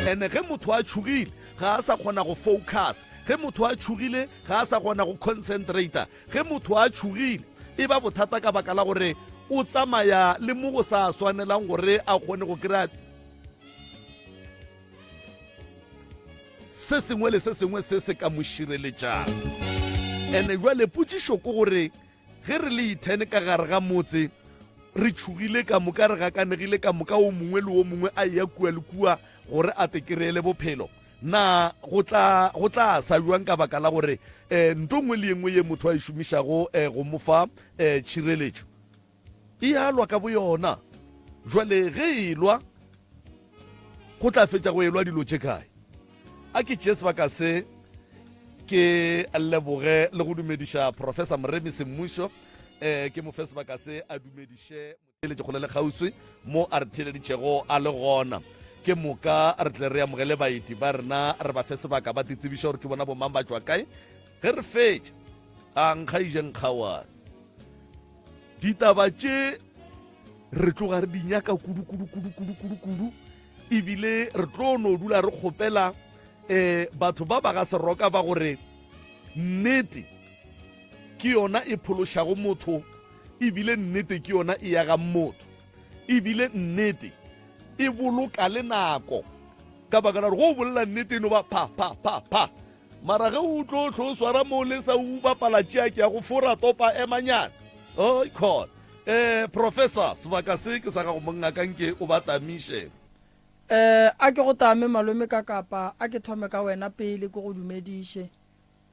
Ene ge motho a tšhogile ga a sa kgona go focus, ge motho a tšhogile ga a sa kgona go concentrata, ge motho a tšhogile e ba bothata ka baka la gore o tsamaya le mo go sa swanelang gore a kgone go kry-a se sengwe le se sengwe se se ka mo šireletšang. Ene jwale potšišo ke gore Ge re le ithene ka gare ga motse, re tšhogile ka moka, re gakanegile ka moka, o mongwe le o mongwe a eya kua le kua gore a te kry-ele bophelo, na go tla, go tla sa bjang ka baka la gore um nto nngwe le ye nngwe ye motho a e šomišago um go mo fa um tšhireletšo e a lwa ka boyona? Jwale ge e lwa, go tla fetša go elwa dilo tše kae? A ke tšee sebaka se ke leboge le go dumediša Professor Moremi Semmušo. Eh, ke mo fe sebaka se a dumediše motheeletši kgole le kgauswi mo a re theeleditšego a le gona. Ke moka re tle re amogele baeti ba rena, re ba fe sebaka ba titsebiša gore ke bona bomang ba tšwa kae. Ge re fetša, a nkga ije nkgawane. Ditaba tše re tloga re di nyaka kudu kudu kudu kudu kudu kudu ebile re tlo no dula re kgopela um batho ba ba ga seroka ba gore nnete ke yona e phološago motho ebile nnete ke yona e yagang motho ebile nnete e boloka le nako ka baka la gore go o bolela nnete e no ba pha pha pha pha Mara ge o tlo hlo swara mo le sa u bapala tšea ke ya go fora topa emanyana. Oi khona. Eh professor sebaka se ke sa gago mongaka nke o ba tamiše. Eh a ke go tame malome ka kapa a ke thome ka wena pele ke go dumediše.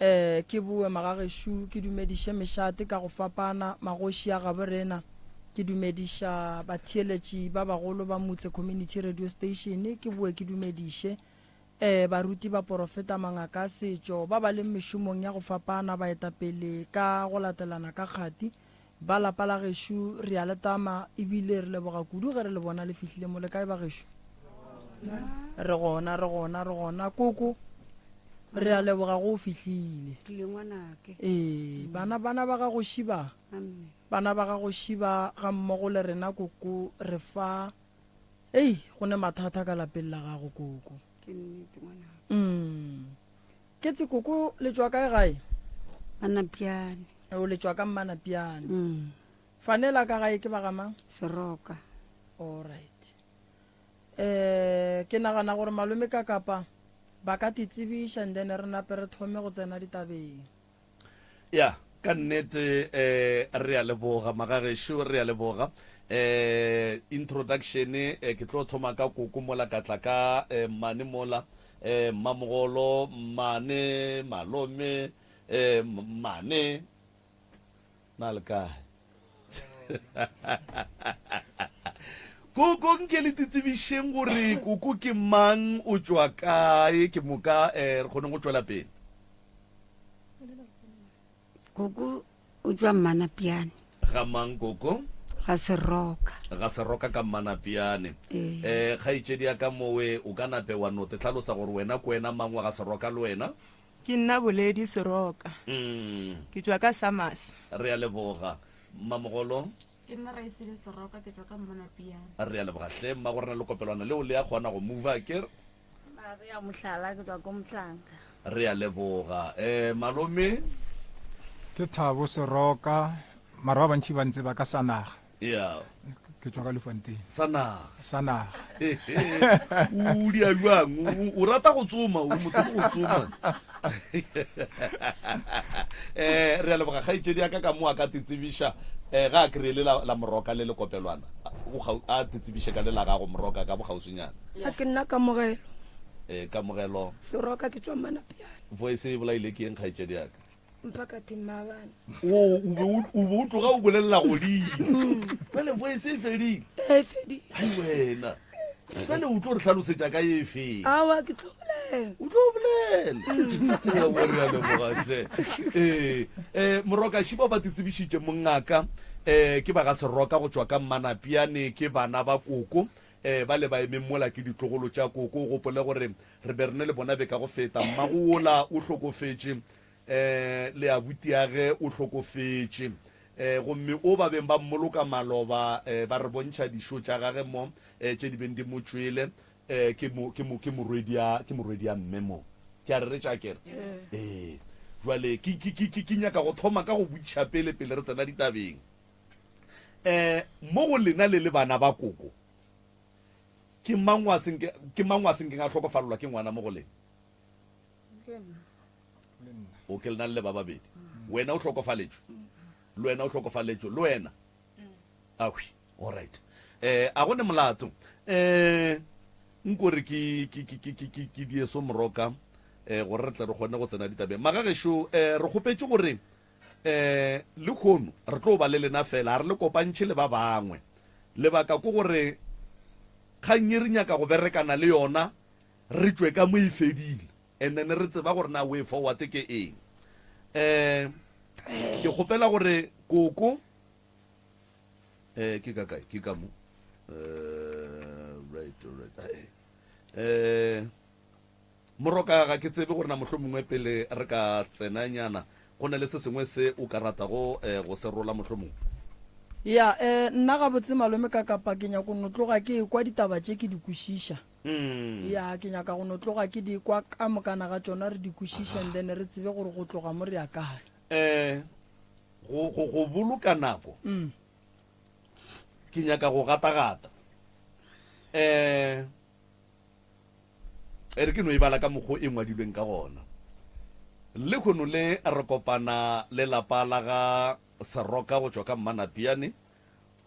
Eh ke boe magagešu ke dumediše mešate ka go fapana magoši a gabo rena. Ke dumediša batheeletši ba bagolo ba Mutse Community Radio Station ke boe ke dumediše Ee, baruti, baporofeta, mangaka a setšo, ba ba leng mešomong ya go fapana, baetapele ka go latelana ka kgati, ba lapa la gešo, re a le tama e bile re leboga kudu ge re le bona le fihlile mo. Le kae bagešo? Re gona, re gona, re gona. Koko, re a leboga go o fihlile. Ee, bana, bana ba gago šiba, bana ba gago šiba ga mmogo le rena koko, re fa Ei, go ne mathata ka lapeng la gago koko. Ke nnete ngwanaka. Mm. Ke tse koko le tšwa kae gae? Manapiane. O le tšwa ka Mmanapiane. Mm. Fanela ka gae ke ba ga mang? Seroka. All right. Eh, ke nagana gore malome ka kapa ba ka te tsebiša and then re nape re thome go tsena ditabeng. Ya, ka nnete eh, re a leboga magagešo, re a leboga. Eh, introduction eh, ke tlo thoma ka koko mola ka tla ka eh, mmane mola eh, mmamogolo, mmane, malome, eh, mmane. Na le kae? Koko nke le titsebišeng gore koko ke mang, o tšwa kae, ke moka eh, re kgone go tšwela pele. Koko o tšwa Mmanapiane. Ga mang koko? Ga Seroka. Ga Seroka ka Mmanapiane. Ee. Eh, kgaetšedi ya ka mowe o ka nape wa no te hlalosa gore wena ke wena mang wa ga Seroka le wena? Ke nna Boledi Seroka. Mm. Ke tšwa ka Summers. Re a leboga. Mmamogolo? Ke nna Raesile Seroka, ke tšwa ka Mmanapiane. Re a leboga hle mma, go rena le kopelwana leo le ya kgona go mova akere? Maria Mohlala, ke tšwa ko Mohlanga. Re a leboga. Eh, malome? Ke Thabo Seroka, mara ba bantši ba ntseba ka Sanaga. Ya. Ke tšwa ka Lefontein. Sanaga. Sanaga. O dia bjang? O rata go tsoma, o motho ke go tsoma. Eh, re a leboga kgaetšedi ya ka ka mo a ka te tsebiša eh ga a kry-e le la, la moroka le le kopelwana. A te tsebiše ka le la gago moroka ka bokgauswinyana. A ke nna Kamogelo. Eh, Kamogelo. Seroka ke tšwa Manapiane. Voice e bolaile ke eng kgaetšedi ya ka? Mphakathi maabane. O, o be o, o be o tloga o bolelela godimo. Jwale voice e fedile. E fedile. Hai wena. Jwale o tlo re hlalosetša ka e feng? Awa ke tlo bolela. O tlo bolela. Ya bo re a leboga hle. Eh, eh Moroka Šiba ba titsebišitše mongaka. Eh ke ba ga Seroka go tšwa ka Mmanapiane ke bana ba koko. Eh ba le ba emeng mola ke ditlogolo tša koko. O gopole gore re be re ne le bona beka go feta. Mmago wola o hlokofetše. Eh, le abutiage o hlokofetše. Eh, gomme o ba beng ba mmoloka maloba, eh, ba re bontšha dišo tša gage mo, eh, tše di beng di mo tšwele. um ke mo, ke mo, ke morwedi ya, ke morwedi ya mme mo. Ke a reretša akere? Ee. Jwale ke, ke, ke, ke, ke nyaka go thoma ka go botšiša pele, pele re tsena ditabeng. Um mo go lena le le bana ba koko, ke mang wa senke, ke mang wa senkeng a hlokofalelwa ke ngwana mo go lena? Ke nna. O ke lena le le ba babedi. Wena o hlokofaletšwe. Le wena o hlokofaletšwe. Le wena. Ahwi. All right. Eh a go ne molato. Eh nko re ke ke ke ke ke ke dieso moroka eh gore re tle re kgone go tsena ditabeng. Magagešo eh re kgopetše gore eh le khono re tlo ba le lena fela a re le kopantšhe le ba bangwe. Lebaka ke gore kgang e re nyaka go berekana le yona re tšwe ka mo e fedile and then re tseba gore na way forward ke eng. Eh ke kgopela gore koko Eh, ke ka kae? Ke ka mo. Eh, right, right. Eh, eh, Moroka ga ke tsebe gore na mohlomongwe pele re ka tsenanyana go na le se sengwe se o ka ratago eh, go se rola mohlomongwe. Ya, eh, nna gabotse malome ka kapa ke nyako no tloga ke ekwa ditaba tše ke di kwešiša. Mm. Ya, ke nyaka go no tloga ke di kwa ka mokana ga tšona re di kwešiša and then re tsebe gore go tloga mo re ya kae. Eh, go, go, go boloka nako mm. ke nyaka go gatagata um e re ke no e bala ka mokgo e ngwadilweng ka gona le kgono le re kopana le lapa la ga seroka go tšwa ka mmanapiane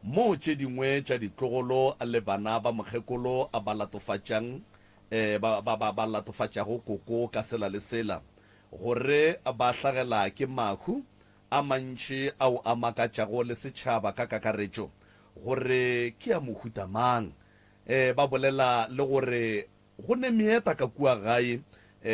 moo tše dingwe tša ditlogolo le bana ba mokgekolo ba latofatšang um ba, ba, ba, ba latofatšago koko ka sela le sela gore ba hlagela ke mahu a mantši ao a makatšago le setšhaba ka kakaretšo gore ke a mohuta mang. E, ba bolela le gore go ne meeta ka kua gae e,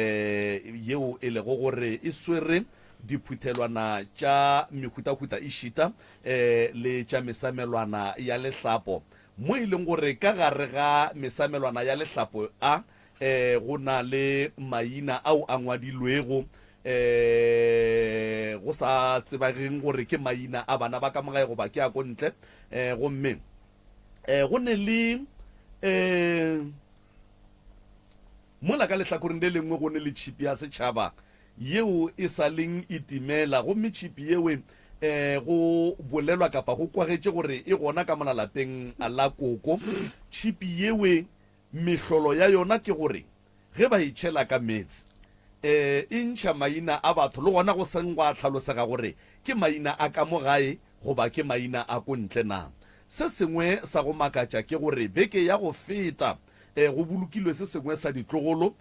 yeo e lego gore e swere diphuthelwana tša mehutahuta ešita e, le tša mesamelwana ya lehlapo, mo e leng gore ka gare ga mesamelwana ya lehlapo a E, go na le maina ao a ngwadilwego e, go sa tsebageng gore ke maina a bana ba ka mo gae goba ke a ko ntle. E, gomme e, go ne le e, mola ka lehlakoreng le lengwe go ne le tšhipi ya setšhaba yeo e sa leng e timela, gomme tšhipi yewe e, go bolelwa kapa go kwagetše gore e gona ka mola lapeng la koko. Tšhipi yewe Mehlolo ya yona ke gore ge ba e tšhela ka meetse, e e ntšha maina a batho le gona go seng gwa hlalosega gore ke maina a ka mo gae goba ke maina a ko ntle na. Se sengwe sa go makatša ke gore beke ya go feta go bolokilwe se sengwe sa ditlogolo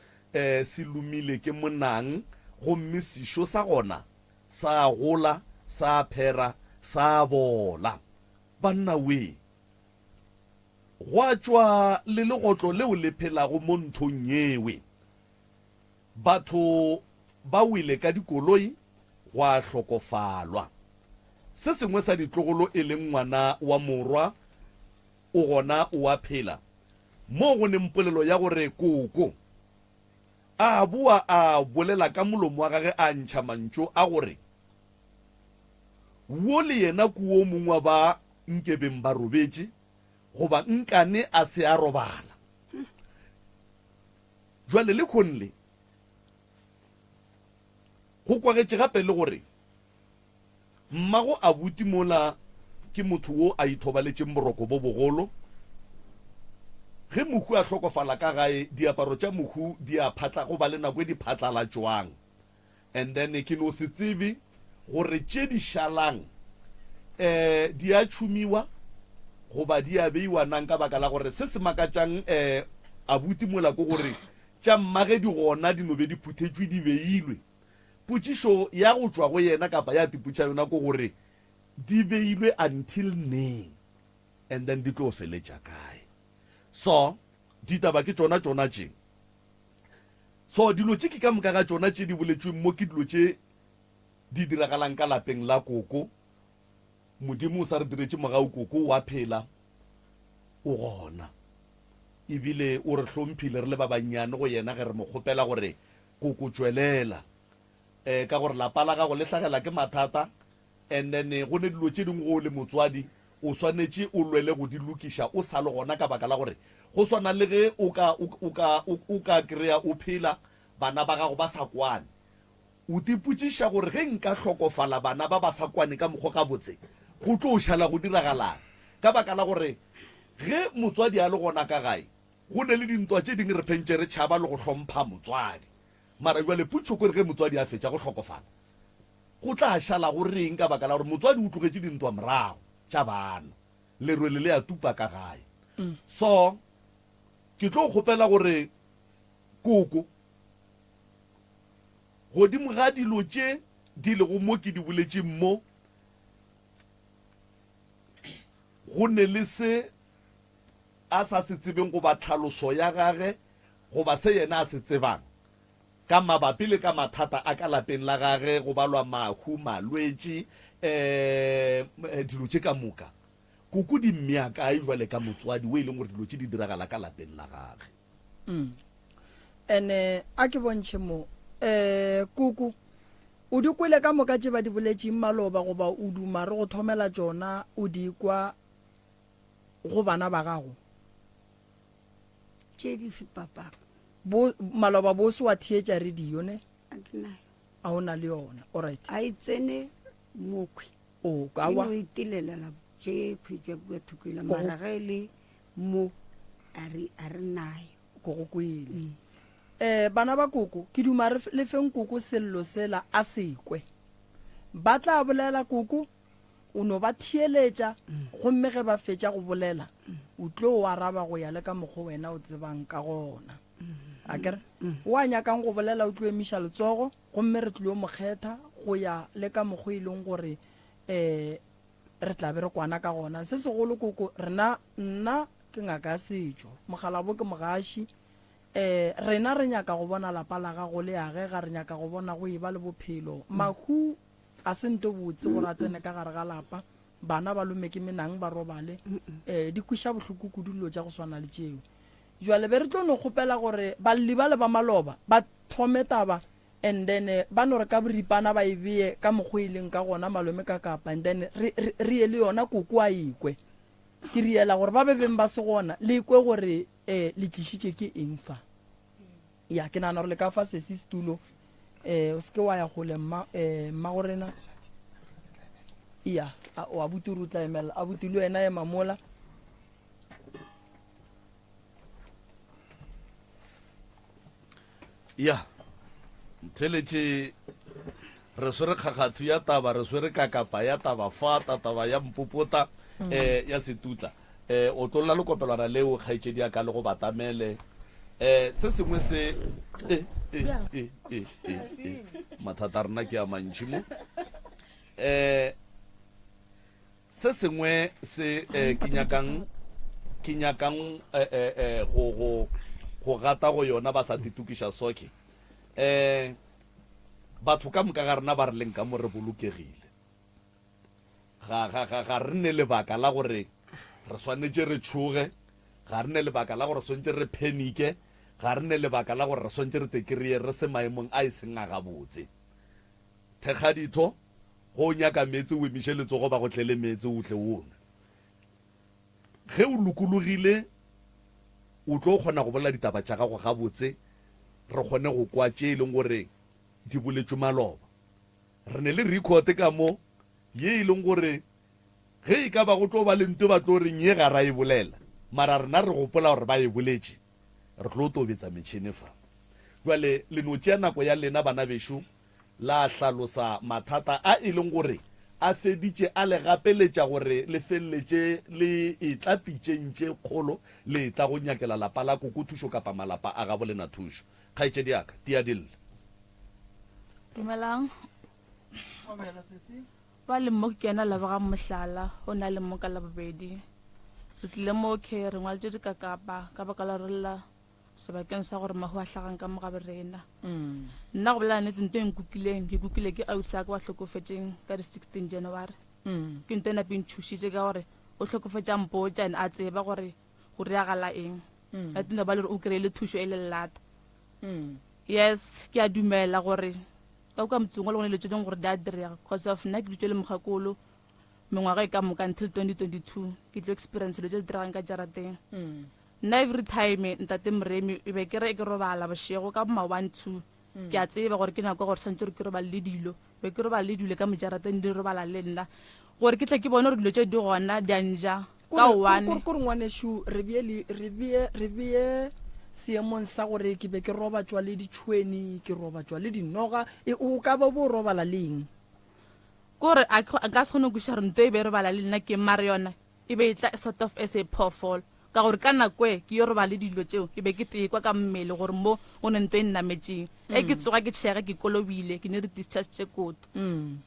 se lomile ke monang gomme sešo sa gona sa gola sa phera sa bola. Banna wee! Gwa tšwa le legotlo leo le phelago mo nthong yewe. Batho ba wele ka dikoloi, gwa hlokofalwa. Se sengwe sa ditlogolo e leng ngwana wa morwa o gona o a phela, moo go neng polelo ya gore koko a boa a bolela ka molomo wa gage a ntšha mantšu a gore, Wo le yena ke wo mongwe wa ba nkebeng ba robetše, goba nkane a se a robala. Jwale lehono le, go kwagetše gape le gore mmago abuti mola ke motho wo a ithobaletšeng boroko bo bogolo. Ge mohu a hlokofala ka gae, diaparo tša mohu di a phatla, go ba le nako e di phatlalatšwang. And then ke no se tsebe gore tše di šalang um di a tšhumiwa goba di a beiwa nang, ka baka la gore se se makatšang um abuti mola ke gore tša mmage di gona di no be di phuthetšwe di beilwe. Potšišo ya go tšwa go yena kapa ya tipotša yona ke gore di beilwe until neng and then di tlo feletša kae. So ditaba ke tšona tšona tše. So dilo tše ke ka moka ga tšona tše di boletšweng mo ke dilo tše di diragalang ka lapeng la koko. Modimo o sa re diretše mogau koko o a phela, o gona. Ebile o re hlomphile re le ba bannyane go yena ge re mo kgopela gore koko tšwelela. Eh ka gore lapa la gago le hlagela ke mathata and then go ne dilo tše dingwe ge o le motswadi o swanetše o lwele go di lokiša o sa le gona ka baka la gore. Go swana le ge o ka, o, o ka, o, o ka kry-a o phela, bana ba gago ba sa kwane. O tipotšiša gore ge nka hlokofala bana ba ba sa kwane ka mokgwa gabotse, go tlo šala go diragalang? Ka baka la gore ge motswadi a le gona ka gae, go ne le dintwa tše dingwe re phentše re tšhaba le go hlompha motswadi. Mara bjale potšo ke gore ge motswadi a fetša go hlokofala, go tla šala go reng ka baka la gore motswadi o tlogetše dintwa morago tša bana. Lerwele le a tupa ka gae. So, ke tlo kgopela gore koko, godimo ga dilo tše di lego mo ke di boletšeng mo, go ne le se a sa se tsebeng goba tlhaloso ya gage goba se yena a se tsebang ka mabapi le ka mathata a ka lapeng la gage, go balwa mahu, malwetši, um dilo tše ka moka. Koko di mmea kae jwale ka motswadi wo e leng gore dilo tše di diragala ka lapeng la gage? Mm. Ene a ke bontšhe mo. Eh, koko, o di kwele ka moka tše ba di boletšeng maloba goba o duma re go thomela tšona o di kwa go bana ba gago? Tše dife papa? Bo, maloba bo se wa theetša radio ne? A ke nayo. A o na le yona. Alright. A e tsene mokhwi. O, ka wa. E no itelela tše khwi tša kua thoko ela, mara ge e le mo a re, a re nayo. Ko go kwele. Mm. Eh, bana ba koko, ke duma re le feng koko sello sela a se kwe. Ba tla bolela koko, o no ba theeletša, gomme ge ba fetša go bolela, o tlo o araba go ya le ka mokgo wena o tsebang ka gona. A ke re? O a nyakang go bolela o tlo emiša letsogo, gomme re tlilo mo kgetha go ya le ka mokgo e leng gore um re tla be re kwana ka gona. Se segolo koko, rena, nna ke ngaka ya setšo, mokgalabo ke mogaši, um rena re nyaka go bona lapa la gago le agega, re nyaka go bona go eba le bophelo. Mahu ga se nto botse gore a tsene ka gare ga lapa, bana ba lome ke menang ba robale, um di kweša bohloko kudu dilo tša go swana le tšeo. Jwale be re tlo no kgopela gore balli bale ba maloba ba thome taba and then ba no re ka boripana ba e beye ka mokgo e leng ka gona malome ka kapa and then re, re, re ye le yona koko a e kwe. Ke riela gore ba be beng ba se gona le kwe gore eh, le tlišitše ke eng fa. Ya, ke nagana gore le ka fa sesi setulo. Eh, o seke wa ya gole mma, eh, mmago rena. Ya, a, o abuti o tla emela. Abuti le wena ema mola. Ya, ntheletše re swere kgakgathu ya taba, re swere kakapa ya taba fa, ta taba ya mpopota, eh, ya setutla. Eh, otlolla lekopelwana leo, kgaetšedi ya ka, le go batamele. Eh, se sengwe se, eh, eh, eh, eh, eh, eh. Mathata a rena ke a mantši mo. Eh, Se sengwe se eh, ke nyakang ke nyakang eh, eh, eh, go go go gata go yona ba sa titukiša soke eh batho ka moka ga rena ba re leng ka mo re bolokegile ga ga ga ga re ne lebaka la gore re swanetše re tšhoge ga re ne lebaka la gore swanetše re phenike ga re ne lebaka la gore re swanetše re tekireye re se maemong a e seng a gabotse thekga ditho Ge o nyaka meetse o emiše letsogo ba go tlele meetse o tle o nwe. Ge o lokologile o tlo kgona go bolela ditaba tša gago gabotse re kgone go kwa tše e leng gore di boletšwe maloba. Re ne le record ka mo ye e leng gore ge e ka ba go tlo ba le ntwe ba tlo reng ye ga ra e bolela mara rena re gopola gore ba e boletše re tlo tobetsa metšhene fa. Jwale le no tšea nako ya lena bana bešo la hlalosa mathata a e leng gore a feditše a le gapeletša gore le feleletše le etla pitšeng tše kgolo le etla go nyakela lapa la koko thušo kapa malapa a gabo lena thušo. Kgaetšedi ya ka, tia di lle. Dumelang. Ba le mo ke yena Lebogang Mohlala, o na le mo ka Labobedi. Re tlile mo ke re ngwaletše dikakapa ka baka la re lla sebakeng sa gore mahu a hlagang ka mo ga borena. Nna go bolela nnete nto e nkukileng ke kukile ke ausi a ka wa hlokofetšeng ka di 16 January. Ke nto e nape e ntšhošitše ka gore o hlokofetše a mpotša and a tseba gore go diragala eng. Ka tino ba le gore o kry-ile thušo e le lelata. Yes, ke a dumela gore ka kua motseng o le gone dilo tše dingwe gore di a direga cause of nna ke dutše le mokgekolo mengwaga e ka moka until 2022 ke tlo experience dilo tše di diregang ka jarateng. Nna every time ntate Moremi e be ke re ke robala bošego ka bo ma 1 2 ke a tseba gore ke nako ya gore swantse gore ke robale le dilo be ke robala le dilo ka mojarateng di robala le nna gore ke tle ke bone gore dilo tše di gona di a nja ka one Kore ngwanešu re bee le re bee re bee seemong sa gore ke be ke robatšwa le ditšhweni ke robatšwa le dinoga e o ka ba bo robala le eng? Kore a nka se kgone go kwešiša gore nto e be e robala le nna ke eng mare yona E be e tla sort of as a phoofolo, ka gore ka nako e ke yo robala le dilo tšeo, ke be ke tekwa ka mmele gore mo go ne nto e nnametšeng. Ge ke tsoga ke tšhega ke kolobile, ke ne re discharge tše koto.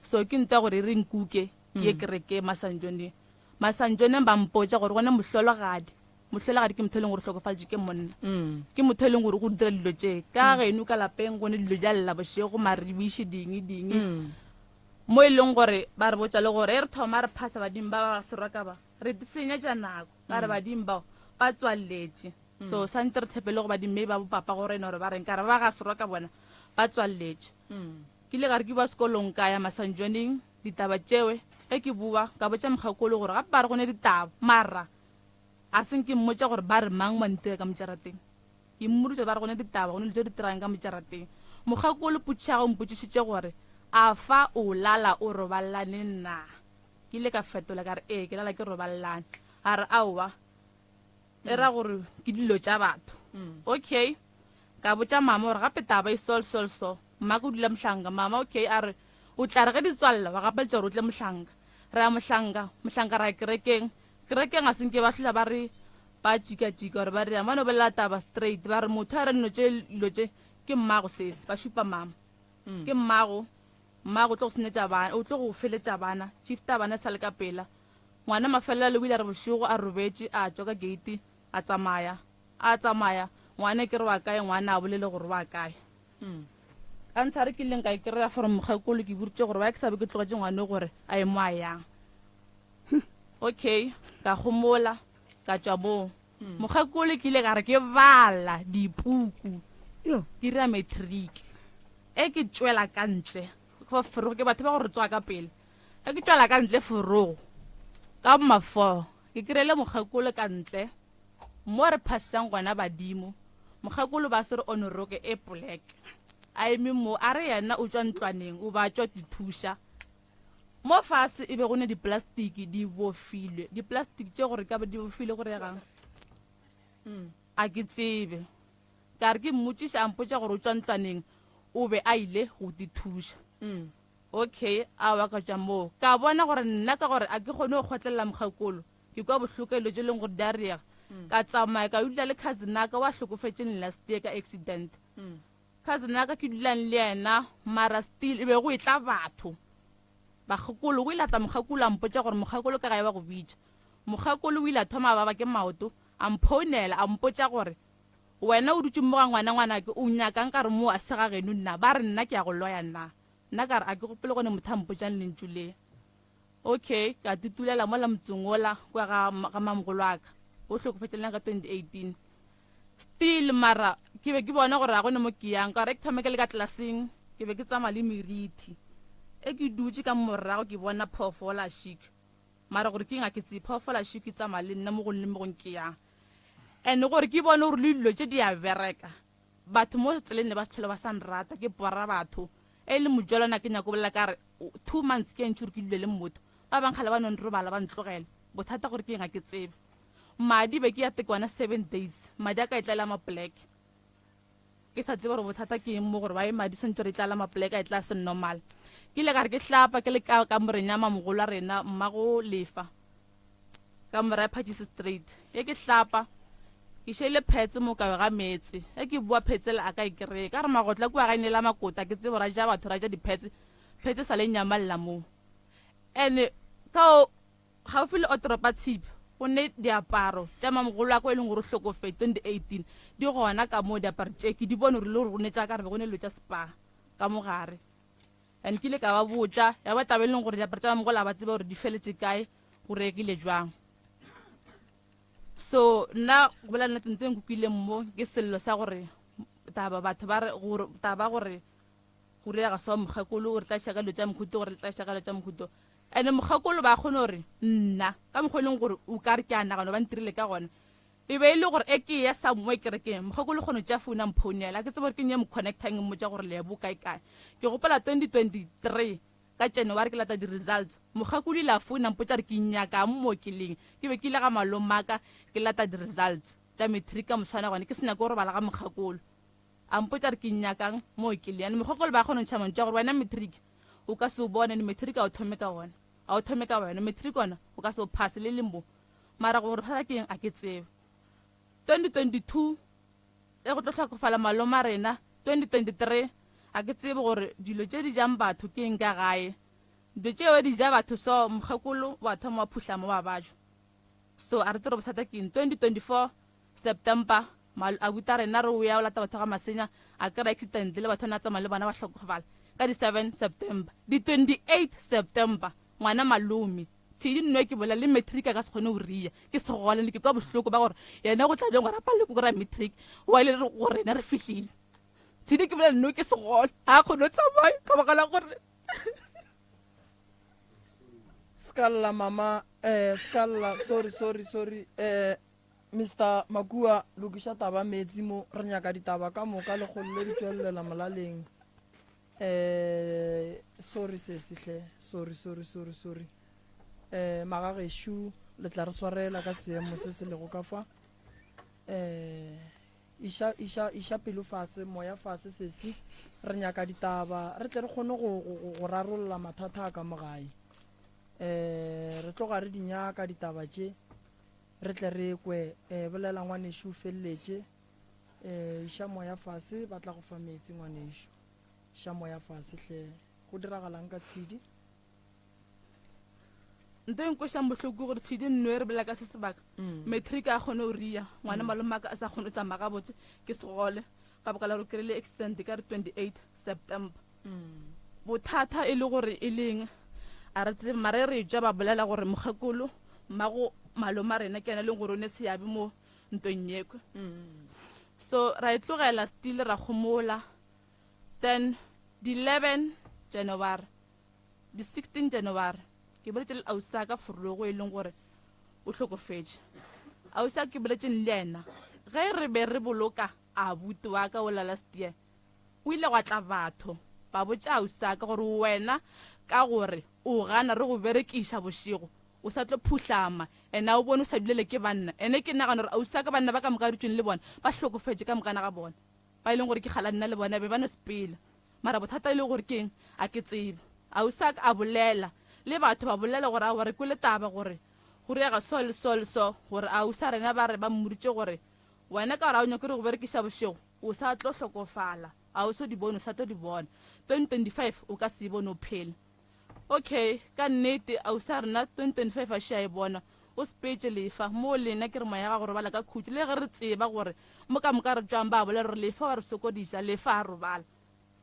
So ke nto ya gore e re nkuke ke ye kerekeng Masanjoneng. Masanjoneng ba mpotša gore go ne mohlologadi. Mohlologadi ke motho e leng gore o hlokofaditšwe ke monna. Ke motho e leng gore o go dira dilo tše. Ka geno ka lapeng go ne dilo di a lla bošego, maribiši, ding, ding. Mo e leng gore ba re botša le gore ge re thoma re phasa badimo ba ba Seroka ba, re senyetša nako. Ba re badimo bao ba tswalletše. So santse re tshepele go badimo mme ba bo papa go rena gore ba reng ka re ba ga Seroka bona ba tswalletše. Ke ile ka re ke boa sekolong ka ya Masanjoneng ditaba tšewe ge ke boa ka botša mokgekolo gore gape ba re go ne ditaba mara a se nke mmotša gore ba re mang wa ntira ka mojarateng. Ke mmoditše ba re go ne ditaba, go ne dilo tše di tiragang ka mo jarateng. Mokgekolo Putšhaga o mpotšišitše gore, A fa o lala o robalane na? Ke ile ka fetola ka re, Ee, ke lala ke robalane. A re, Aowa, e ra gore ke dilo tša batho. Okay. Ka botša mama gore gape taba e sol sol so. Mmaka o dula Mohlanka. Mama, okay, a re, O tla re ge di tswalela wa gapeletša gore o tle Mohlanka. Ra ya Mohlanka, Mohlanka ra ya kerekeng. Kerekeng ga se nke ba hlola ba re ba tšikatšika gore ba reang, ba no bolela taba straight, ba re motho a re nno tše dilo tše ke mmago sesi, ba šupa mama. Ke mmago, mmago o tlo go senyetša bana, o tlo go feletša bana, shifta bana e sa le ka pela. Ngwana mafelelo o ile a re bošego a robetše a tšwa ka gate a tsamaya, a tsamaya, ngwana ke re wa kae, ngwana a bolele gore wa kae. Ka ntsha re ke ileng ka e kry-a from mokgekolo ke boditše gore why ke sa be ke tlogetše ngwana gore a ye mo a yang. Okay, ka gomola, ka tšwa moo. Mokgekolo ke ile ka re ke bala dipuku, ke dira matric. E ke tšwela ka ntle, go ferogo ke batho ba go re tswa ka pele. E ke tšwela ka ntle ferogo, ka bo ma-four, ke kry-ile mokgekolo ka ntle, mo re phasisang gona badimo. Mokgekolo ba swere on roke e black. A eme mo, a re yena o tšwa ntlwaneng, o ba tšwa dithuša. Mo fase e be go ne diplastiki di bofilwe. Diplastiki tše gore ka be di bofilwe go regang? A ke tsebe. Ka re ke mmotšiša a mpotša gore o tšwa ntlwaneng o be a ile go di thuša. Okay, aowa ka tšwa moo. Ka bona gore nna ka gore a ke kgone go kgotlelela mokgekolo, ke kwa bohloko ka dilo tše leng gore di a riega. Ka tsamaya ka yo dula le cousin ya ka wa hlokofetšeng last year ka accident. Cousin ya ka ke dulang le yena mara still e be go etla batho bakgekolo go ile a tla mokgekolo a mpotša gore mokgekolo ka gae ba go bitša mokgekolo o ile a thoma a baba ke maoto a mphounela a mpotša gore wena o dutše mo ga ngwana ngwanake o nyakang ka re mo a se ga geno nna ba re nna ke ya go loya nna nna ka re a ke gopole gone motho a mpotšang lentšu le Okay, ka titulela mola motseng wola kwa ga, ga mamogolo wa ka o hlokofetše le nna ka 2018. Still mara ke be ke bona gore ga gone mo ke yang ka gore ke thoma ke le ka tlelaseng ke be ke tsamaya le merithi. E ke dutše ka morago ke bona phoofolo a šik. Mara gore ke eng ga ke tsebe, phoofolo a šik e tsamaya le nna mo gong le mo gong ke yang. And gore ke bone gore le dilo tše di a bereka, batho mo tseleng ne ba se tlhole ba sa nrata, ke bora batho. E le mojwalwana ke nyako bolela ka re 2 months ke ntši gore ke dule le motho. Ba bang kgale ba no nrobala ba ntlogela. Bothata gore ke eng ga ke tsebe. Madi be ke ya tekwana 7 days madi a ka e tla e le a ma black. Ke sa tsebe gore bothata ke eng mo gore why madi swantse gore e tla la ma black a e tla se normal. Ke ile ka re ke hlapa ke le ka kamoreng ya mamogolo a rena mmago lefa. Kamora ya Phatšise Street. Ge ke hlapa ke šeile phetse mo kawe ga meetse. Ge ke boa phetse le a ka e kry-e. Ka re magotla kua ga e ne la makota ke tsebo ra ja batho ra ja diphetse. Phetse sa le nyamalla moo. Ene ka o gaufi le otoropa tshipi go ne diaparo tša mamogolo wa ka e leng gore o hlokofetše 2018 di gona ka moo diaparo tše ke di bone gore le gore go ne tša ka re be go ne dilo tša spa ka mo gare. And ke ile ka ba botša ya ba taba e leng gore diaparo tša mamogolo a ba tsebe gore di feletše kae go rekile jwang. So nna go bolela nnete ntse nkukileng mo ke sello sa gore taba batho ba re gore taba gore go direga so mokgekolo o re tlaiša ka dilo tša mohuto gore le tlaiša ka dilo tša mohuto and mokgekolo ba kgone gore nna ka mokgwa e leng gore o ka re ke a nagana ba ntirile ka gona. E be e le gore e ke eya somewhere kerekeng, mokgekolo kgone go tšea phone a mphounela, ke tsebe gore ke eng ye mo connectang e mmotša gore Lebo o kae kae. Ke gopola 2023 ka January ke lata di results, mokgekolo ile a founa a mpotša gore ke nyakang mo ke leng. Ke be ke ile ga malomaka ke lata di results tša matric ka moswana gone ke se nyake go robala ga mokgekolo. A mpotša gore ke nyakang mo ke leng. And mokgekolo ba kgona go ntšha mantšu a gore wena matric o ka se o bone and matric a o thome ka ona. A o thome ka wena, matric ona o ka se o phase le leng mo. Mara gore bothata ke eng a ke tsebe. 2022 e go tlo hlokofala maloma rena 2023 a ke tsebe gore dilo tše di jang batho ke eng ka gae. Dilo tšeo di ja batho so mokgekolo wa thoma wa phuhlama wa bajwa. So a re tsebe gore bothata ke eng. 2024 September mal abuti a rena re o ya o lata batho ga Masenya a kry accident le batho a ne a tsamaya le bona ba hlokofala ka di 7 September. Di 28 September ngwana malome Tshidi nno ke bolela le matric a ka se kgone go ria ke segole ne ke kwa bohloko ba gore yena go tla bjang gore a palelwe ke kry-a matric while re go rena re fihlile. Tshidi ke bolela nno ke segole ga a kgone go tsamaya ka baka la gore Ska lla mama eh ska lla sorry sorry sorry eh Mister Makua lokiša taba meetse mo re nyaka ditaba ka moka lekgolo le di tšwelelela molaleng. Eh sorry sesi hle sorry sorry sorry sorry eh magagešu le tla re swarela ka seemo se se lego ka fa eh iša iša iša pelo fase moya fase sesi re nyaka ditaba re tle re kgone go go go rarolla mathata a ka mo gae eh re tloga re di nyaka ditaba tše re tle re kwe eh bolela ngwanešu o feleletše Eh, iša moya fase, ba tla go fa meetse ngwanešu. Iša moya fase hle. Go diragalang ka Tshidi? Nto e nkwešang bohloko ke gore Tshidi nno e re bolela ka se sebaka. Mm. Matric a kgone go ria, ngwana malomaka a sa kgone go tsamaya gabotse, ke segole ka baka la gore kry-ile accident ka re 28 September. Bothata e le gore e leng a re tsebe mara e re tšwa ba bolela gore mokgekolo mmago maloma rena ke yena e leng gore o ne seabe mo ntweng yekwe so ra e tlogela still ra gomola then di 11 January di 16 January ke boletše le ausi ka Forogo e leng gore o hlokofetše ausi ke boletšeng le yena ge re be re boloka abuti wa ka o la last year o ile gwa tla batho ba botša ausi ka gore wena ka gore o gana re go berekiša bošego O sa tlo phuhlama. Ene a o bone o sa dulele ke banna. Ene ke nagana gore ausi wa ka banna ba ka moka a dutšeng le bona ba hlokofetše ka mokana ga bona. Ba e leng gore ke kgala nna le bona be ba no sepela. Mara bothata e le gore keng a ke tsebe. Ausi wa ka a bolela le batho ba bolela gore aowa re kwele taba gore go riega so le so le so gore ausi a rena ba re ba mmoditše gore wena ka gore a o nyake re go berekiša bošego o sa tlo hlokofala a o so di bone o sa tlo di bona 2025 o ka se e bone o phela. Okay, ka nnete, ausi a rena 2025 a še a e bona. O sepetše Lefa. Moo lena ke re moya gago robala ka khutšo. Le ge re tseba gore mo ka moka re tšwang ba bolela gore Lefa wa re sokodiša, Lefa a robala.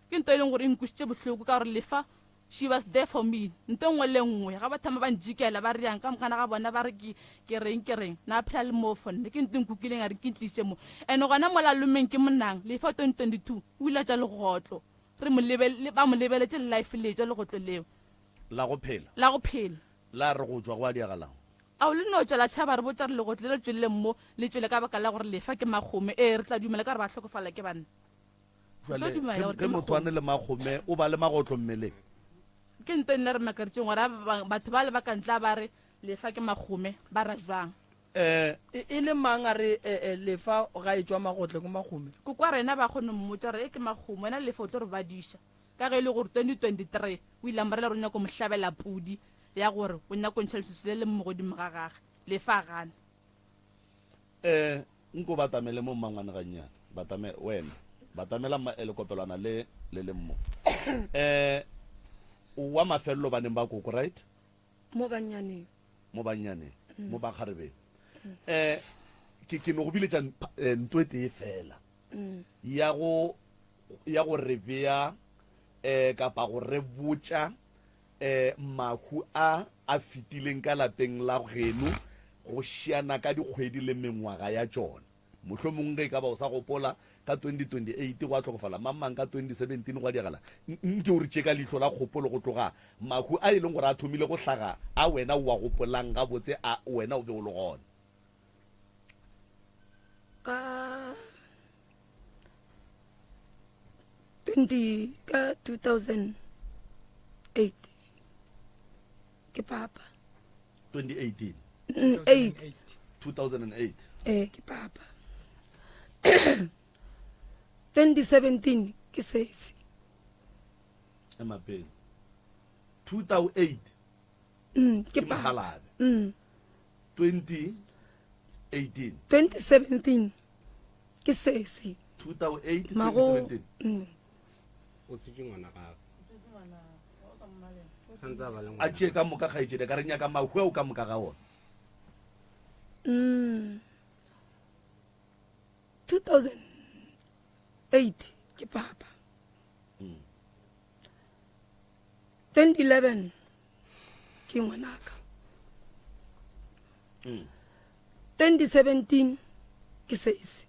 Ke nto e leng gore e nkwišitše bohloko ka gore Lefa she was there for me. Nto e nngwe le nngwe ga ba thoma ba njikela ba re yang ka mokana ga bona ba re ke ke reng ke reng. Na phela le moo for nna. Ke nto e nkukileng a re ke ntliše mo. And gona mola lomeng ke monang Lefa 2022 o ile a tšwa legotlo. Re mo lebel-, ba mo lebeletše le life le tšwa legotlo leo. La go phela. La go phela. La re go tšwa go a diagalang. Ao, le no tšwa la tšhaba re botša gore legotlo le le tšweleng mo le tšwele ka baka la gore lefa ke makgome. Ee, re tla dumela ka gore ba hlokofala ke banna. Re tlo Jwale dumela ge, gore ge ke motho a makgome. ne le makgome o ba le magotlo mmeleng. Ke nto e nna re makaditšeng gore a ba, batho bale ba ka ntle a ba re lefa ke makgome ba ra jwang. Eh. E, e le mang a re, e, e, Lefa ga e tšwa magotle ke makgome? Kokwa rena ba kgone mmotša gore e ke makgome, wena Lefa o tlo re badiša. Ka ge e le gore 2023 o ile a mo rela gore o nyako mo hlabela pudi ya gore o nyako ntšha leswiswi le le mo godimo ga gage. Lefa a gana. Eh, nko batamele mo mmangwane gannyane. Batame, wena. Batamela mma, eh, lekopelwana le le leng mo. Eh, o wa mafelelo baneng ba koko, right? Mo bannyaneng. Mo bannyaneng, mo bakgarebeng. Eh, ke, ke no go biletša eh, nto e tee fela ya go, ya go re bea, eh, kapa go re botša, eh, mahu a a fetileng ka lapeng la geno go šiana ka dikgwedi le mengwaga ya tšona. Mohlomongwe ge e ka ba o sa gopola, ka 2028 gwa hlokofala mang mang, ka 2017 gwa diagala. Nke o re tšee ka leihlo la kgopolo go tloga mahu a e leng gore a thomile go hlaga a wena o a gopolang gabotse a wena o be o le gona. Ka 20 ka 2008 ke papa. 2018. 8. 2008. Eh ke papa. 2017 ke sesi. Ema pele. 2008. Ke Ke papa. Mogalabe. 2018. 2017 ke sesi. 2008 Mago 2017. O tshetše ngwana gagwe. Santse a ba le A ngwana. tšee ka moka kgaetšedi ka re nyaka mahu ao ka moka ga ona. 2008 ke papa. 2011 ke ngwanaka. 2017 ke sesi.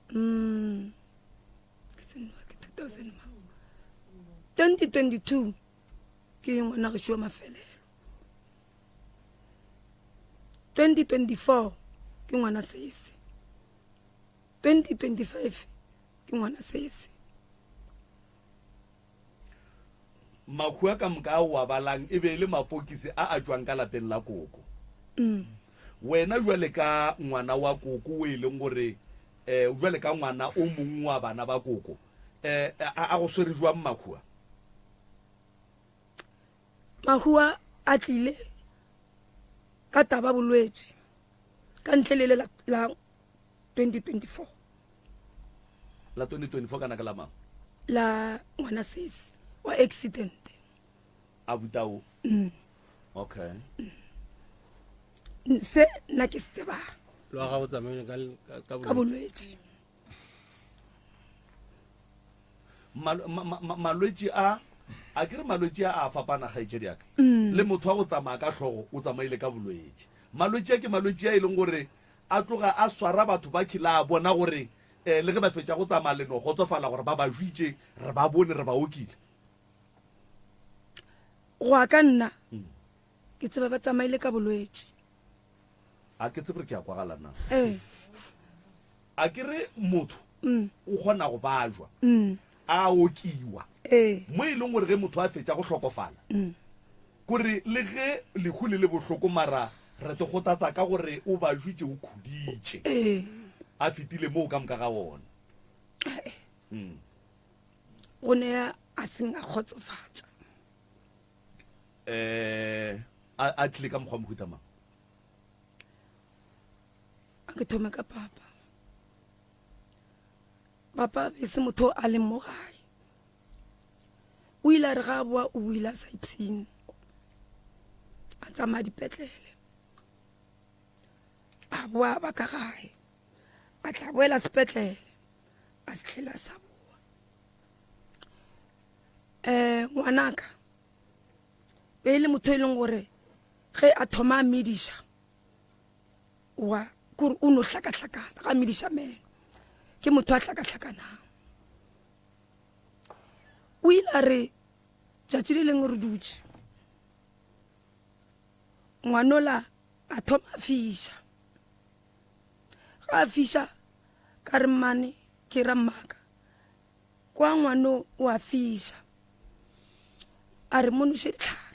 Ke senwa ke 2000 ma. 2022 ke ngwana gešo wa mafelelo. 2024 ke ngwana sesi. 2025 ke ngwana sesi. Mahu a ka moka a o a balang e be e le mapokisi a a tšwang ka lapeng la koko. Wena jwale ka ngwana wa koko o e leng gore um jwale ka ngwana o mongwe wa bana ba koko, um a go swere jwang mahu a? Mahu a a tlile ka taba bolwetši ka ntle le le la, la 2024. La 2024 kana ke la mang? La ngwana sesi wa accident. A butao. Okay. Se nna ke se tsebang. Le wa gago tsamaile ka ka Ka bolwetši. Malwetši a a ke re malwetši a a fapana kgaetšedi ya ka. Le motho wa go tsamaya ka hlogo o tsamaile ka bolwetši. Malwetši a ke malwetši a e leng gore a tloga a swara batho ba kile a bona gore um le ge ba fetša go tsamaya le no kgotsofala gore ba ba jwitše, re ba bone, re ba okile. Go ya ka nna, ke tseba ba tsamaile ka bolwetši. A ke tsebe gore ke a kwagala na. Ee. A ke re motho o kgona go bajwa, a okiwa, mo e leng gore ge motho a fetša go hlokofala, kore le ge lehu le le bohloko mara re te kgothatsa ka gore o bajwitše, o khuditše, a fetile moo ka moka ga ona. Go ne a seng a kgotsofatša. Um a tlile ka mokgwa mohuta mang? A ke thome ka papa. Papa be se motho a leng mo gae. O ile a re ga a boa o buile a sa ipshine. A tsamaya dipetlele. A boa ba ka gae. A tla boela sepetlele. A se tlhela sa boa. Ngwanaka be e le motho e leng gore ge a thoma a mediša wa kore o no hlakahlakana ga mediša meno, ke motho a hlakahlakanang. O ile a re tšatši le lengwe re dutše, ngwanola a thoma a fiša. Ga a fiša ka re mmane ke ra mmaka, kwa ngwano o a fiša. A re mo noše dihlare.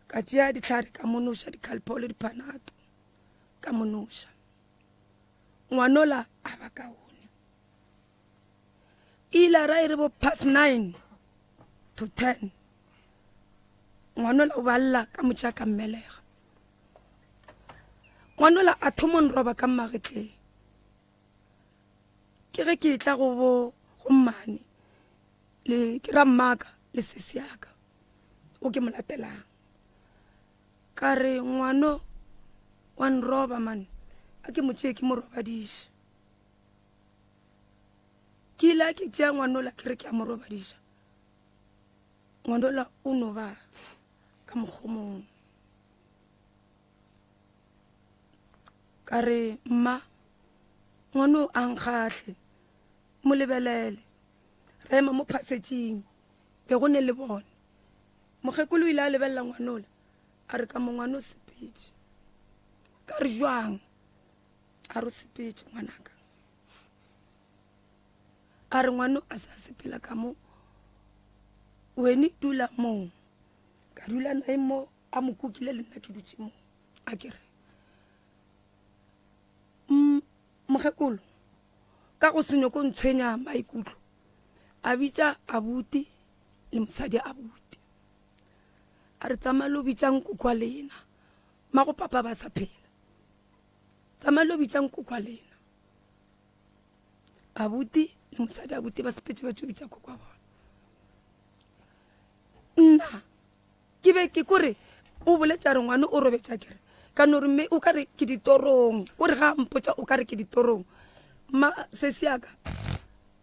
Ka tšea dihlare ka mo noša, dikhalpho le diphanato ka mo noša. Ngwanola a ba kaone. E ile a ra e re bo past 9 to 10. Ngwanola o ba lla ka mo tšea ka mmelega. Ngwanola a thomo nroba ka mmagetleng. Ke ge ke tla go bo go mmane le ke ra mmaka le sesi yaka o ke mo latelang. Ka re ngwano wa nroba man, a ke mo tšee ke mo robadiše. Ke ile ke tšea ngwanola ke re ke a mo robadiša. Ngwanola o no ba ka mokgomong. Ka re mma ngwano a nkgahle, mo lebelele. Ra ema mo phasetšing, be go ne le bone. Mokgekolo o ile a lebelela ngwanola, a re ka mo ngwano sepetše. Ka re jwang? A re o sepetše ngwanaka. A re ngwano a sa sepela ka mo. Wene dula moo. Ka dula nae mo a mo kukile le nna ke dutše mo. A ke re mokgekolo ka go se nyoko ntshwenya maikutlo a bitša abuti le mosadi abuti a re tsamaya lo bitšang koko wa lena mago papa ba sa phela tsamaya lo bitšang koko wa lena abuti le mosadi abuti ba sepetse ba tso bitša koko wa bona nna Ke be ke kore o boletša re ngwane o robetša kere ka no re mme o ka re ke ditorong o re ga mpotša o ka re ke ditorong ma sesi yaka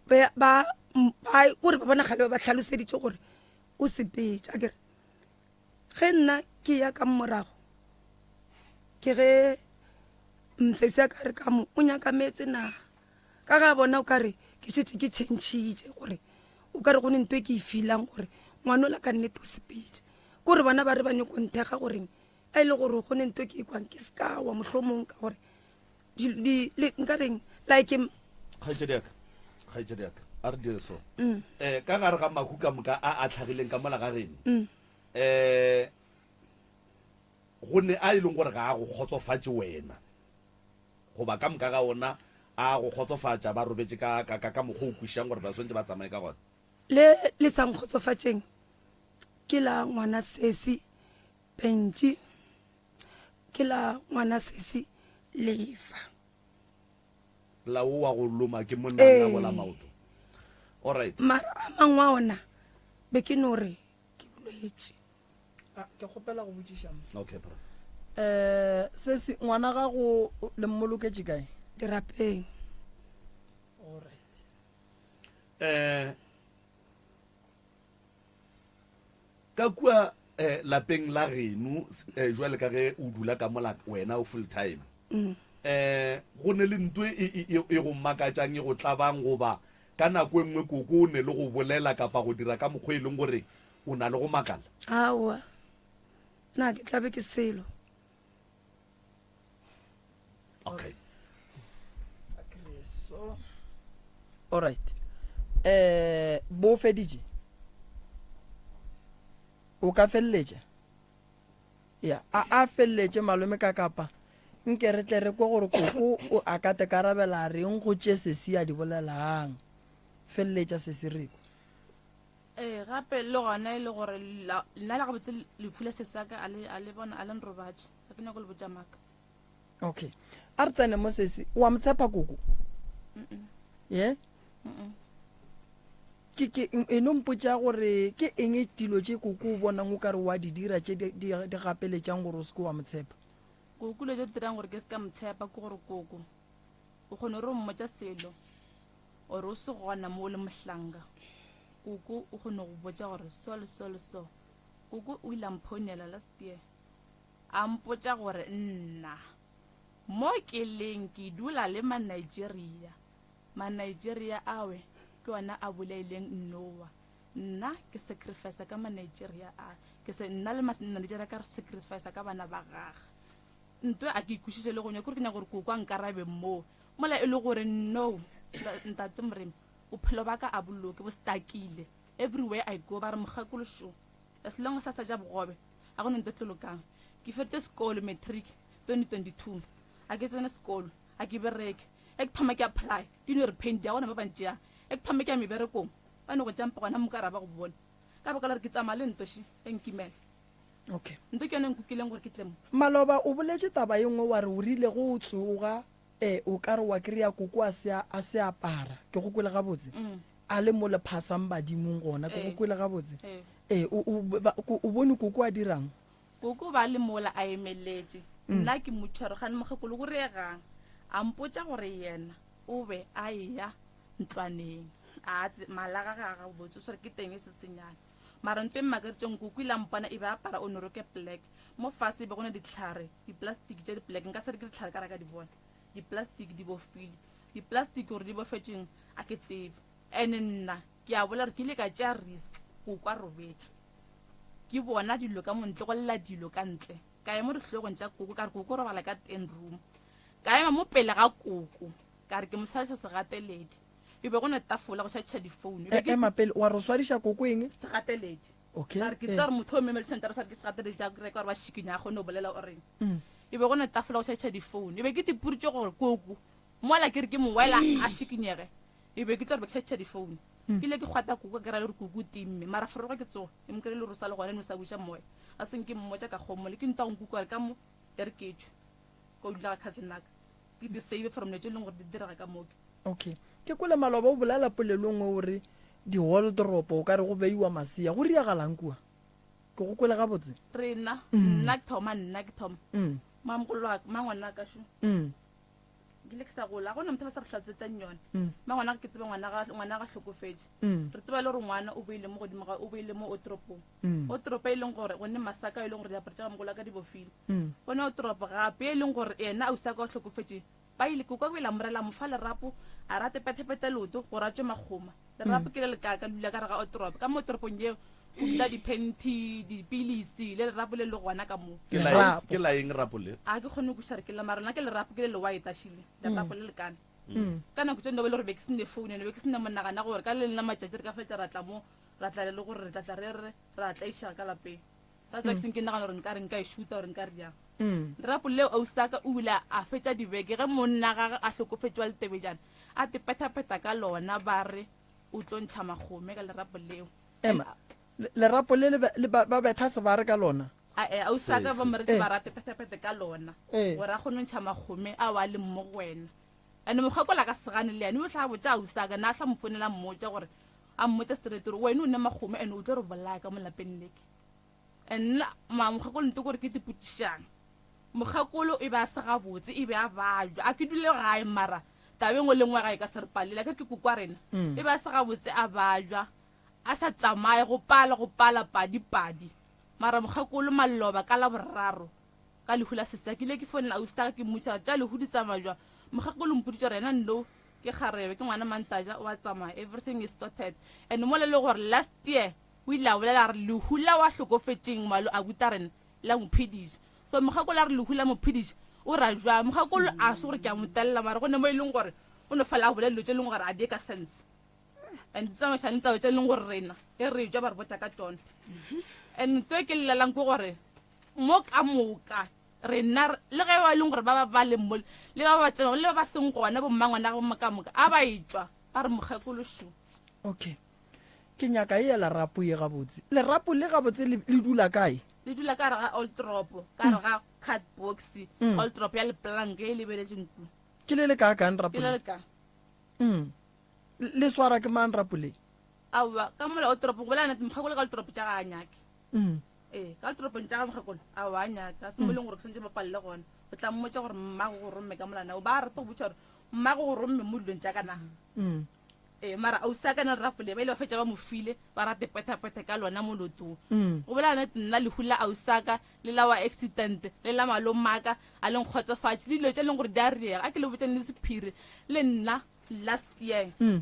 ba ba kore ba bona gale ba hlaloseditše gore o sepetše a kere ge nna ke ya ka morago ke ge msesi a ka re ka mo o nyaka meetse na Ka ge a bona o ka re ke šetše ke tšhentšhitše gore o ka re go ne nto e ke e feelang gore ngwanola ka nnete o sepetše. Ke gore bona ba re ba nyoko nthekga goreng a e le gore go ne nto e ke e kwang ke se ka wa mohlomong ka gore nka reng like Kgaetšedi ya ka, kgaetšedi ya ka, a re dire so. Eh, ka gare ga mahu ka moka a a tlhagileng ka mola ga geno, eh, go ne a e leng gore ga a go kgotsofatše wena. Goba ka moka ga ona a go kgotsofatša, ba robetše ka, ka, ka, ka mokgwa o kwišang gore ba swanetše ba tsamaye ka gona. Le le sa nkgotsofatšeng ke la ngwana sesi Bentši, ke la ngwana sesi Lefa. La wo wa go loma ke monna a ngabola maoto. Alright. Mara a mangwe a ona be ke no re ke bolwetši. Ah, ke kgopela go botšiša mo. Okay, prof. Eh, sesi ngwana gago le mmoloketše kae? Dirapeng. Alright. Eh, ka kua eh, lapeng la geno eh, jwale ka ge o dula ka mola wena o full time mm. eh, go ne le ntwe e, e, e, e go makatšang e go tlabang goba ka nako e nngwe koko o ne le go bolela kapa go dira ka mokgwa e leng gore O na le go makala? Aowa, na ke tla be ke selo. Okay. All right. Eh, bo feditše? O ka feleletša? Ya, a a feleletše malome ka kapa. Nke re tle re kwe gore koko o a ka te karabela a reng go tše sesi a di bolelang. Feleletša sesi re kwe. Ee, gape le gona e le gore nna le gabotse lehu la sesaka a le a le bona a le nrobatše ga ke nyako le botša maaka. Okay, a re tsene mo sesi. Wa mo tshepa koko? Ye? Ke ke e no mpotša gore ke eng dilo tše koko o bonang o ka re wa di dira tše di di di gapeletšang gore o se ke wa mo tshepa? Koko dilo tše di dirang gore ke se ka mo tshepa ke gore koko o kgone gore o mmotša selo Or o se gona mo o le mohlanka, koko o kgone go botša gore so le so le so. Koko o ile a mphounela last year a mpotša gore nna mo ke leng ke dula le ma-Nigeria. Ma-Nigeria awe ke ona a bolaileng Noah. Nna ke sacrifice ka ma-Nigeria a, ke se nna le ma-Nigeria ka re sacrifice ka bana ba gage. Ntwe a ke ikwešiše le go nywa, ke gore ke nyaka gore koko a nkarabe moo. Mola e le gore no, ntate Moremi, bophelo ba ka a bo loke, bo stakile. Everywhere I go ba re mokgekolo šo. As long as a sa ja bogobe, ga go na ntho e tlo lokang. Ke feditše sekolo, matric, 2022. Ga ke tsene sekolo, ga ke bereke. Ge ke thoma ke apply, di no re paint, ga go na ba ba ntšeang. Ge ke thoma ke ya meberekong, ba no go jumpa gona mo ka ra ba go bone. Ka baka la gore ke tsamaya le nto še, e nkimela. Okay. Nto ke yone e nkukileng gore ke tle mo. Maloba o boletše taba ye nngwe wa re o rile ge o tsoga e o ka re wa kry-a koko a se a se apara. Ke go kwele gabotse? A le mo le phasang badimong gona. Ke go kwele gabotse? Ee, o o ba o bone koko a dirang? Koko ba le mola a emeletše. Nna ke mo tshwere gane mokgekolo go reegang. A mpotša gore yena o be a eya ntlwaneng. A mala gage a gabotse o swere ke teng e se senyane. Mara nto e mmakaditšeng koko ile a mpona e be a apara o noroke black. Mo fase e be go ne dihlare, diplastiki tša di-black, nka se re ke dihlare ka ra ka di bona. Diplastiki di bofilwe. Diplastiki gore di bofetšeng a ke tsebe. And nna ke a bolela gore ke ile ka tšea risk koko a robetše. Ke bona dilo ka mo ntle, go lla dilo ka ntle. Ka ya mo dihlogong tša koko, ka re koko o robala ka ten room. Ka ema mo pele ga koko, ka re ke mo swariša segateledi. E be go ne tafola go šatšha difounu. E be ke Ema pele, wa re o swariša koko eng? Segateledi. Okay. Ka re ke eh. tseba gore motho o memele tšhelete re sware ke segateledi tša reka gore ba šikinya a kgone go bolela o reng. Mm. E be go ne tafola go šatšha difounu. E be ke tipuritše gore koko mola ke re ke mowela a šikinyege. E be ke tlo re be ke šatšha difounu. Mm. Ke ile ke kgwata koko ka kry-a le gore koko o timme. Mara forogo ke tsoga e mo kry-e le gore o sa le gona no sa buša moya. A seng ke mmotša ka kgomo le ke ntwa go nkuka gore ka mo e re ke tšwe. Ko dula ga cousin naka. Ke di save from dilo tše e leng gore di direga ka mo ke. Okay. Ke kwele maloba o bolela polelo nngwe o re di-wardrobe o ka re go beiwa masea. Go riagalang kua? Ke go kwele gabotse? Rena, nna ke thoma, nna ke thoma. Mm. Mamogolo wa ka, mangwana ka šo. Mm. Ke ile ke sa gola, ga gona motho ba sa re hlatsetsang yone. Mm. Mangwana ke tseba ngwana ga ngwana ga hlokofetše. Mm. Re tseba le gore ngwana o beile mo godimo ga o beile mo otoropong. Mm. Otoropo e leng gore go ne masaka e leng gore diaparo tša mamogolo wa ka di bofile. Mm. Go ne otoropo gape e leng gore yena ausi wa ka o hlokofetše. Ba ile ke kwa o ile a morela a mo fa lerapo a rate pethepethe leoto gore a tšwe makgoma. Lerapo ke le lekaaka le dula ka gare ga otoropo. Ka mo toropong yeo go dula diphenti, dipilisi le lerapo le le gona ka moo. Ke la Lerapo. ke la eng rapo le? A ke kgone go kwešiša gore ke la mara nna ke lerapo ke le le white ashile. Lerapo le lekana. Mm. Ka nako tše nno be le gore be ke se ne phone ene be ke se ne monagana gore ka le leng la matšatši re ka fetša ra tla mo ra tla le gore re tla tla re re ra tlaišega ka lapeng. That's why ke seng ke nagana gore nka re nka e shoota gore nka riang. Mm. Lerapo leo ausaka o ile a fetša dibeke ge monna gage a hlokofetše wa letebejana a te pethaphetha ka lona ba re o tlo ntšha magome ka lerapo leo. Ema, le- lerapo le le be- le ba ba betha sebare ka lona. Ae, ausaka Se- ba se. mo re Eh. ba rate pethaphethe ka lona Eh. gore a kgone go ntšha magome ao a leng mo go wena. And mokgekolo a ka se gane le yena o tla botša ausaka na a tla mo founela a mmotša gore a mmotša straight gore wena o ne magome and o tlo re bolaya ka mo lapeng leke. And nna ma mokgekolo nto gore ke tipotšišang. Mokgekolo e be a se gabotse e be a bajwa a ke dule gae mara taba e nngwe le nngwe ga e ka se re palele akere ke koko wa rena Mm. e be a se gabotse a bajwa a sa tsamaye go pala go pala padi padi mara mokgekolo maloba ka la boraro ka lehu la sesea ke ile ke founela ausi ka ke mmotša tša lehu di tsamaya jwang mokgekolo mpoditše gore yena no ke kgarebe ke ngwana mantaja o a tsamaya everything is sorted and mola e le gore last year o ile a bolela gore lehu la wa hlokofetšeng malo a buta rena la mo phediša so mokgekolo a re lehu la mo phediša o ra jwang mokgekolo a se gore ke a mo telela mara go ne mo e leng gore o no fela a bolela dilo tše e leng gore a di ye ka sense and di tsamaišane taba tše e leng gore rena e re jwa ba re botša ka tšona and ntho e ke llelang ke gore mo ka moka rena le ge ba e leng gore ba ba ba leng mo le ba ba tsebang le ba ba seng gona bommangwana go ka moka a ba etšwa ba re mokgekolo šo Okay. Ke nyaka e ya lerapo ye gabotse. Lerapo le gabotse le le dula kae? Le dula ka gare ga old tropo ka gare ga card box Mm. old tropo ya leplanka e lebeletšeng ku Ke le le kaakang rapo ke le le? le ka Mm. Le swara ke mang rapo le? aowa ka mola old tropo go bolela nnete mokgekolo ka old tropo tša ga a nyake Mm. Ee, ka toropong tša ga mokgekolo, aowa a nyaka, se mo e leng gore ke swanetše ba palele gona. O tla mmotša gore mmago go romme ka mola na. O ba rata go botša gore mmago go romme mo dilong tša ka na. Mm. Ee, mara ausi a ka na le rapole ba ile ba fetša ba mo file, ba rate pethapethe ka lona mo lotong. Mm. Go bolela nnete nna lehu la ausi a ka, le la wa accident, le la malomaka, a le nkgotsofatše, le dilo tše e leng gore di a riega. A ke le botšeng le sephiri, le nna last year Mm.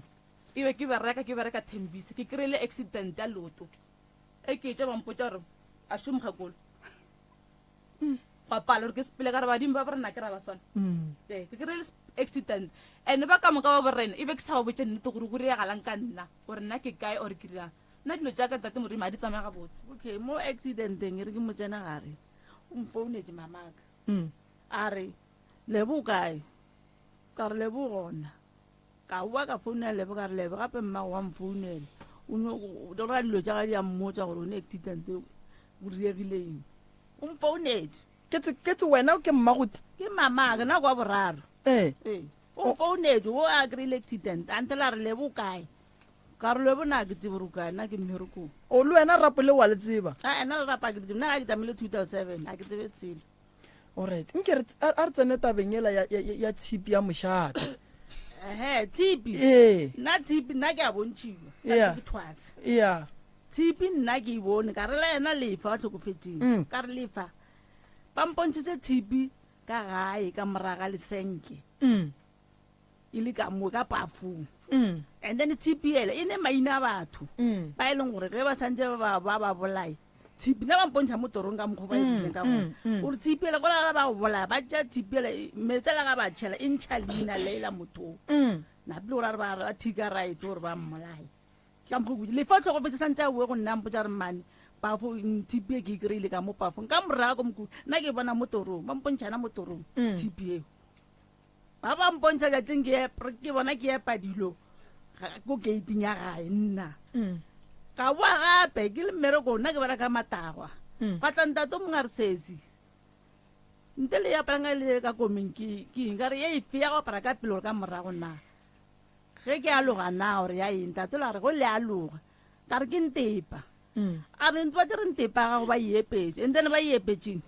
e be ke bereka, ke bereka Thembisa, ke kry-ile accident ya leoto. E ke etša ba mpotša gore a šo mokgekolo. Gwa pala gore ke sepele ka re badimo ba borena ke ra ba swana. Mm. Ee, ke kry-ile accident. And ba ka moka ba borena e be ke sa ba botše nnete gore go diragalang ka nna, gore nna ke kae or ke dirang. Nna dilo tša ka ntate Modimo ga di tsamaye gabotse. Okay, mo accidenteng e re ke mo tsena gare, o mfounetše mamaka. Mm. A re, Lebo o kae? Ka re Lebo o gona. Ka boa ka founela Lebo ka re Lebo gape mmago wa mfounela. O no o ra dilo tša ga di a mmotsa gore o ne accident o diregile eng. O mfounetše. Ke tse ke tse wena ke mmago Ke mamaka nako wa boraro. Eh. Ee. O mfounetše o a kry-ile accident until a re Lebo o kae. Ka re Lebo na ke tsebe gore o kae nna ke mmerekong. O le wena rapo le wa le tseba. A ena le rapa ke tsebe nna ga ke tlamile 2007 ga ke tsebe selo. Alright, nke re a re tsene tabeng ela ya, ya, ya tshipi ya mošate. Ehe, tshipi. Ee. Nna tshipi nna ke a bontšhiwa. Sa Yeah. ke thwase. Yeah. Tshipi nna ke e bone ka re la yena lefa wa tlhokofetseng. Mm. Ka re lefa. Ba mpontšhitse tshipi ka gae ka moraga lesenke. Mm. E le ka mo ka pafung. Mm. And then tshipi ele e ne maina a batho. Mm. Ba e leng gore ge ba santse ba ba ba bolae. Tshipi nna ba mpontšha mo torong ka mokgwa ba e rileng ka gona. Gore tshipi ele gore ga ba go bolaya ba tšea tshipi ele meetse la ga ba tšhela e ntšha leina le la motho. Napile gore a re ba ba thika right gore ba mmolaye. Ke ka mokgwa ke lefa tlhokofetse santse a boe go nna mpotsa re mmane pafo tshipi e ke e kry-ile ka mo pafong ka morago ko mokhu nna ke bona mo torong ba mpontšhana mo torong tshipi eo. Ba ba mpontšha tšatšing ke ke bona ke epa dilo ko gating ya gae nna. Ka boa gape ke le mmerekong nna ke bereka matagwa. Gwa tla ntate o mongwe a re sesi nte le aparang ka le ka komeng ke ke eng ka re ye efe ya go apara ka pele gore ka morago na. Ge ke aloga na gore ya eng ntate la re go le aloga ka re ke ntepa. A re ba re ntepa gago ba e epetše and then ba e epetšeng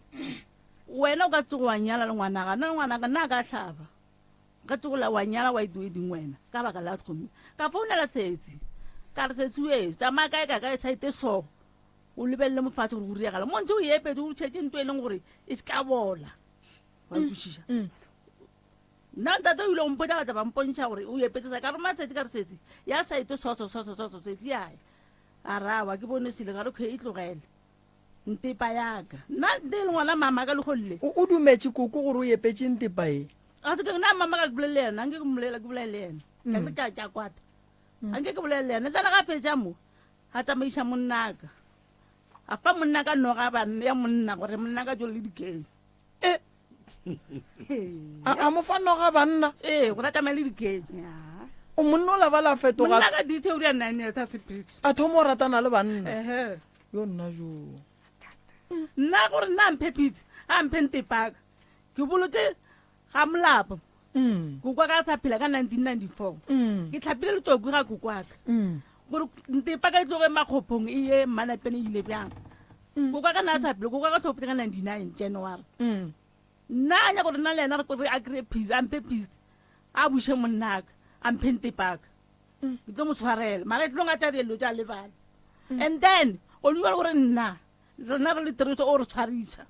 wena o ka tsogo wa nyala le ngwanaka nna ngwanaka nna a ka hlaba ka tsogo la wa nyala wa itueding wena ka baka la gomme ka founela setsi ka re setsi o tsamaya kae ka kae saete so o lebelele mofatshe gore o riagala mo ntse o epetse o tšhetse nto e leng gore e se ka bola wa kwešiša nna ntate o ile go mpotsa batla ba mpontšha gore o epetse sa ka roma setsi ka re setsi ya saete so so so so so setsi yae a rawa ke bone sele ka re kgwe e tlogele Ntepa yaka. Nna nte le ngwana mama ka legolle. O o dumetše koko gore o epetše ntepa e? Ga se ke nna mama ka ke bolele le yena, anke ke mmolela ke bolele le yena. Ka se ka ka kwata. Anke ke bolele le yena. Tsena ga fetša mo, a tsamaiša monnaka. A fa monna ka noga ba ya monna gore monna ka tswele le dikeng. E. A a mo fa noga banna? Ee, gore a tsamaye le dikeng. O monna o la ba la fetoga. Monna ka dithe o dia 9 years a sepedi. A thoma o ratana le banna. Ehe. Yo nna jo. Nna gore nna a mphe pitse, a mphe ntepaka. Ke bolotse ga molapo. Mm. Koko ka sa phela ka 1994. Mm. Ke tlhapile letsoku ga koko aka. Mm. Gore ntepaka e tloge makgophong e ye mmanapene e ile bjang. Koko ka nna a sa phela, koko ka tlhopile ka 99 January. Nna a nyaka gore nna le yena re a kry-e peace, a mphe peace. A buše monnaka, a mphe ntepaka. Ke tlo mo tshwarela. Mara e tlong a tla dilo tša lebala. And then o dumela gore nna rena re le tiriso o re tshwariša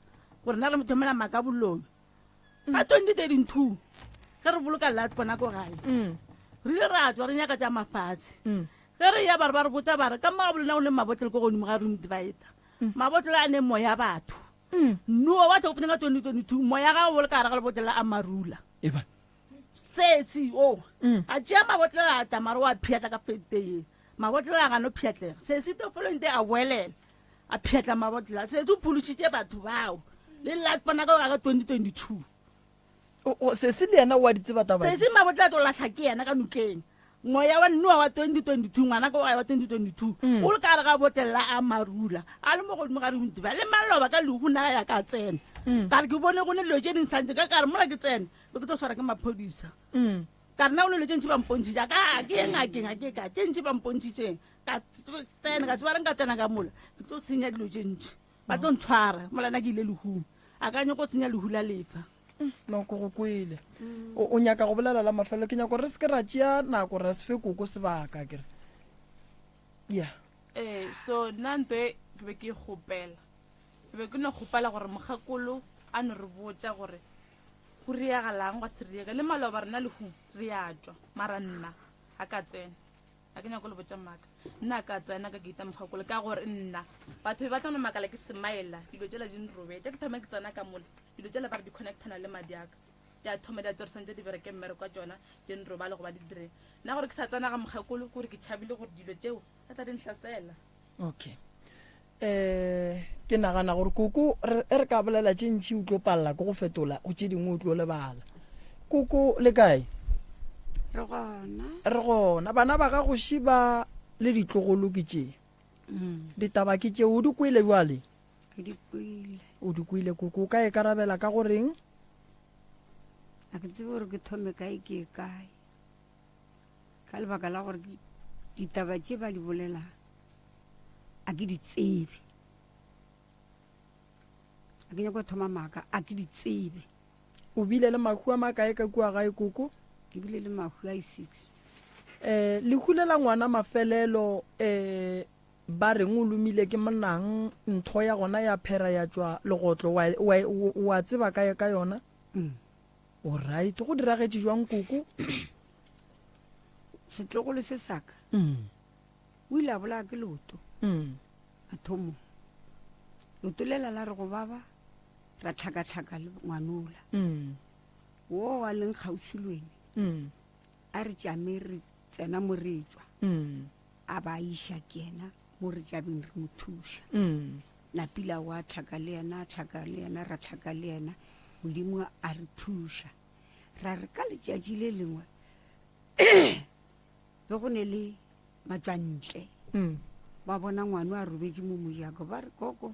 gore nna re mo thomela maaka boloi. Ka 2032 ge re boloka lat bona ko gae re ile ra tswa re nyaka tša mafatshe. Ge re ya ba re ba re botsa ba re ka mo ga bolena go ne mabotlelo ko godimo ga room divider. Mabotlelo a ne moya batho. Noa wa tlhokofetseng ka 2022 moya ga o le ka gare ga lebotlelo a marula. Sesi o a tšea mabotlelo a tla mare wa phiatla ka fete ye. Mabotlelo a gano phiatlega. Sesi the following day a boelela a phiatla mabotlelo. Sesi o phološitše batho bao le lat bona ka ka 2022. O sesi le yena o a di tseba taba. Sesi mabotlelo a tlo lahla ke yena ka nokeng. Moya wa Noa wa 2022, ngwana ka wa 2022, o le ka gare ga botlelo a marula, a le mo godimo ga rehuntiba le maloba ka lehu naga ya ka tsena. Ka re ke bone go ne dilo tše ding santse ka ka re mola ke tsene be ke tlo swara ke maphodisa. Ka re na go ne dilo tše ntši ba mpontšhitše ka ke ye ngakeng a ke ka tše ntši ba mpontšhitšeng ka tsena ka tseba re nka tsena ka mola ke tlo senya dilo tše ntši ba tlo ntshwara mola na ke ile lehung a ka nyako tsenya lehu la lefa. No, ke go kwele. O, o nyaka go bolela la mafelelo. Ke nyaka gore re se ke ra tšea nako ra se fe koko sebaka, ke re. Ya. Ee, so nna nto e ke be ke e kgopela, ke be ke no kgopela gore mokgekolo a no re botša gore go riagalang gwa se riege. Le maloba rena lehung re a tšwa, mara nna a ka tsena. A ke nyako le botša maaka. Nna a ka tsena ka keita mokgekolo ka gore nna batho be ba tla no makala ke semaela dilo tšela di nrobetša ke thoma ke tsena ka mola. Dilo tšela ba re di connectana le madi a ka. Di a thoma di a tsorisang tše di bereke mmereko wa tšona, di nrobale goba di direng. Nna gore ke sa tsena ga mokgekolo ke gore ke tšhabile gore dilo tšeo di tla di nhlasela. Okay. Eh, ke nagana gore koko re e re ka bolela tše ntši o tlo palela ke go fetola go tše dingwe o tlo lebala. Koko le kae? Re gona. Re gona. Bana ba gago ši ba le ditlogolo ke tše. Ditaba ke tše o di kwele jwale? Ke di kwele. O di kwele koko, o ka e karabela ka go reng? A ke tsebe gore ke thome kae ke ye kae. Ka lebaka la gore ditaba tše ba di bolelang a ke di tsebe. A ke nyako thoma maaka, a ke di tsebe. O bile le mahu a makae ka kua gae koko? Ke bile le mahu a i-six. Eh, lehu le la ngwana mafelelo eh Ba reng o lomile ke monang, ntho ya gona ya phera ya tšwa legotlo, wa, wa, o a tseba ka, ka yona? Mm. O right, go diragetše jwang koko? Setlogolo se sa ka Mm. o ile a bolaya ke leoto Mm. mathomong. Leoto lela la re go baba, ra tlhakatlhaka le ngwanola. Mm. Wo a leng kgauswi le wene. Mm. A re tšame re tsena mo re tšwa. Mm. A ba iša ke yena mo re tšabeng re mo thuša. Mm. Napila wa tlhaka le yena, a tlhaka le yena, ra tlhaka le yena. Modimo a re thuša. Ra re ka letšatši le lengwe be go ne le matšwantle. Mm. Ba bona ngwano a robetše mo mojako ba re koko,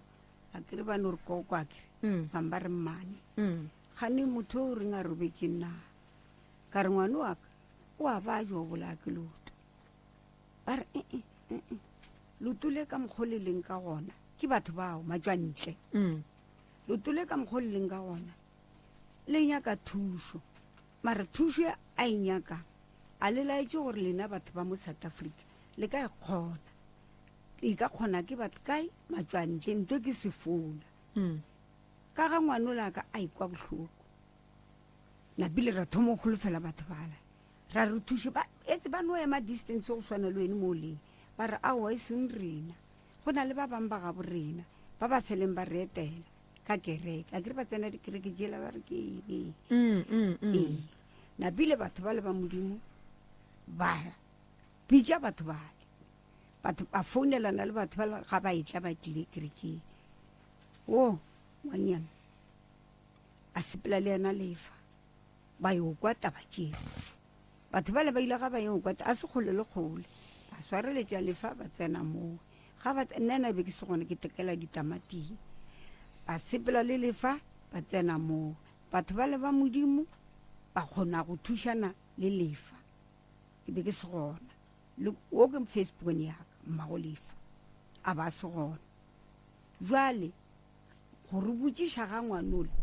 a kere ba no re koko a kere. Mm. Bang ba re mmane. Mm. Gane motho o reng a robetše nna. Ka re ngwano wa ka o a ba jo bolaya ke leoto. Ba re eh, eh, eh, eh. Leoto le ka mokgwa le leng ka gona ke batho bao matšwantle. Mm. Leoto le ka mokgwa le leng ka gona le nyaka thušo. Mara thušo a e nyakang a le laetše gore lena batho ba mo South Africa le ka e kgona. E ka kgona ke batho kae matšwantle nto ke sefona. Mm. Ka ga ngwanola ka a ikwa bohloko. Napile ra thoma go holofela batho bala. Ra re thuše ba etse ba no ema distance go swana le wene mo o leng. Ba re aowa e seng rena. Go na le ba bang ba gabo rena ba ba feleng ba re etela ka kereke. A kere ba tsena dikereke tšela ba re ke eng. Mm, mm, mm. Ee. Napile batho ba le ba Modimo ba bitša batho bale. Batho ba founelana le batho ba ga ba etla ba tlile kerekeng. O ngwanyana a sepela le yena lefa ba yo kwa taba tšeo. Batho bale ba ile ga ba yo kwa a se kgole le kgole. Ba swareletša lefa ba tsena moo. Ga ba nna ena be ke se gona ke tekela ditamating. Ba sepela le lefa ba tsena moo. Batho bale ba Modimo ba kgona go thušana le lefa. Ke be ke se gona. Le o ke Facebook ya ka mmago lefa. A ba se gona. Jwale go re botšiša ga ngwanola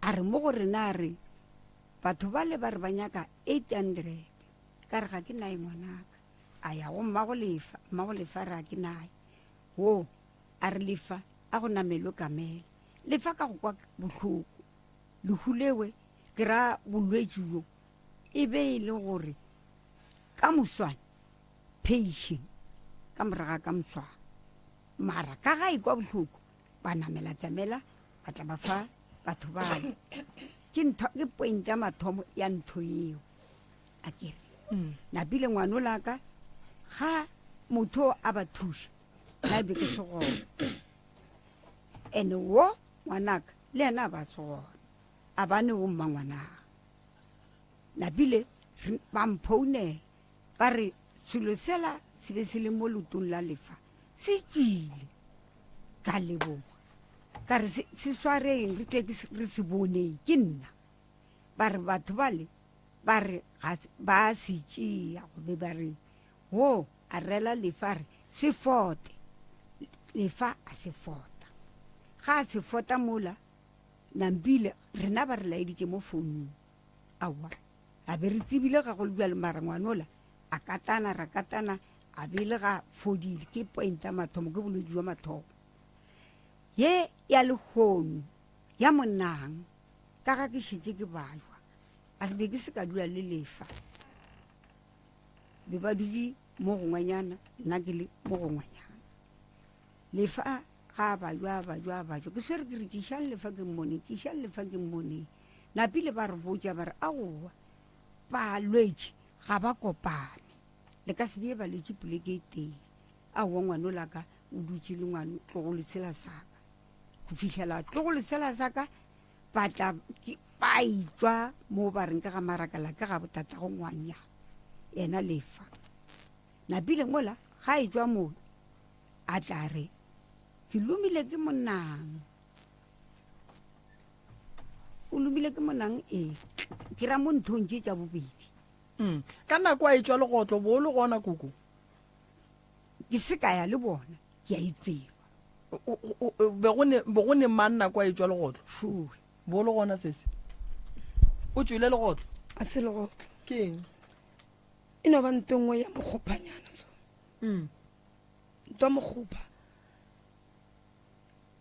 a re mo go rena a re batho ba le ba re ba nyaka 800 ka re ga ke nae ngwanaka. A ya go mmago lefa, mmago lefa re a ke nae. Wo a re lefa a go namelwe kamela. Lefa ka go kwa bohloko. Lehu lewe ke ra bolwetši bjo e be e le gore ka moswane patient ka moraga ka moswane. Mara ka ga e kwa bohloko ba namela kamela ba tla ba fa batho bale. Ke ntho ke point ya mathomo ya ntho eo. A ke re. Mm. Napile ngwano la ka ga motho a ba thuša na be ke se gona. Ene wo ngwanaka le yena a ba se gona. A ba ne bo mma ngwanaka. Napile ba mphounela ba re selo sela se be se le mo leotong la lefa se tšwile. Ka leboga ka re se swareng re tle re se boneng ke nna. Ba re batho bale ba re ba se tšea gobe ba re wo a rela lefa re se fote. Lefa a se fota. Ga a se fota mola Nampile rena ba re laeditše mo founung. Aowa a be re tsebile ga go le bjalo mara ngwanola a katana ra katana a be le ga fodile ke point ya mathomo ke bolwetši jwa mathomo. Ye ya lehono ya monang ka ga ke šetše ke bajwa a be ke se ka dula le lefa. Be ba dutše mo gongwenyana nna ke le mo gongwenyana. Lefa ga a bajwa a bajwa a bajwa ke swere ke re tšišang lefa ke mmone tšišang lefa ke mmone. Napile ba re botša ba re aowa balwetši ga ba kopane le ka se bee balwetši poleke e tee. Aowa ngwano la ka o dutše le ngwano tlogolo sela sa ka go fihlela tlogolo sela sa ka ba tla ba itšwa mo ba reng ke ga marakala ke ga botatago ngwanyana yena lefa. Napile mola ga e tšwa moo a tla re ke lomile ke monang. O lomile ke monang ee ke ra mo nthong tše tša bobedi. Mm. Ka nako a e tšwa legotlo bo le gona koko? Ke se ka ya le bona ke a itseba. Be go ne be go ne mang nako a e tšwa legotlo? Fue. Bo le gona sese. O tšwele legotlo? A se legotlo. Ke eng? E no ba nto nngwe ya mokgophanyana so. Mm. Nto ya mokgopha.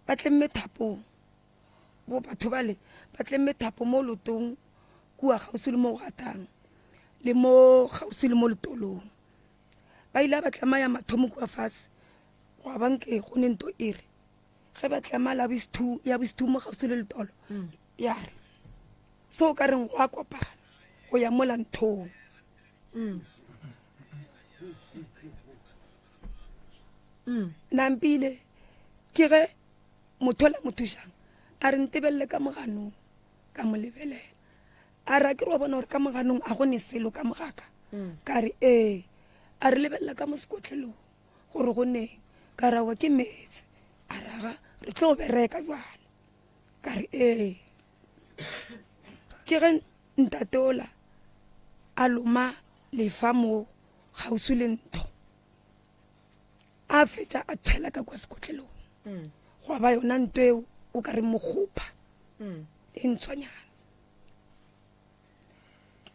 Ba tlemme thapong. Bo batho bale ba tlemme thapo mo lotong kua kgauswi le mo go gatang le mo kgauswi le mo letolong. Ba ile ba tlama ya mathomo kua fase gwa ba nke go ne nto e re. Ge ba tlema la bosthu ya bosthu mo kgauswi le letolo ya re so o ka reng go a kopana go ya mola nthong. Nampile ke ge motho ola mo thušang a re ntebelele ka moganong ka mo lebelela a re a ke re wa bona gore ka moganong a go ne selo ka mogaka ka re ee a re lebelela ka mo sekotlelong gore go neng ka re aowa ke meetse a re aga re tlo bereka jwale ka re ee ke ge ntate ola a loma lefa mo kgauswi le ntho a fetša a tshwela ka kwa sekotlelong mm. gwa ba yona nto eo o ka re mokgopha mm. e ntshwanyana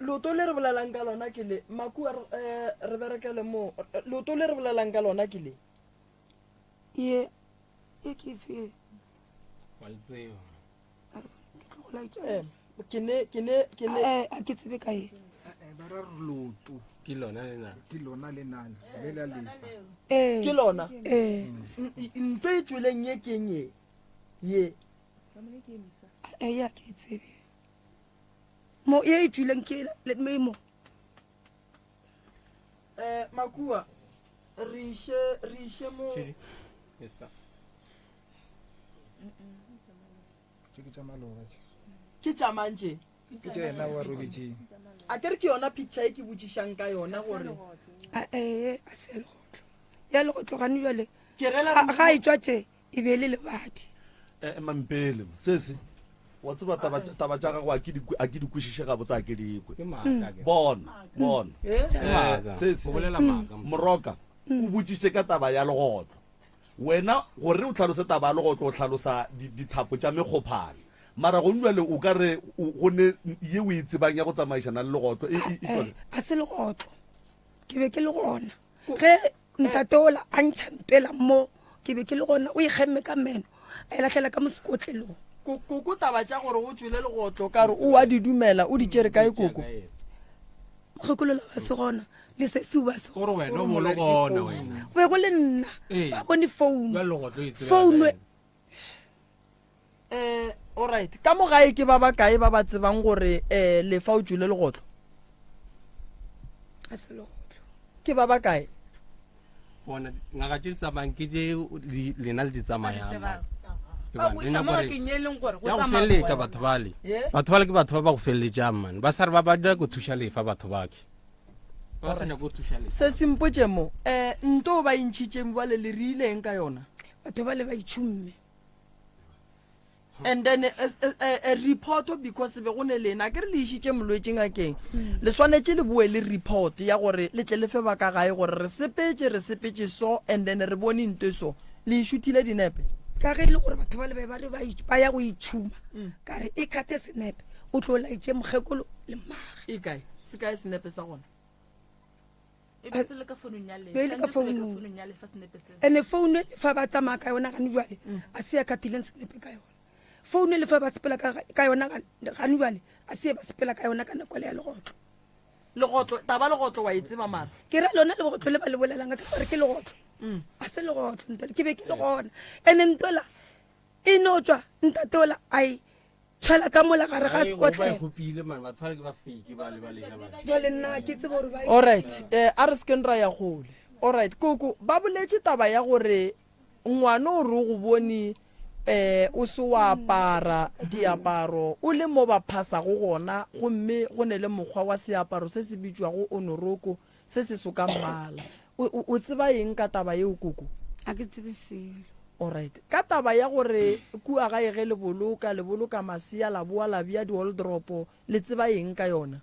leoto le re bolelang ka lona ke le makua eh, re berekele mo leoto le re bolelang ka lona ke le ye ye ke efe wa le tseba eh, ke ne ke ne ke ne eh, a ke tsebe ka e ba ra re leoto ke lona le nana ke lona le nana le la lefa ke lona nto e tsweleng ye keng ye ye ee a ke tsebe mo ye e tswileng ke le mo eh makua re iše re iše mo tše ke tša maloba tše ke tša mang tše ke tša yena wa robetšeng a ke re ke yona picture e ke botšišang ka yona gore a ee a se legotlo ya legotlo gane jale ke rela ga e tswa tše e be e le lebadi. E, emang pele, sesi. Wa tseba taba, taba tša gago a ke di, a ke di kwešiše gabotse, a ke di kwe. Bona, bona. Ke maaka. Sesi, O bolela maaka. Moroka, o botšiše ka taba ya legotlo. Wena, gore o hlalose taba ya legotlo, o hlalosa di, dithapo tša mekgophane. Mara gong bjale o ka re o, go ne ye o e tsebang ya go tsamaišana le legotlo. E, e, e tšwa A se legotlo. Ke be ke le gona. Ge Ntate ola a ntšha ntwela mo ke be ke le gona, o e kgemme ka meno a e lahlela ka mo sekotlelong. Koko taba tša gore o tšwele legotlo ka re o a di dumela o di tšere kae koko? Mokgekolola ba se gona le sesi ba se gona. Gore wena o bo le gona wena. Go be go le nna ba bone phone. Phone Eh alright ka mo gae ke ba ba kae ba ba tsebang gore eh lefa o tšwele legotlo? A se legotlo. Ke ba ba kae? Bona ngaka tše di tsamayang ke tše lena le di tsamayang. Ba go iša mo ngakeng e leng gore go ya go tsamaya feleletša batho bale. Batho bale ke batho ba ba go feleletšang man. Ba sa re ba ba dira go thuša lefa batho bake. Ba sa nyaka go thuša lefa. Se sempotše mo eh nto ba e ntšhitšeng bjale le rileng ka yona? Batho bale ba itšhumme. and then a, a, a, a report because be go ne lena ke re le išitše molwetši ngakeng mm. le swanetše le boe le report ya gore le tle le fe ba ka gae gore re sepetše re sepetše so and then re bone nto so le išuthile dinepe ka ge e le gore batho ba le be ba re ba ya go itšhuma mm. ka re e kgate senepe o tlo laetše mokgekolo le mmage e kae se kae senepe sa gona E be se le ka founung ya Be e le ka founung. Ene founu e fa ba tsamaya ka yona gane jwale mm. a se ya khathileng senepe ka yona founu e le fa ba sepela ka yona gane jwale a se ba sepela ka yona ka nako le ya legotlo legotlo taba legotlo wa e tseba mara ke ra lona legotlo le ba le bolelang ka gore ke legotlo mm. a se legotlo ntwela ke be ke le gona ene ntwela e no tswa ntate ola ai tshwela ka mola gare ga sekotlelo jale nna ke tsebe gore ba alright eh a re sekeng ra ya gole alright koko ba boletše taba ya gore ngwana o re o go bone eh o se wa apara diaparo o le mo ba phasago gona gomme go ne le mokgwa wa seaparo se se bitšwago onoroko Se se so ka mmala. O, o, o tseba eng ka taba yeo, koko? A ke tsebe selo. Alright. Ka taba ya gore kua gae ge le boloka, le boloka masea, la boa la bea dioldropo, le tseba eng ka yona?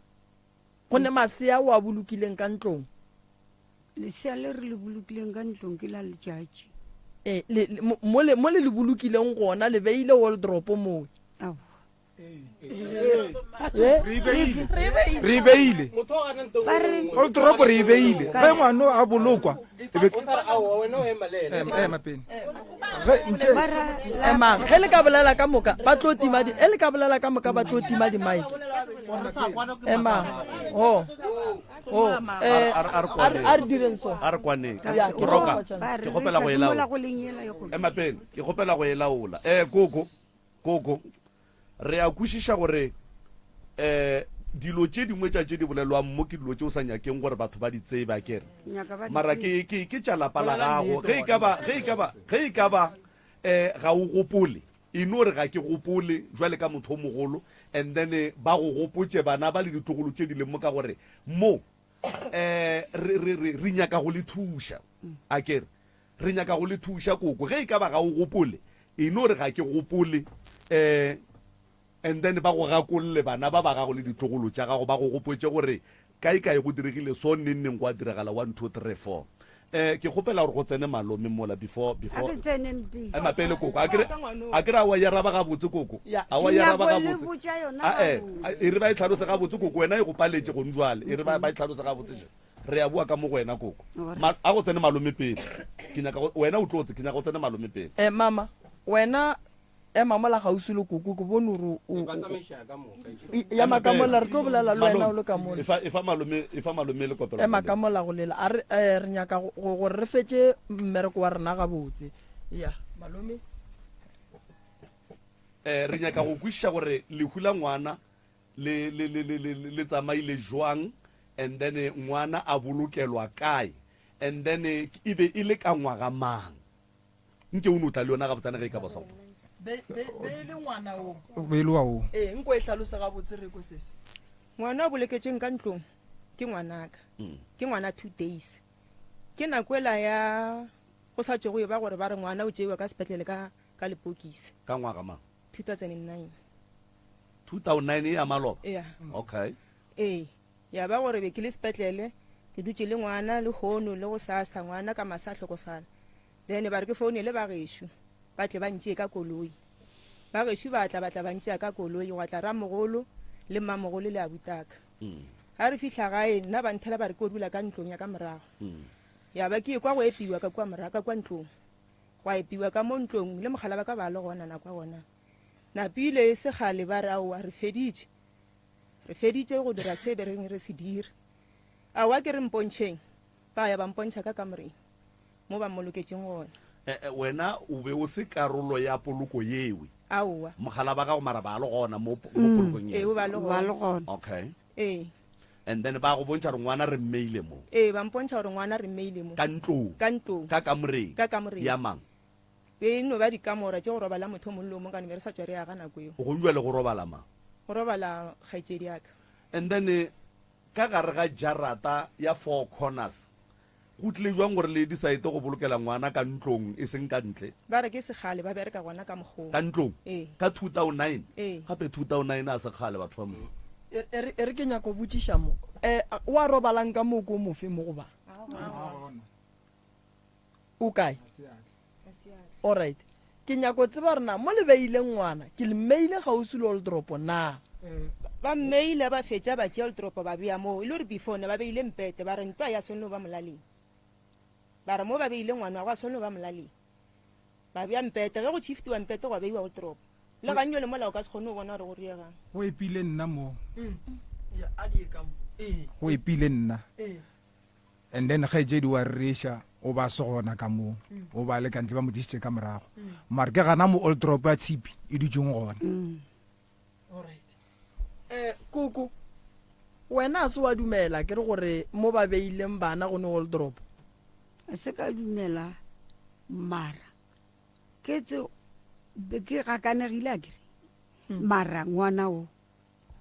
Go ne masea o a bolokileng ka ntlong? Lesea le re le bolokileng ka ntlong ke la letšatši. E, le, le, mo, mo le, mo le le bolokileng gona, le beile wardrobe mowe? Aowa. Re e beile oldrop re e beile ge ngwano a bolokwa ema pele emang ge le ka bolela ka moka ba tlo tima di e le ka bolela ka moka ba tlo tima di-mike emang o oh. Oh, eh, a re direng so. A re kwaneng. Ya, ke Roka, tlo go ke kgopela go e laola. Ema pele, ke kgopela go e laola. Eh, koko, koko, re a kwešiša gore eh dilo tše dingwe tša tše di bolelwang mo ke dilo tše o sa nyakeng gore batho ba di tsebe, a kere? Mara ke ke ke tša lapa la gago. Ge e ka ba, ge e ka ba, ge e ka ba eh ga o gopole, E no re ga ke gopole jwale ka motho o mogolo and then ba go gopotše bana ba le ditlogolo tše di leng mo ka gore mo eh re re re re nyaka go le thuša. A ke re re nyaka go le thuša koko ge e ka ba ga o gopole e no re ga ke gopole eh and then ba go gakolle bana ba ba gago le ditlogolo tša gago ba go gopotše gore Kae kae go diregile so neng neng gwa diragala 1 2 3 4 eh ke kgopela gore go tsene malome mola before before A ke tseneng pele. Ema pele koko a kere a kere a wa ya raba gabotse koko a wa ya raba Ke nyako le gabotse botša yona a eh gabotse. e re ba e tlhalose gabotse koko wena e go paletše gone jwale e re ba ba e tlhalose gabotse še re ya bua ka mo go wena koko Ma, a go tsene malome pele ke nyaka go wena o tlotse ke nyaka go tsene malome pele Eh mama wena Ema mola kgauswi le koko, ke bone gore o. Ba tsamaiša ka moka. Ema ka mola, re tlo bolela le wena o le ka mola. Efa, efa malome, efa malome lekopelo. Ema ka mola go lela. A re, eh, re nyaka go, go, gore re fetše mmereko wa rena gabotse. Ya, malome. Eh, re nyaka go kwešiša gore lehu la ngwana le, le, le, le, le, le tsamaile jwang, and then ngwana a bolokelwa kae, and then e be e le ka ngwaga mang. Nke o no tla le yona gabotsana ge e ka ba sa gopola. Be, be, be e le ngwana o. Be e le wa o. Ee, nko e hlalose gabotse re ko sese. Ngwana o boloketšweng ka ntlong ke ngwanaka. Ke ngwana two days. Ke nako ela ya go sa tšwego e ba gore ba re ngwana o tšeiwa ka sepetlele ka ka lepokisi. Ka ngwaga mang? 2009. 2009 e ya maloba? Ea. Okay. Ee, ya ba gore be ke le sepetlele ke dutše le ngwana lehono le gosasa ngwana ka masa a hlokofala. Then ba re ke founele ba gešo ba tle ba ntšee ka koloi. Ba gešo ba tla ba tla ba ntšea ka koloi, gwa tla ramogolo le mmamogolo le abutaka. Ga re fihla gae nna ba nthela ba re ke o dula ka ntlong ya ka morago. Ya ba ke ekwa go epiwa ka kua morago ka kua ntlong. Gwa epiwa ka mo ntlong le mogala ba ka ba le gona nako ya gona. Napile e se kgale ba re aowa re feditše. Re feditše go dira se be reng re se dira. Aowa ke re mpontšheng. Ba ya ba mpontšha ka kamoreng. mo ba mmoloketšeng gona. E-e, wena o be o se karolo ya poloko yewe. Aowa. Mogala ba gago mara ba le gona mo, mo polokong Ee, yeo. o ba le Ba le gona. gona. Okay. Ee. And then ba go bontšha gore ngwana re mmeile mo. Ee, ba mpontšha gore ngwana re mmeile mo. Ka ntlong. Ka ntlong. Ka kamoreng. Ka kamoreng. Ya mang? Be e no ba dikamora tše go robala motho o mongwe le o mongwe, ka no be re sa tšwa re aga nako eo. Go jwale go robala mang? Go robala kgaetšedi ya ka. And then ka gare ga jarata ya Four Corners Go tlile jwang gore le decide go bolokela ngwana ka ntlong e seng ka ntle? Ba re ke sekgale ba bereka gona ka mokgwa wo. Ka ntlong? Ee. Ka 2009? Ee. Gape 2009 a se kgale batho ba Modimo. E, e re, e re ke nyaka go botšiša mo. E, wa robalang ka moo ko mofe mo goba? O kae? Alright. Ke nyako tseba gore na mo le beileng ngwana, ke le mmeile kgauswi le oldropo na? Ba mmeile ba fetša ba tšea oldropo ba bea moo, e le gore before ne ba beile mpete, ba re ntwa ya swanelo ba molaleng. Ba re mo ba beile ngwana gwa swanelo ba molaleng. Ba bea mpete, ge go shiftiwa mpete gwa beiwa oldropo. Le gannyo le mola o ka se kgone go bona gore go riegang. Go epile nna mo. Ya, a di ye ka mo. Ee. Go epile nna. Ee. And then kgaetšedi wa rereša o ba se gona ka moo, o ba le ka ntle ba mo tlišitše ka morago. Mare ke gana mo old drop ya tshipi e dutšeng gona. Alright. Eh, koko, wena a se wa dumela ke re gore mo ba beileng bana go ne old drop? A se ka dumela mara ke tse be ke gakanegile a kere mara ngwana o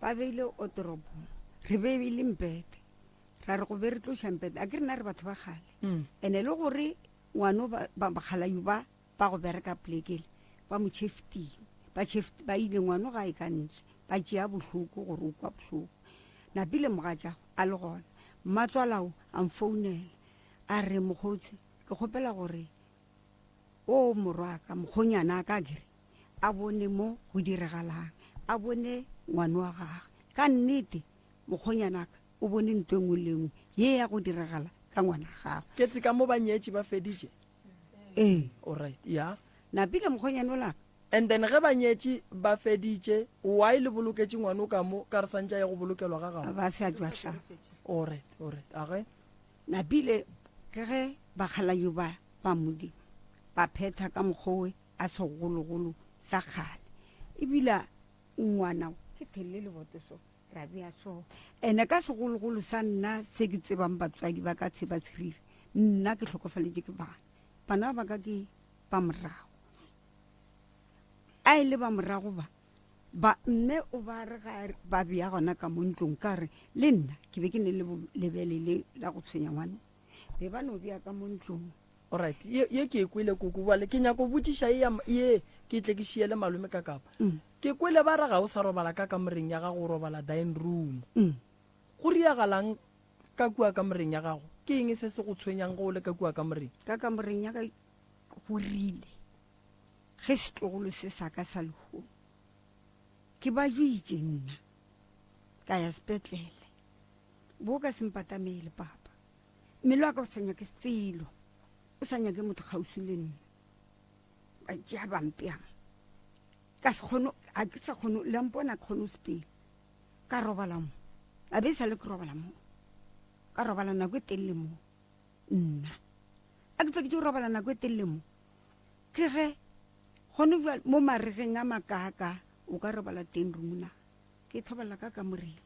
ba beile otoropong re beile mpete ra re go be re tloša mpete a ke rena re batho ba kgale mm. ene le gore ngwano bakgalayu ba ba go bereka polekele ba mo cheftile ba ba ile ngwano ga e ka ntle ba tšea bohloko gore o kwa bohloko napile mogatšago a le gona mmatswalao a mfounela a re mokgotsi ke kgopela gore o morwaka mokgonyana ka kere a bone mo go diregalang a bone ngwano wa gagwe ka nnete mokgonyanaka o bone nto e nngwe le nngwe ye ya go diragala ka ngwana gagwe. Ke tse ka mo ba nyetše ba feditše? Ee. Alright, ya. Napile mokgonyana o lapa. And then ge ba nyetše ba feditše, why le boloketše ngwano ka mo ka re santše a ye go bolokelwa ga gabo? Ba se a tšwa hlaba. Alright, alright, age. Napile ke ge bakgalayo ba ba Modimo ba phetha ka mokgowe a segologolo sa kgale. Ebile ngwana ke thelle leboto so ra bea so. Ene ka segologolo sa nna se ke tsebang batswadi ba ka tseba tshirile, nna ke hlokofaletše ke bana. Bana ba ka ke ba morago. A e le ba morago ba, ba mme o ba re ga ba bea gona ka mo ntlong ka re le nna ke be ke ne le lebele le la go tshwenya ngwana be ba no bea ka mo ntlong. Alright, ye, ye ke e kwele koko. Bjale ke nyako botšiša ye ya, ye ke tle ke šiele malome ka kapa. Mm. Ke kwele ba re ga o sa robala ka kamoreng ya gago o robala dining room. Mm. Go riagalang ka kua kamoreng ya gago? Ke eng se se go tshwenyang ge o le ka kua kamoreng? Ka kamoreng ya ka go rile ge setlogolo se sa ka sa lehono ke ba juitše nna ka ya sepetlele bo ka sempatamele papa mmele wa ka o sa nyake selo o sa nyake motho kgauswi le nna ba tšea bampeang ka se kgone a ke sa kgone le mpona ke kgone go sepele ka robala mo a be e sa le ke robala mo ka robala nako e telele mo nna a ke feketse go robala nako e telele mo ke ge gone jwale mo maregeng a makaaka o ka robala teng room na ke thobala ka kamoreng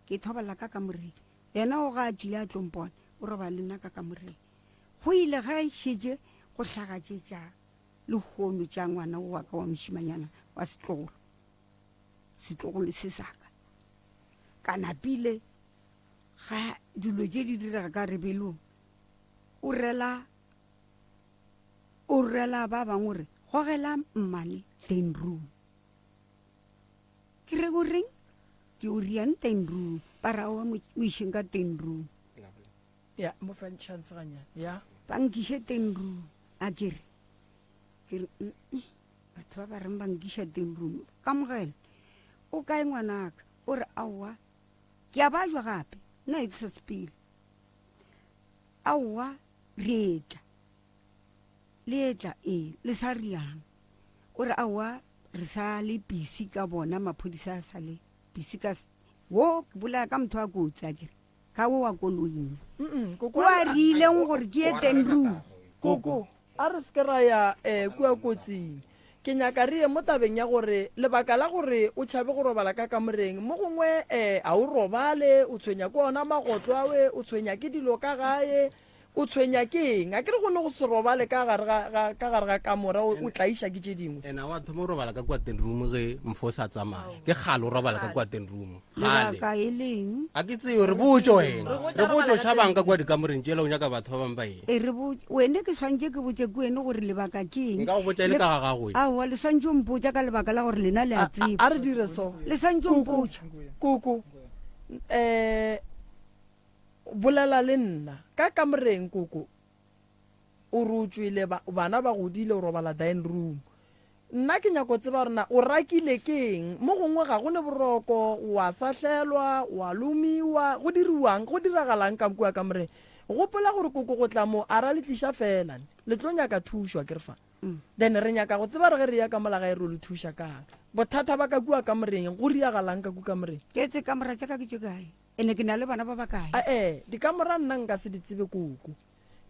ke thobala ka kamoreng yena o ga a tlile a tlompona o robala le nna ka kamoreng go ile ga e šetše go hlaga tše tša lehono tša ngwana o wa ka wa mošimanyana wa setlogolo setlogolo se saka ka napile ga dilo tše di direga ka rebelong o rela o rela ba bangwe gore gogela mmane ten room ke re o reng ke o riang ten room ba ra wa mo išeng ka ten room ya mo fang chance ganyane ya ba nkiše ten room a ke re ke re batho ba ba reng ba nkiša ten room kamogelo o kae ngwanaka o re aowa ke a bajwa gape nna e ke sa sepele aowa re etla le etla ee le sa riang o re aowa re sa le busy ka bona maphodisa a sa le busy ka wo ke bolaya ka motho wa kotsi a kere ka wo wa koloi nna koko o a rileng gore ke ye ten room koko a re se ke ra ya um kua kotsing ke nyaka re ye mo tabeng ya gore lebaka la gore o tšhabe go robala ka kamoreng mo gongwe um ga o robale o tshwenya ke ona magotlo awe o tshwenya ke dilo ka gae O tshwenya ke eng? A ke re go ne go se robale ka gare ga, ga, ka gare ga kamora, o, o tlaiša ke tše dingwe. Ena wa thoma o robala ka kua ten room ge mfo o sa tsamaya. Ke kgale o robala ka kua ten room. Kgale. Lebaka e leng? A ke tsebe, re botše wena. Re botše o tšhabang ka kua dikamoreng tšela o nyaka batho ba bangwe ba eng. E re botše, wene ke swantše ke botše ke wene gore lebaka ke eng. Nka go botša e le ka ga gago. Aowa, le swantše o mpotša ka lebaka la gore lena le a tseba. A re dire so. Le swantše o mpotša. Koko, eh, Bolela le nna. Ka kamoreng, Koko. O re o tšwele, ba, bana ba godile, o robala dining room. Nna ke nyako tseba gore na o rakile ke eng. Mo gongwe ga go ne boroko, o a sahlelwa, o a lomiwa, go diriwang, go diragalang ka kua kamoreng. Gopola gore Koko go tla mo, a ra le tliša feela ne. Le tlo nyaka thušo, akere fa. Then re nyaka go tseba gore ge re ya ka mola gae re lo le thuša kang. Bothata ba ka kua kamoreng, go riagalang ka kua kamoreng. Ke tse kamora tša ka ke tše kae? Ene ke na le bana ba bakae? Ae, dikamora nna nka se di tsebe koko.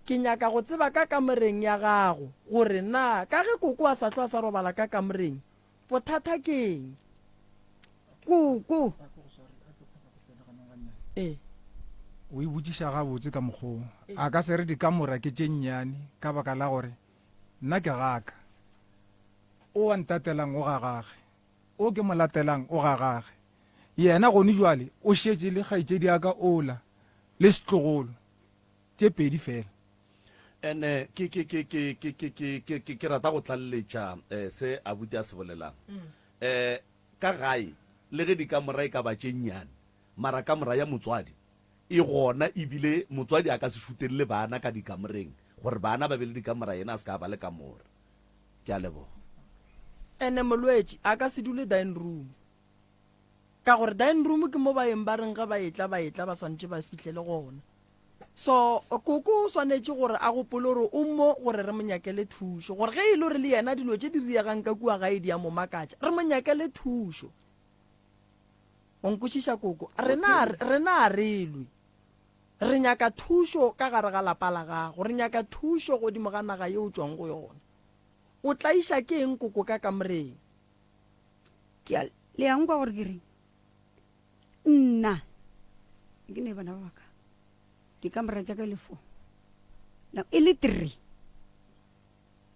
Ke nyaka go tseba ka kamoreng ya gago gore na ka ge koko a sa hlwa a sa robala ka kamoreng, bothata ke eng? Koko. Ee. O e botšiša gabotse ka mokgwa wo. A ka se re dikamora ke tše nnyane ka baka la gore nna ke gaka. O a ntatelang o ga gage, o ke mo latelang o ga gage. Yena gone jwale o šetše le kgaetšedi ya ka Ola le setlogolo, tše pedi fela. Ene ke, ke, ke, ke, ke, ke, ke, ke, ke, ke rata go tlaleletša eh, se abuti a se bolelang. Eh, ka gae, le ge dikamora e ka ba tše nnyane, mara kamora ya motswadi e gona ebile motswadi a ka se šutelele bana ka dikamoreng gore bana ba be le dikamora yena a se ka ba le kamora. Ke a leboga. Ene molwetši a ka se dule dining room. Ka gore dining room ke mo baeng ba reng ge ba etla ba etla ba swantše ba fihlele gona. So koko o swanetše gore a gopole gore o mo gore re mo nyakele thušo. Gore ge e le gore le yena dilo tše di riegang ka kua gae di a mo makatša, re mo nyakele thušo. O nkwešiša koko? Rena rena a re lwe. Re nyaka thušo ka gare ga lapa la gago. Re nyaka thušo godimo ga naga ye o tšwang go yona. O tlaiša ke eng koko ka kamoreng? Ke a, le a nkwa gore ke reng? Nna ke ne bana ba ka. Dikamora tša ka e le four. Na e le three.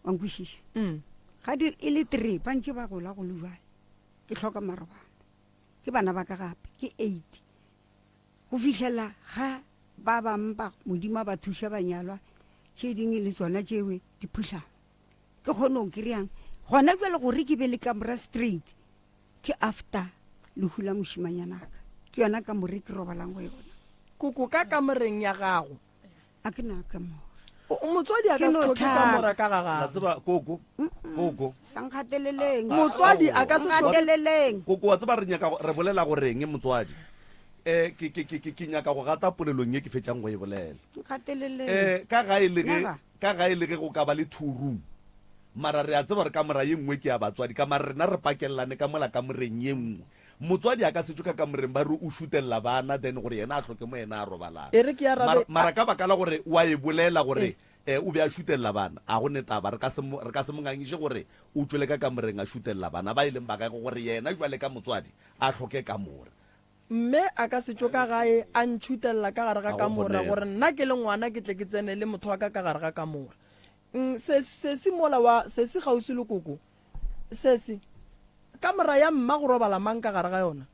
Wa nkwešiša? Mm. Ga di e le three ba ntše ba gola go le bjale. Ke hloka marobalo. Ke bana ba ka gape ke eight. Go fihlela ga ba bang ba Modimo a ba thuša ba nyalwa, tše dingwe le tsona tšewe di phuhlama. Ke kgone go kry-ang gona bjale gore ke be le kamora straight ke after lehu la mošimanyanaka. Ke yona kamore ke robalang go yona. Koko ka kamoreng ya gago. A ke na kamora. Motswadi a ka se hloke kamora ka ga La gagwe. tseba koko, koko. Sa nkgateleleng. Motswadi a ka se hloke. Nkgateleleng. Koko wa tseba re nyaka re bolela go reng motswadi? Eh ke ke ke ke nyaka go gata polelong ye ke fetšang go e bolela. Nkgateleleng. Eh ka gae le ge Never. ka gae le ge go ka ba le two room mara re a tseba gore kamora ye nngwe ke ya batswadi ka mara rena re pakelelane ka mola kamoreng ye nngwe. Motswadi a ka se tšwe ka kamoreng ba re o šutelela bana then gore yena a hloke mo yena a robalang. E re ke arabe. Mara, mara ka baka la gore o a e bolela gore eh, o be a šutelela bana, a go ne taba. Re ka se mo, re ka se mo ngangiše gore o tšwele ka kamoreng a šutelela bana ba e leng ba gagwe gore yena jwale ka motswadi a hloke kamore. Mme a ka se tšwe ka gae a ntšhutelela ka gare ga Ga go kamora kgonege. gore nna ke le ngwana ke tle ke tsene le motho wa ka ka gare ga kamora. Mm, se, sesi mola wa, sesi kgauswi le koko. Sesi, kamora ya mma go robala mang ka gare ga yona?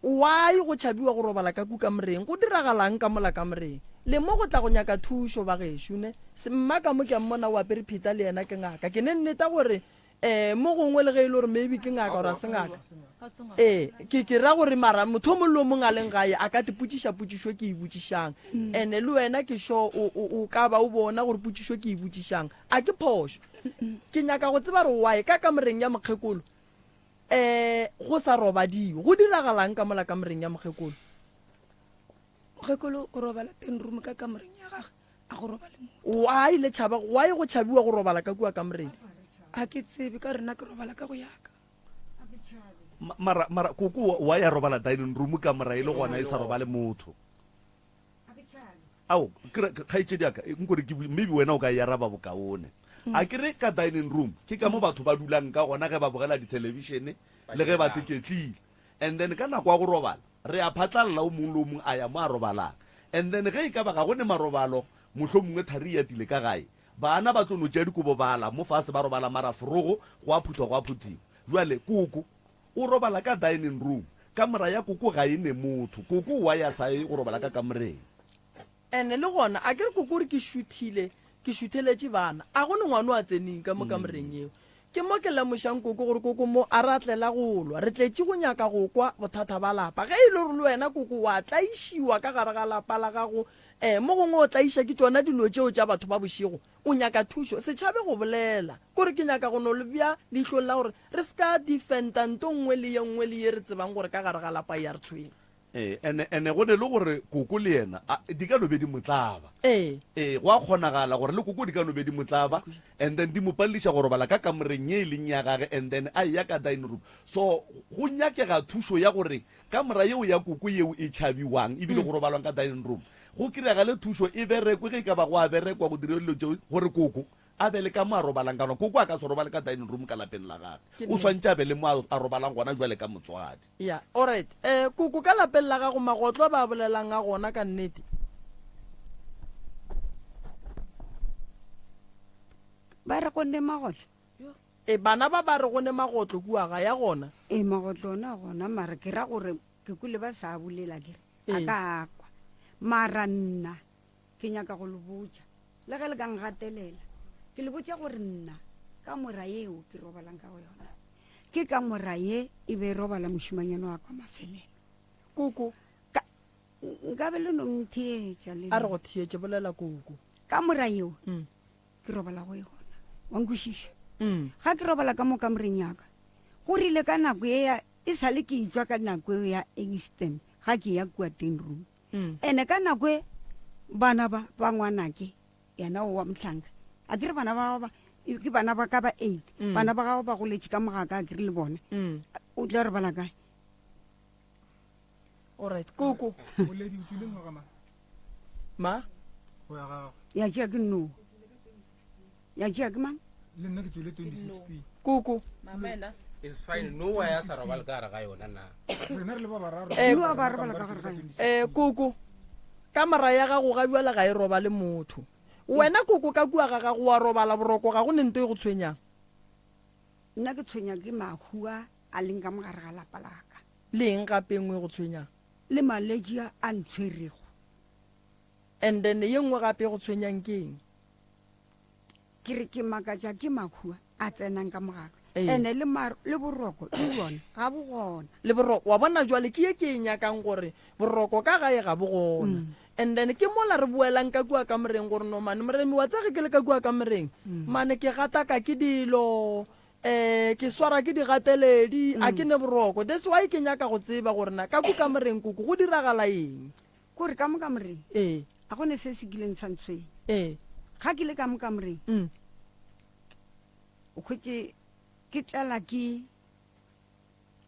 Why go tšhabiwa go robala ka ku kamoreng? Go diragalang ka mola kamoreng? Le mo go tla go nyaka thušo bagešo ne? Mma ka mo ke a mmona o apere pheta le yena ke ngaka. Ke ne nneta gore um mo gongwe le ge e le gore maybe ke ngaka or a se ngaka. Ee, ke ke ra gore mara motho o mongwe le o mongwe a leng gae a ka te potšiša potšišo ke e botšišang. Ene le wena ke sure o, o, o ka ba o bona gore potšišo ke e botšišang. A ke phošo? Ke nyaka go tseba gore why ka kamoreng ya mokgekolo um go sa robadiwe. Go diragalang ka mola kamoreng ya mokgekolo? Mokgekolo o robala ten room ka kamoreng ya gage, a go robale motho. Why le tšhaba, why go tšhabiwa go robala ka kua kamoreng? A ke tsebe, ka gore nna ke robala ka go yaka. Mara, mara koko wa ya robala dining room kamora e le gona e sa robale motho. Ao, kgaetšedi ya ka, nkore ke maybe wena o ka e araba bokaone. A ke re ka dining room ke ka mo batho ba dulang ka gona ge ba bogela dithelebišene le ge ba teketlile. And then ka nako ya go robala, re a phatlalla o mongwe le o mongwe a ya mo a robalang. And then ge e ka ba ga go ne marobalo, mohlomongwe thari e atile ka gae, bana ba tlo no tšea dikobo ba ala mo fase ba robala mara forogo go a phuthwa go a phuthiwa. Bjale koko o robala ka dining room. Kamora ya koko ga e ne motho. Koko why a sa ye go robala ka kamoreng? Ene le gona a ke re koko o re ke šuthile, ke šutheletše bana. A go ne ngwana o a tseneng ka mo kamoreng yeo. Ke mo ke lemošang koko gore koko mo a re a tlela go lwa. Re tletše go nyaka go kwa bothata ba lapa. Ge e le gore le wena koko wa tlaišiwa ka gare ga lapa la gago, eh, mo gongwe o tlaiša ke tšona dilo tšeo tša batho ba bošego, O nyaka thušo, se tšhabe go bolela. Kore ke nyaka go no le bea leihlong la gore re se ka defenda nto nngwe le ye nngwe le ye re tsebang gore ka gare ga lapa e a re tshwenya. Ee, ene, ene go ne le gore koko le yena, a, di ka no be di mo tlaba. Ee. Ee, go a kgonagala gore le koko di ka no be di mo tlaba, and then di mo palediša go robala ka kamoreng ye e leng ya gage, and then a eya ka dining room. So, go nyakega thušo ya gore kamora yeo ya koko yeo e tšhabiwang ebile go robalwang ka dining room, Go kiragale thušo e berekwe ge e ka ba go a berekwa go dirwe dilo tšeo gore Koko a be le ka mo a robalang ka gona. Koko a ka se robale ka dining room ka lapeng la gagwe. O swantše a be le mo a robalang gona jwale ka motswadi. Ya, alright. Eh, Koko ka lapeng la gago magotlo a ba bolelang a gona ka nnete? Ba re go ne magotlo. E, bana ba ba re go ne magotlo kua ga ya gona. E, magotlo ona a gona mara ke ra gore ke kwele ba sa bolela ke re a ka a kwa mara nna ke nyaka go le botša le ge le ka ngatelela ke le botša gore nna ka mora yeo ke robalang ka go yona ke ka mora ye e be e robala mošimanyana wa kwa mafelelo koko nka be le no ntheetša le a re go theetše bolela koko ka mora yeo mm. ke robala go yona wa nkwešiša mm. ga ke robala ka mo kamoreng yaka go rile ka nako e ya E sa le ke etšwa ka nako eo ya Easton ga ke ya kua ten room. Ene ka nako e bana ba ba ngwanake yena o wa mohlanka a ke re bana ba ba ke bana ba ka ba eight bana ba gago ba goletše ka mogaka a ke re le bona o tla re bala kae Alright, koko. Ma? Go ya gagwe. Ya tšea ke no. Ya tšea ke mang? Le nna ke tšwele 2016. Koko. Mama ena. It's fine. Noa ya sa robala ka gare ga yona na. Rena re le ba bararo. Eh, Noa ba robala ka gare ga yona. Eh, koko. Kamora ya gago ga bjale ga e robale motho. Wena koko ka kua ga gago wa robala boroko ga go ne nto e go tshwenyang. Nna ke tshwenya ke mahu a a leng ka mogare ga lapa laka. Le eng gape e nngwe e go tshwenyang? Le malwetši a a ntshwerego. And then ye nngwe gape e go tshwenyang ke eng? Ke re ke makatša ke mahu a tsenang ka mogare. Ee. Ene le mar le boroko le bona ga bo gona. Le boroko wa bona jwale ke ye ke e nyakang gore boroko ka gae ga bo gona. And then ke mola re boelang ka kua kamoreng gore no mane moremi wa tsege ke le ka kua kamoreng mane ke gataka ke dilo eh ke swara ke digateledi a ke ne boroko. That's why ke nyaka go tseba gore na ka ku kamoreng koko go diragala eng. Kore ka mo kamoreng Ee. ga go ne se se kileng sa ntshwenya. Ee. Ga ke le ka mo kamoreng o hwetše ke tlela ke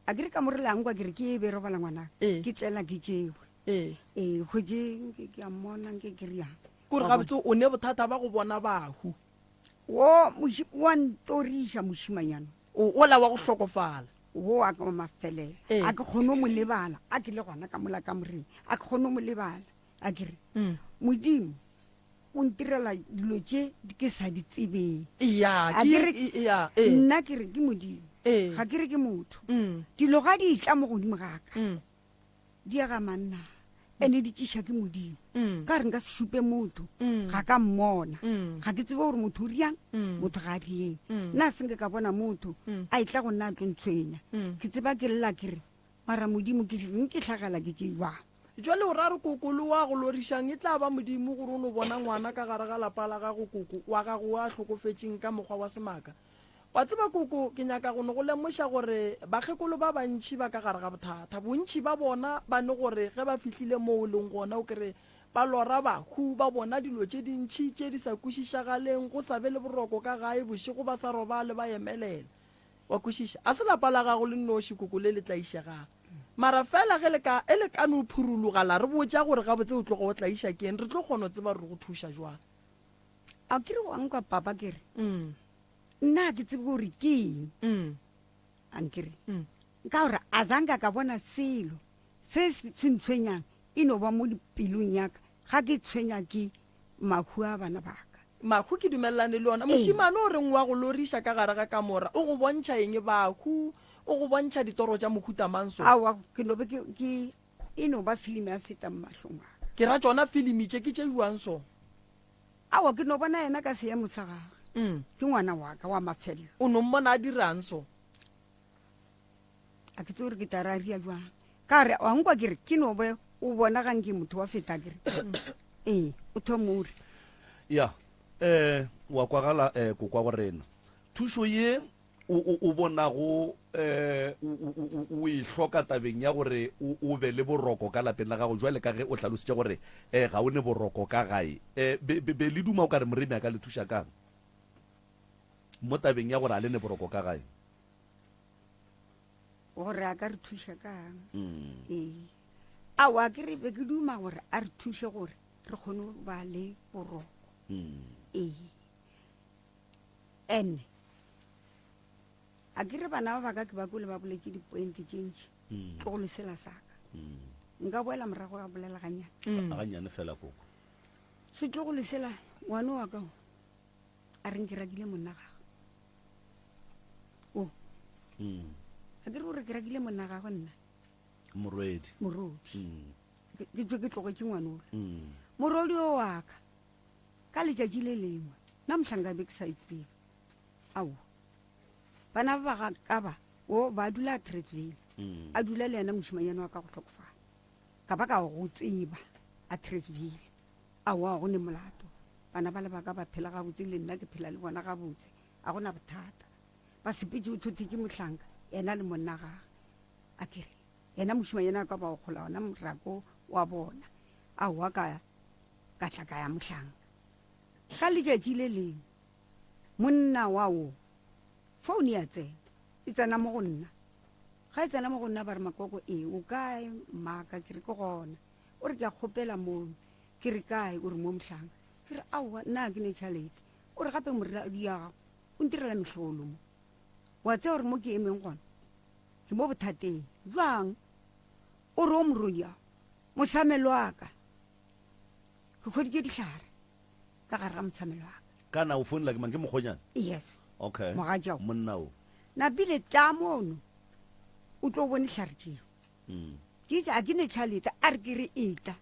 a ke re ka morela nkwa ke re ke e be robala ngwanaka Ee. ke tlela ke tšewe Ee. ee hwetše nke ke a mmona nke ke riang Kore gabotse o ne bothata ba go bona bahu. Wo moši wa ntoriša mošimanyana. O ola wa go hlokofala. Wo wa ka wa mafelelo. Ee. A ke kgone go mo lebala a ke le gona ka mola kamoreng a ke kgone go mo lebala a ke re Modimo o ntirela dilo tše ke sa di tsebeng. Ya, A ke ke re e- ya, ee. nna ke re ke Modimo Ee. ga ke re ke motho. Mm. Dilo ga di tla mo godimo ga ka Mm. di ya ga manna ene di tšiša ke Modimo. Mm. Ka re nka se šupe motho Mm. ga ka mmona Mm. ga ke tsebe gore motho o riang Mm. motho ga a rieng. Mm. Nna se nke ka bona motho Mm. a etla go nna a tlo ntshwenya. Mm. Ke tseba ke lla ke re mara Modimo ke reng ke hlagela ke tše jwang. Jwale o ra re koko le wa go lorišang e tla ba Modimo gore o no bona ngwana ka gare ga lapa la gago koko wa gago wa hlokofetšeng ka mokgwa wa semaka. Wa tseba koko ke nyaka go no go lemoša gore bakgekolo ba bantši ba ka gare ga bothata. Bontši ba bona ba ne gore ge ba fihlile moo o leng gona o kere ba lora bahu ba bona dilo tše dintši tše di sa kwešišagaleng go sa be le boroko ka gae bošego ba sa robale ba emelela. Wa kwešiša? A se lapa la gago le nnoši, koko, le le tlaišegang. Mara feela ge le ka, e le ka no phuruloga la re botša gore gabotse o tloga o tlaiša ke eng, re tlo kgona go tseba gore re go thuša jwang. A ke re wa nkwa, papa, ke re, nna ga ke tsebe gore ke eng. A nkere, ka gore a zanka ka bona selo se se ntshwenyang, e no ba mo dipelong ya ka, ga ke tshwenya ke mahu a bana ba ka. Mahu ke dumelelane le yona. Mošemane o reng wa go loriša ka gare ga kamora? O go bontšha eng? Bahu o go bontšha ditoro tša mohuta mang so? Aowa, ke no be ke, ke, e no ba filimi ya feta mo mahlong a ka. Ke ra tšona filimi tše ke tše bjang so? Aowa, ke no bona yena ka seemo sa gagwe. Ke ngwana wa ka wa mafelelo. O no mmona a dirang so? A ke tsebe gore ke tla ra ria jwang. Ka re, wa nkwa ke re, ke no be o bona ga nke motho wa feta ke re. Ee, o thoma o re. Ya, eh, wa kwagala eh, kokwa go rena. Thušo ye o, o, o bonago eh, o, o, o, o e hloka tabeng ya gore o, o be le boroko ka lapeng la gago jwale ka ge o hlalositše gore eh, ga o ne boroko ka gae. Eh, be, be, be le duma o ka re Moremi a ka le thuša kang mo tabeng ya gore a le ne boroko ka gae? Gore a ka re thuša kang? Ee. Aowa, ke re be ke duma gore a re thuše gore re kgone go ba le boroko. Ee. Ene a ke re bana ba baka ke ba kwele ba boletše dipointe tše ntši tlogolo sela sa ka. Nka boela morago ga bolela ganyane. Ganyane fela koko. Setlogolo sela ngwane wa ka o a reng ke rakile monna gagwe. O. A ke re gore ke rakile monna gagwe nna. Morwedi. Morodi. Ke tswe ke tlogetše ngwana ola. Morodi o wa ka. Ka letšatši le lengwe, nna mohlanka be ke sa e tsebe. Aowa. Bana ba ba ka ba, o ba dula Atteridgeville. A dula le yena mošimanyana wa ka go hlokofala. Ka ba ka go tseba Atteridgeville. Aowa, go ne molato. Bana ba le ba ka ba phela gabotse le nna ke phela le bona gabotse. A go na bothata. Ba sepetše o thothetše mohlanka, yena le monna gagwe. A ke re, yena mošimanyana wa ka ba o kgola ona morako wa bona. Aowa ka, ka tla ka ya mohlanka. Ka letšatši le lengwe, monna wa wo, foune ya tsena, e tsena mo go nna. Ga e tsena mo go nna ba re, Makoko, ee, o kae mmaka? Ke re, ke gona. O re, ke a kgopela mono. Ke re kae? O re mo mohlanga. Ke re aowa nna ga ke ne tšhalete. O re gape moradi ya gago o ntirela mehlolo mo. Wa tseba gore mo ke emeng gona ke mo bothateng. Bjang? O re o morodi ya mosamelo wa ka. Ke hweditše dihlare ka gare ga mosamelo wa ka. Kana o founela ke mang? Ke mokgonyana? Yes. Okay. Mogatšao. Monna o. Napile tla mono o tlo bone dihlare tšeo. Mm. Ke itse a ke ne tšhalete a re ke re etla.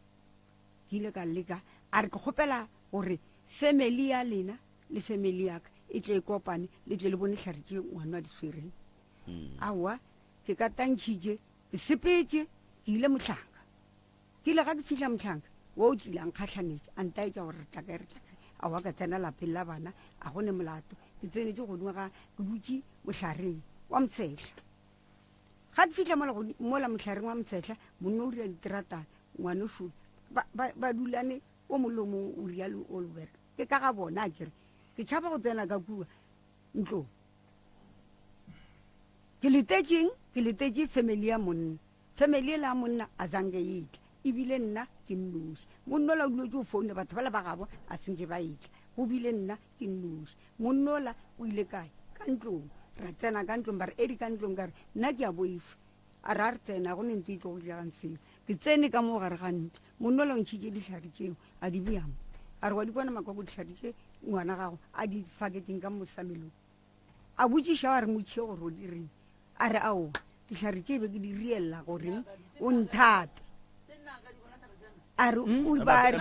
Ke ile ka leka a re ke kgopela gore family ya lena le family ya ka e tle e kopane le tle le bone hlare tše ngwana a di swereng. Mm. Aowa ke ka tantšhitše ke sepetše ke ile mohlanga. Ke ile ga ke fihla mohlanga wo o tlile a nkgahlanetša a ntaetša gore re tla kae re tla kae. Aowa ka tsena lapeng la bana a go ne molato ke tsenetše godimo ga ke dutše mohlareng wa motshehla. Ga ke fihla mola mola mohlareng wa motshehla monna o ria diteratana ngwanošo ba, ba, ba dulane o mongwe le o mongwe o rialo o bereka ke ka ga bona a kere ke tšhaba go tsena ka kua ntlong ke letetšeng ke letetše family ya monna family ela ya monna a zange e tla ebile nna ke nnoši monna ola o duletse o foune batho bala ba gabo a senke ba etla go bile nna ke nnoši monna ola o ile kae ka ntlong ra tsena ka ntlong ba re edi ka ntlong ka re nna ke a boifa a re a re tsena go ne ntlo e tlo go diregang seo ke tsene ka moo gare ga ntlo monna ola o ntšhitše dihlare tšeo a di bea mo a re wa di bona makoko dihlare tše ngwana gago a di faketseng ka mosamelong a botšiša a re motšhe gore o direng a re aowa dihlare tše be ke di rielela goreng o nthate a re o ba re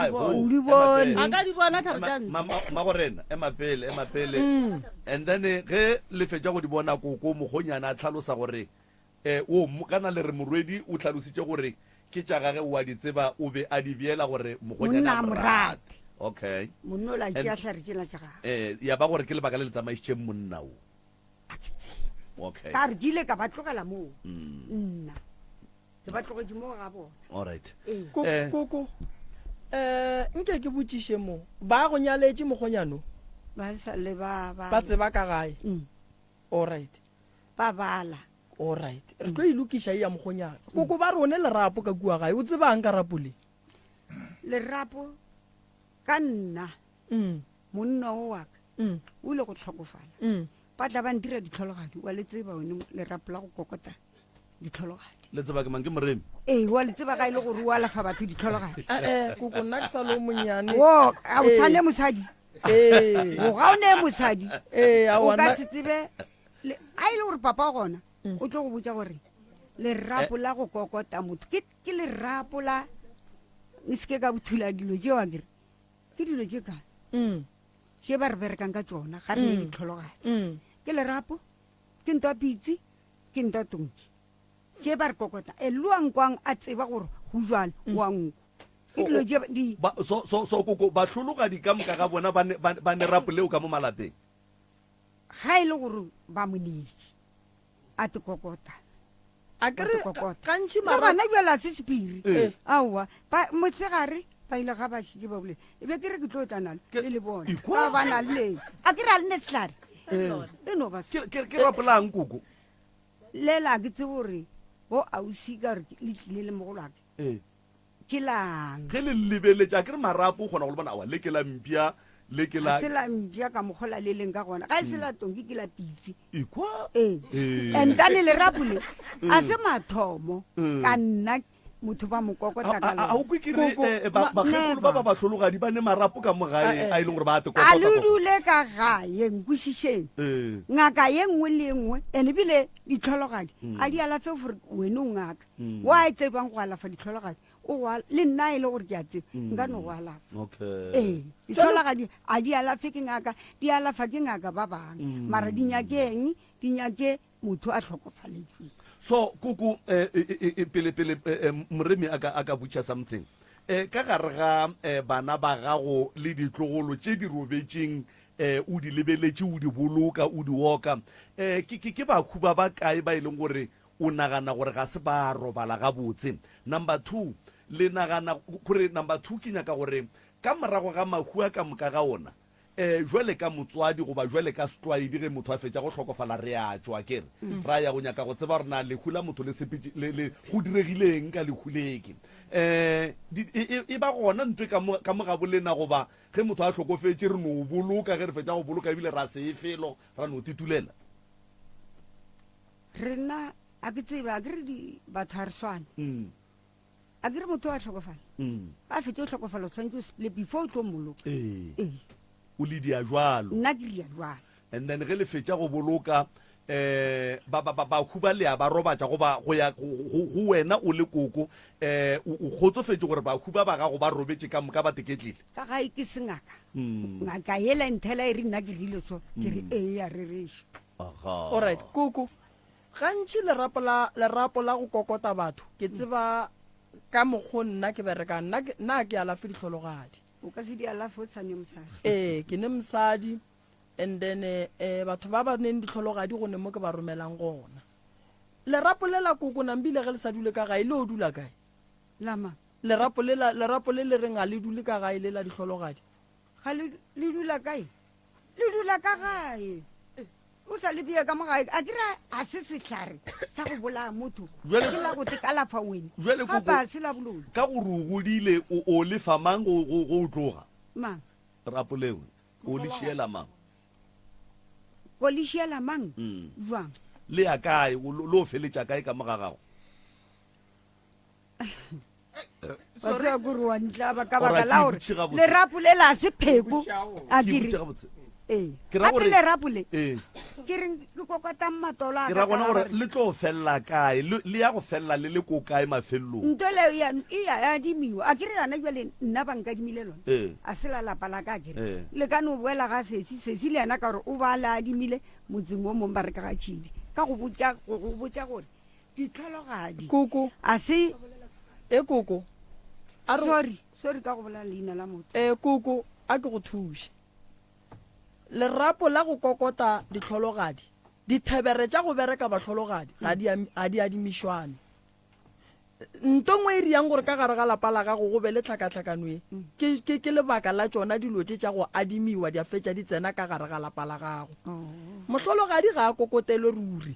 o di bone A ka di bona tlhare tša ntshe. Magorena ema pele ema pele Mm. and then eh, ge le fetša go di bona koko mokgonyana a tlhalosa gore eh o mo- kana le re morwedi o tlhalositše gore ke tša gage o a di tseba o be a di beela gore mokgonyana Monna a a mo mo rate okay monna o la And- tšea hlare tšela tša gage eh ya ba gore ke lebaka le le tsamaišitšeng monna o okay ka re ke ile ka ba tlogela moo Mm. nna ke ba tlogetše moo ga bona all right Ee. Ko- Eh. koko um nke ke botšiše mo ba go nyaletše mokgonyano ba sa le ba ba ba tseba ka gae Mm. all right ba bala all right re tlo e lokiša e ya mokgonyana koko ba rone lerapo ka kua gae o tsebang ka rapo le lerapo ka nna Mm. monna o wa ka Mm. o ile go tlhokofala Mm. ba tla ba ntira ditlhologadi wa le tseba wene lerapo la go kokota ditlhologadi le tseba ke mang ke moremi ee wa le tseba ga e le gore o alafa batho ditlhologadi Eh, koko nna ke sa le o monnyane o a o Ee. tshwane mosadi Ee. o ga o ne mosadi Ee, o aowa, ka nna- se tsebe le- a e le gore papa o gona o tlo go botsa gore lerapo la go kokota motho ke ke lerapo la e seke ka bothula dilo tšeo a kere ke dilo tše kae Mm. tše ba re berekang ka tsona ga re ne Mm. ditlhologadi Mm. ke lerapo ke ntwa pitse ke ntwa tonki tše ba re kokota e loa nkwang a tseba gore go jalo wa nko ke dilo tše di Ba- so so so koko bahlologadi ka moka ga bona ba ne- ba ba ne rapo leo ka mo malapeng ga e le gore ba mo neetše a te kokota a kere gantši le gona bjale a se sephiri Ee. aowa ba- motshegare ba ile ga ba šitše ba bole e be ke re ke tlo tla nalo le le bona Ikwa. ka ba na le leng a ke re a le ne sehlare le no ba se ke ke- ke rapolang koko lela ke tsebe gore bo ausi ka gore le tlile le mogolo waka ee Ke lang? Ge le lebeletše, a ke re marapo o kgona go le bona, aowa, le ke la mpša, le ke la. Ga se la mpša ka mokgwa la le leng ka gona. Ga e se la tonki ke la pitse. Ekwa? Ee. Ee. Entane lerapo le, a se mathomo Mm. ka nna motho ba mo kokota ka A- a- a o lona. kwe ke re, Koko, eh, ba- ma- bakgekolo ba ba bahlologadi ba ne marapo ka mo gae Eh, eh. a e leng gore ba a te A kokota le kokota. dule ka gae nkwešišeng. Ee. Ngaka ye nngwe le ye nngwe and ebile ditlhologadi Mm. a di alafe gore wena o ngaka. Mm. Wa e tsebang go alafa ditlhologadi o go al- le nna e le gore ke a tseba Mm. nka no go alafa. Okay. Ee, ditlhologadi a di alafe ke ngaka, di alafa ke ngaka ba bangwe. Mm. Mara di nyakeng, di nyake motho a hlokofaletsweng. So koko eh, eh, eh, eh, pele pele eh, eh, moremi a ka a ka butša something. Eh, ka gare ga eh, bana ba gago le ditlogolo tše di robetšeng eh, o di lebeletše o di boloka o di oka eh, ke, ke, ke bahu ba ba kae ba e leng gore O nagana gore ga se ba robala gabotse. Number 2, le nagana gore number 2 ke nyaka gore ka morago ga mahu a ka moka ga ona, Um jwale ka motswadi goba jwale ka setlwaedi ge motho a fetša go hlokofala re a tšwa ke re ra ya go nyaka go tseba gore na lehu la motho le sepetše le, le go diregileng ka lehu leke. Um di, e, e, e ba gona ntwe ka mo, ka mo gabo lena goba ge motho a hlokofetše re no boloka ge re fetša go boloka ebile ra se ye felo ra no titulela. Rena a ke tsebe a ke re di batho ga re swane. Mm. A ke re motho a hlokofala. Mm. A fetše go hlokofala o tshwanetse o sepele before o tlo mmoloka. Ee. Ee. O le dia jwalo. Nna ke dia jwalo. And then ge le fetša go boloka eh ba ba ba bahu ba le a ba robatša goba go ya go go- go wena o le koko eh o o kgotsofetše gore bahu ba ba gago ba robetše ka moka ba teketlile. Ka gae ke sengaka. Mm. Ngaka yela e nthela e re nna ke rile so ke re ee ya rereša. Aha. Alright, koko. Gantši lerapo la, lerapo la go kokota batho, ke tseba ka mokgo nna ke berekang. Nna ke, nna ke alafe dihlologadi. O ka se di alafe o sa ne mosadi. Ee, ke ne mosadi, and then eh, batho ba ba neng dihlologadi go ne mo ke ba romelang gona. Lerapo le la koko nambile ge le sa dule ka gae, le o dula kae? La mang? Lerapo le la, lerapo le le reng ga le dule ka gae le la dihlologadi. Ga le, le dula kae? Le dula ka gae. O sa le bea ka mo gae. A ke re a se sehlare sa go bolaya motho. Jwale- Ke la go te kalafa wena. Jwale Gape koko- a se la boloi. Ka gore o godile o o lefa mang go go go o tloga? Mang? Rapo leo o le šiela mang? Go le šiela mang? Mm. Jwang? Le ya kae? O lo lo feletša kae ka mo ga gago? Wa tseba kore wa ntlaba ka Ora, baka ke la gore botše gabotse. lerapo le la se pheko a Ke ke botše re gabotse. ee Ke ra gape gore- lerapo le Ee. ke reng ke kokotang matolo a Ke ka ra ka gona la gore gore le tlo felela kae? Le le ya go felela le le ko kae mafelelong? nto leo ya e ya adimiwa a ke re yona jale nna ba nkadimile lona Ee. a se la lapa la ka a kere Ee. le ka no boela ga sesi sesi le yena ka gore o ba le adimile motseng o mongwe ba re ka ga tšhidi ka go botša go go botša gore Ditlhologadi. Koko. A se. E koko. A re. Sorry, sorry ka go bolela leina la motho. E koko, a ke go thuše. Lerapo la go kokota dihlologadi, dithebere tša go bereka bahlologadi ga di ga di adimišwane. Nto nngwe e riang gore ka gare ga lapa la gago go be le tlhakatlhakano ye, ke, ke, ke lebaka la tšona dilo tše tša go adimiwa di a fetša di tsena ka gare ga lapa la gago. Mohlologadi ga a kokotelwe ruri.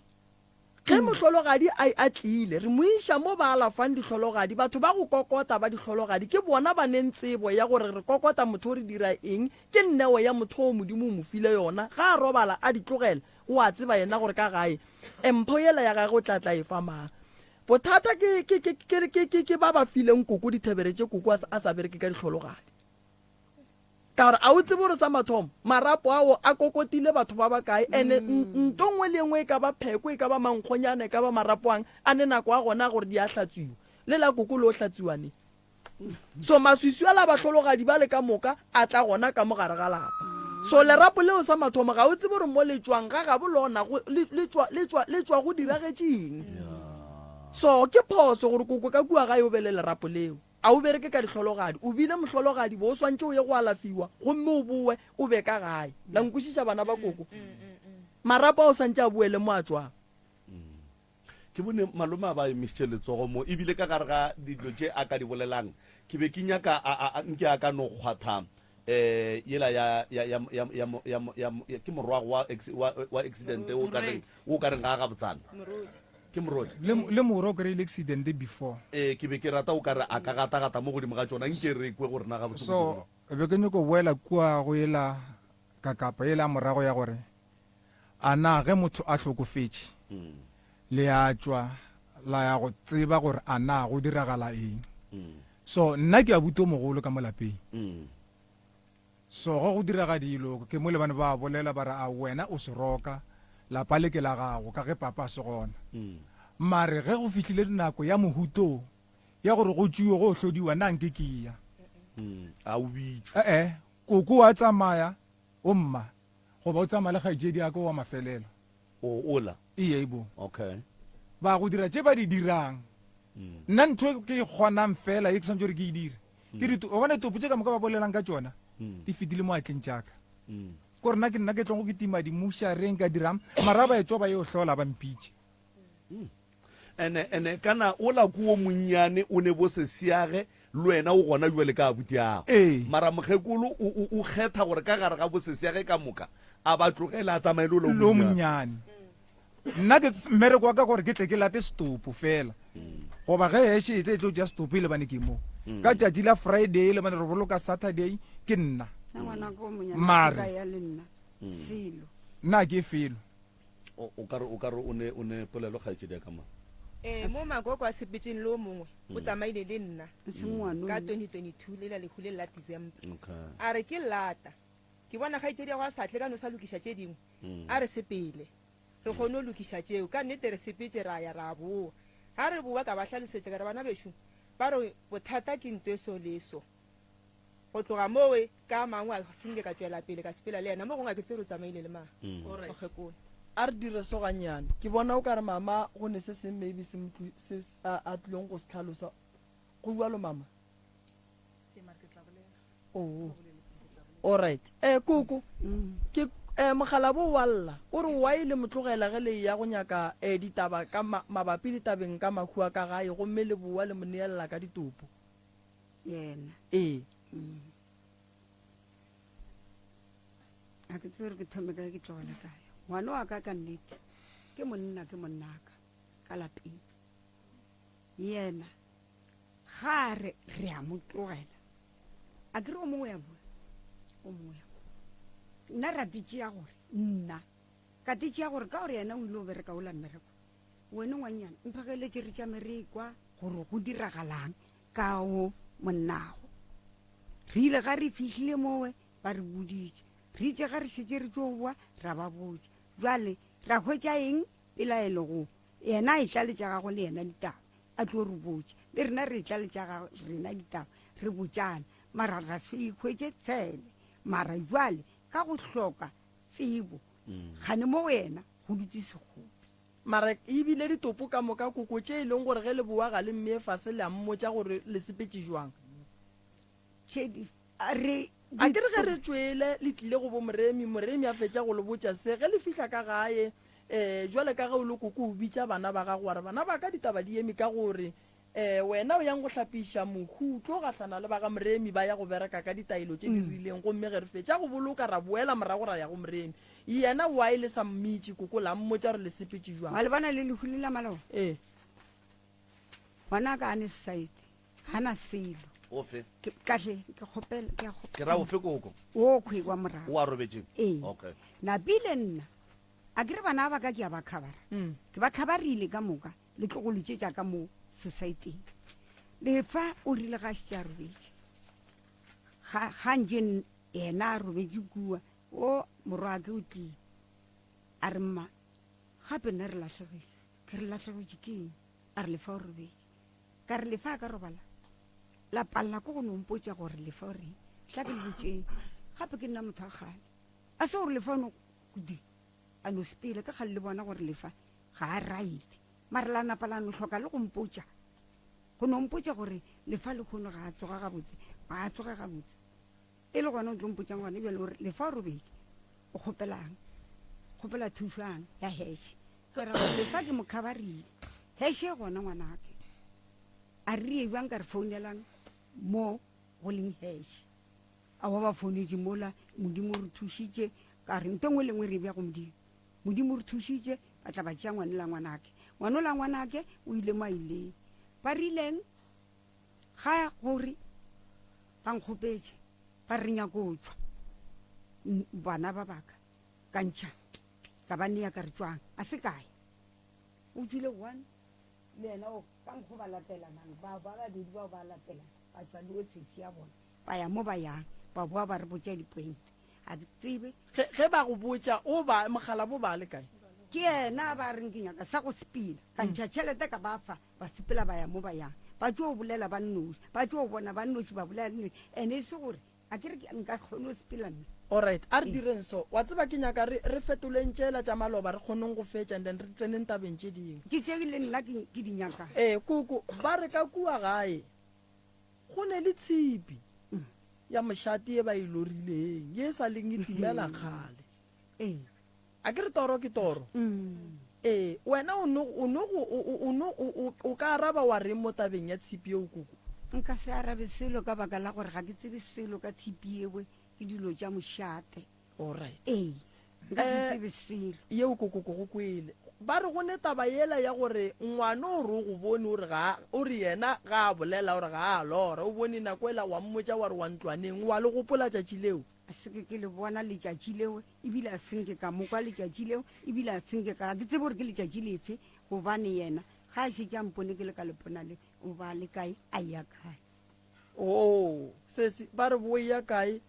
Ge mohlologadi a, a tlile, re mo iša mo ba alafang dihlologadi. Batho ba go kokota ba dihlologadi ke bona ba neng tsebo ya gore re kokota motho re dira eng. Ke neo ya motho o Modimo o mo file yona. Ga a robala a di tlogela, o a tseba yena gore ka gae mpho yela ya gagwe o tla tla e fa mang. Bothata ke, ke, ke, ke, ke, ke, ke ba ba fileng koko dithebere tše koko a, a sa bereke ka dihlologadi. Ka gore a o tsebe gore sa mathomo marapo ao a kokotile batho ba bakae, ene nto nngwe le nngwe e ka ba pheko, e ka ba mankgonyana, e ka ba marapo ang, a ne nako a gona gore di a hlatswiwa. Le la koko le o hlatswiwa neng? So maswiswi a la bahlologadi ba le ka moka a tla gona ka mo gare ga lapa. So lerapo leo sa mathomo ga o tsebe gore mo le tšwang ga gabo lona go, le, le tšwa, le tšwa, le tšwa go diragetše eng. So ke phoso gore koko ka kua gae o be le lerapo leo. A o bereke ka dihlologadi? O bile mohlologadi, bo o swantše o ye go alafiwa gomme o bowe o be ka gae. La nkwešiša bana ba koko? Marapo a o santše a boele mo a tšwang. Ke bone malome a ba emišitše letsogo mo, ebile ka gare ga dilo tše a ka di bolelang, ke be ke nyaka a, a, a, nke a ka no kgwatha um yela ya, ya, ya, ya, ya, ya, ya, ya, ke morwago wa, wa, wa accident o ka reng, o ka reng ga a gabotsana. Ke morodi. Le, le morwa o kry-ile accident before. Ee, ke be ke rata o ka re a ka gata-gata mo godimo ga tšona, nke re kwe gore na gabotse go So, be ke nyoko boela kua go yela kakapa yela ya morago ya gore a na ge motho a hlokofetše le a tšwa la ya go tseba gore a na go diragala eng. So nna ke abuti o mogolo ka mo lapeng. So ge go direga dilo ke mo le bane ba bolela ba re a wena o seroka, lapa le ke la gago ka ge papa a se gona. Mare ge go fihlile nako ya mohuto ya gore go tšwiwe go hlodiwa na nke ke ya. A o bitšwe. E-e, koko wa tsamaya o mma goba o tsamaya le kgaetšedi ya ka wa mafelelo. O ola. Ee bo. Okay. Ba go dira tše ba di dirang. Nna ntho e ke e kgonang fela e ke swanetše gore ke e dire. Ke di o bona ditopo tše ka moka ba bolelang ka tšona di fetile mo atleng tša ka. Ko re nna ke nna ke tlogo ke tima dimušareng ka dirang mara ba etšwa ba yo hlola ba mpitše. Ene ene kana ola ko o monnyane o ne bo sesiage. Le wena o gona bjale ka abutiago. Ee. Mara mokgekolo o, o, o kgetha gore ka gare ga bosese ya ge ka moka a ba tlogele a tsamaye le ola o Lo monnyane. monnyane. Nna ke mmereko wa ka gore ke tle ke late setopo fela. Goba ge heshe e tle e tlo tšea setopo e lebane ke mo. Ka tšatši la Friday lebane re boloka Saturday ke nna. Nna ngwana ka o monyane Mare. ke ka ya le nna selo. Nna ke felo. O, o ka re, o ka re o ne, o ne polelo kgaetšedi ya ka mo. Ee, mo makoko a sepetšeng le o mongwe o tsamaile le nna E seng ngwano ka yo. 2022 lela lehu le la December. Okay. A re ke lata ke bona kgaetšedi ya go a sa tle ka no sa lokiša tše dingwe a re sepele re kgone go lokiša tšeo ka nnete re sepetše ra ya ra boa ga re boa ka ba hlalosetša ka re bana bešo ba re bothata ke nto e so le so go tloga mowe ka mangwe a senke ka tšwela pele ka sepela le yena mo gongwe a ke tsere o tsamaile le mang Alright. mokgekolo a re dire so gannyane ke bona o ka re mama go ne se seng maybe se mo tlo- se s- a a tlilong go se tlhalosa go bjalo mama oo alright eh koko ke eh mogalabo wa lla o re wa ile motlogela ge le ya go nyaka eh ditaba ka ma, mabapi le tabeng ka mahu a ka gae gomme le boa le mo neelela ka ditopo Yena. Ee. A ke tsebe gore ke thome kae ke tlogele kae. Ngwana wa ka ka nnete ke monna ke monnaka ka lapeng. Yena ga a re re a mo tlogela. A ke re o mongwe ya bua, o mongwe ya bua. Nna ra tšea gore nna ka te tšea gore ka gore yena o ile o bereka ola mmereko. Wena ngwannyana mphakeletše re tšame re kwa gore go diragalang ka wo monnago. Re ile ga re fihlile mowe ba re boditše. Re itše ga re šetše re tšo boa ra ba botša. Bjale ra hwetša eng pelaelo go yena a etla le tša gagwe le yena ditaba a tlo re botša. Le rena re etla le tša gagwe rena ditaba re botšana mara ra se ikhwetše tshele. Mara bjale ka go hloka tsebo kgane mo go yena go dutše sekgopi. Mara e bile ditopo ka moka koko tše e leng gore ge le bowa ga le mmee fase le a mmotša gore le sepetše jwang. Tše di a re A ke re ge re tšwele le tlile go bo Moremi, Moremi a fetša go le botša se. Ge le fihla ka gae, um jwale ka ge o le koko o bitša bana ba gago wa re bana ba ka ditaba di eme ka gore um wena o yang go hlapiša mohu o tlo gahlana le ba ga Moremi ba ya go bereka ka ditaelo tše di rileng gomme ge re fetša go boloka ra boela morago ra ya go Moremi. Yena why le sa mmitše koko la mmotša gore le sepetše jwang? Malebana le lehu le la maloba? Ee. Ngwana ka a ne side, ga na selo. Ofe? Ke, kahle, ke kgopela, ke a kgopela. Ke ra ofe koko? Wo khwe wa morago. O a robetšeng? Ee. Okay. Napile nna, a ke re bana ba ka ke a ba khabara. Ke ba khabarile ka moka, le tlogolo tše tša ka mo society-eng. Lefa o rile ga šetše a robetše. Ga, ga ntše yena a robetše kua, O, morwake o tlile. A re, Mma, gape nna re lahlegile. Ke re, Lahlegetše ke eng? A re, Lefa o robetše. Ka re, Lefa a ka robala? La palela ko go no mpotša gore Lefa o reng. Tla ke le botšeng. Gape ke nna motho wa kgale. A se gore Lefa o no di, a no sepela. Ke kgale le bona gore Lefa ga a right. Mara la napa la no hloka le go mpotša. Go no mpotša gore Lefa lehono ga a tsoga gabotse. Ga a tsoge gabotse. E le gona o tlo mpotšang gona bjale gore lefa o robetše o kgopelang kgopela thušwang ya heshe ke ra gore lefa ke mo khabarile heshe gona ngwanake a re ye bjang ka re founelang mo go leng heshe a wa ba founetše mola modimo o re thušitše ka re nto nngwe le nngwe re e bja go modimo modimo o re thušitše ba tla ba tšea ngwane la ngwanake ngwane la ngwanake o ile mo a ileng ba rileng Ga gore ba nkgopetše ba re nyako tšwa bana ba baka ka ntšha ka ba nea ka re tšwang a se kae o tšwile one le yena o ka nkgo ba latelanang ba ba babedi bao ba latelana ba tšwa le o sesi ya bona ba ya mo ba yang ba boa ba re botša dipointe a ke tsebe Ge, ge ba go botša o ba mogala bo ba le kae ke yena ba reng ke nyaka sa go sepela ka ntšha tšhelete ka ba fa Ba sepela ba ya mo ba yang, ba tšo bolela ba nnoši, ba tšo bona ba nnoši, ba bolela nnoši. Ene e se gore a ke re ke nka kgone go sepela nna. Alright, a re direng so. Wa tseba ke nyaka re, re fetoleng tšela tša maloba re kgoneng go fetša and then re tseneng tabeng tše dingwe. Ke tše le nna ke, ke di nyakang. Ee, koko, ba re ka kua gae go ne le tshipi ya mošate ye ba e lorileng, ye e sa leng e timela kgale. Ee. A ke re toro ke toro? Ee, wena o no, o no go, o, o, o no, o, o, o ka araba wa reng mo tabeng ya tshipi yeo, koko? Nka se arabe selo ka baka la gore ga ke tsebe selo ka tshipi ewe ke dilo tša mošate. Alright. Ee, nka se Eh, tsebe selo. Yeo kokoko go kwele. Ba re go ne taba yela ya gore ngwana o re o go bone o re ga o re yena ga a bolela o re ga a lora o bone nako ela wa mmotša wa re wa ntlwaneng wa le gopola tšatši leo. A se ke ke le bona letšatši leo ebile a se nke ka mo kwa letšatši leo ebile a se nke ka ga ke tsebe gore ke letšatši lefe gobane yena ga a šetše a mpone ke le ka lepona le o ba le kae a ya kae. Oo sesi ba re bo ya kae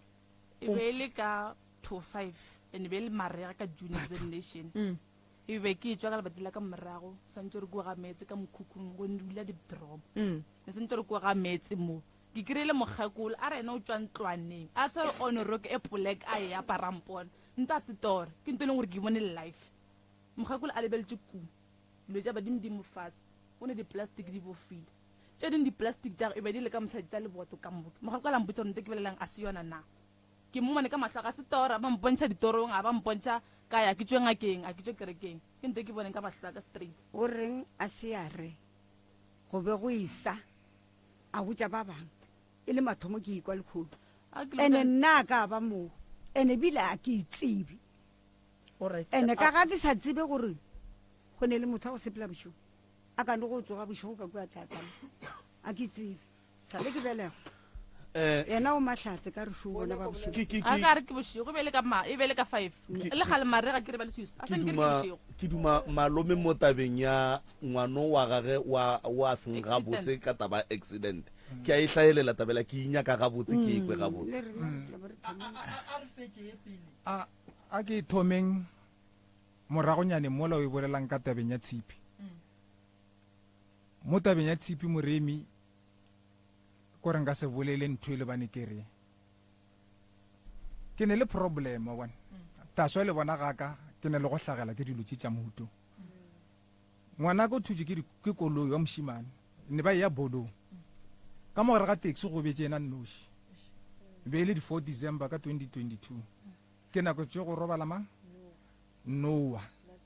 E be e le ka to five and e be e le marega ka June examination. Mm. E be ke tšwa ka lebati la ka morago swantse re kua ga meetse ka mokhukhung go dula di-drum. Mm. Ne santse re kua ga meetse mo. Ke kry-ile mokgekolo a re ena o tšwa ntlwaneng a swere on rock e polek a e aparang pona. Nto a se tore ke nto e leng gore ke bone life. Mokgekolo a lebeletše ku dilo tša badimo di mo fase go ne di-plastic di bofile. Tše ding di-plastic tša e be di le ka mosadi tša leboto ka moka. Mokgekolo a mpotša gore nto ke bolelelang a se yona na. Ke mmone ka mahlo a ka se tora, ba mpontšha ditorong, a ba mpontšha kae, a ke tšwe ngakeng, a ke tšwe kerekeng. Ke nto ke boneng ka mahlo a ka straight. O reng a se a re go be go esa a botša ba bangwe e le mathomo ke ikwa lekhodu A ke le ene botša- nna a ka ba moo ene ebile a ke e tsebe Alright. ene ka ga ke sa tsebe gore go ne le motho a go sepela bošego a ka no go tsoga bošego ka kua tlatla a ke tsebe sale ke belega Eh, yena o mahlatse ka re šo bona ba bošego ke- ke- A ke- ka re ke bošego e be le ka ma e be le ka 5. Le gale marega ke re ba le swiss. A ke se nke re ke duma bošego. ke duma malome mo tabeng ya ngwano wa gage wa wa seng gabotse ka taba ya accident ke a e hlaelela tabela ke inyaka gabotse ke e kwe gabotse le rena re tla be re thomile. A re fetše ye pele. A a ke thomeng Moragonyane mola o e bolelang ka tabeng ya tshipi. Mo tabeng ya tshipi Moremi ko re nka se bolele ntho e lebane ke re ke ne le problem wa bona. Taswa le bona gaka ke ne le go hlagela ke dilo tše tša mohuto. Ngwana ko thutše ke ke koloi wa mošimane ne ba ya bodong. Ka mo gare ga taxi go betše yena nnoši. Be e le di 4 December ka 2022. Ke nako tše go robala mang? Noa.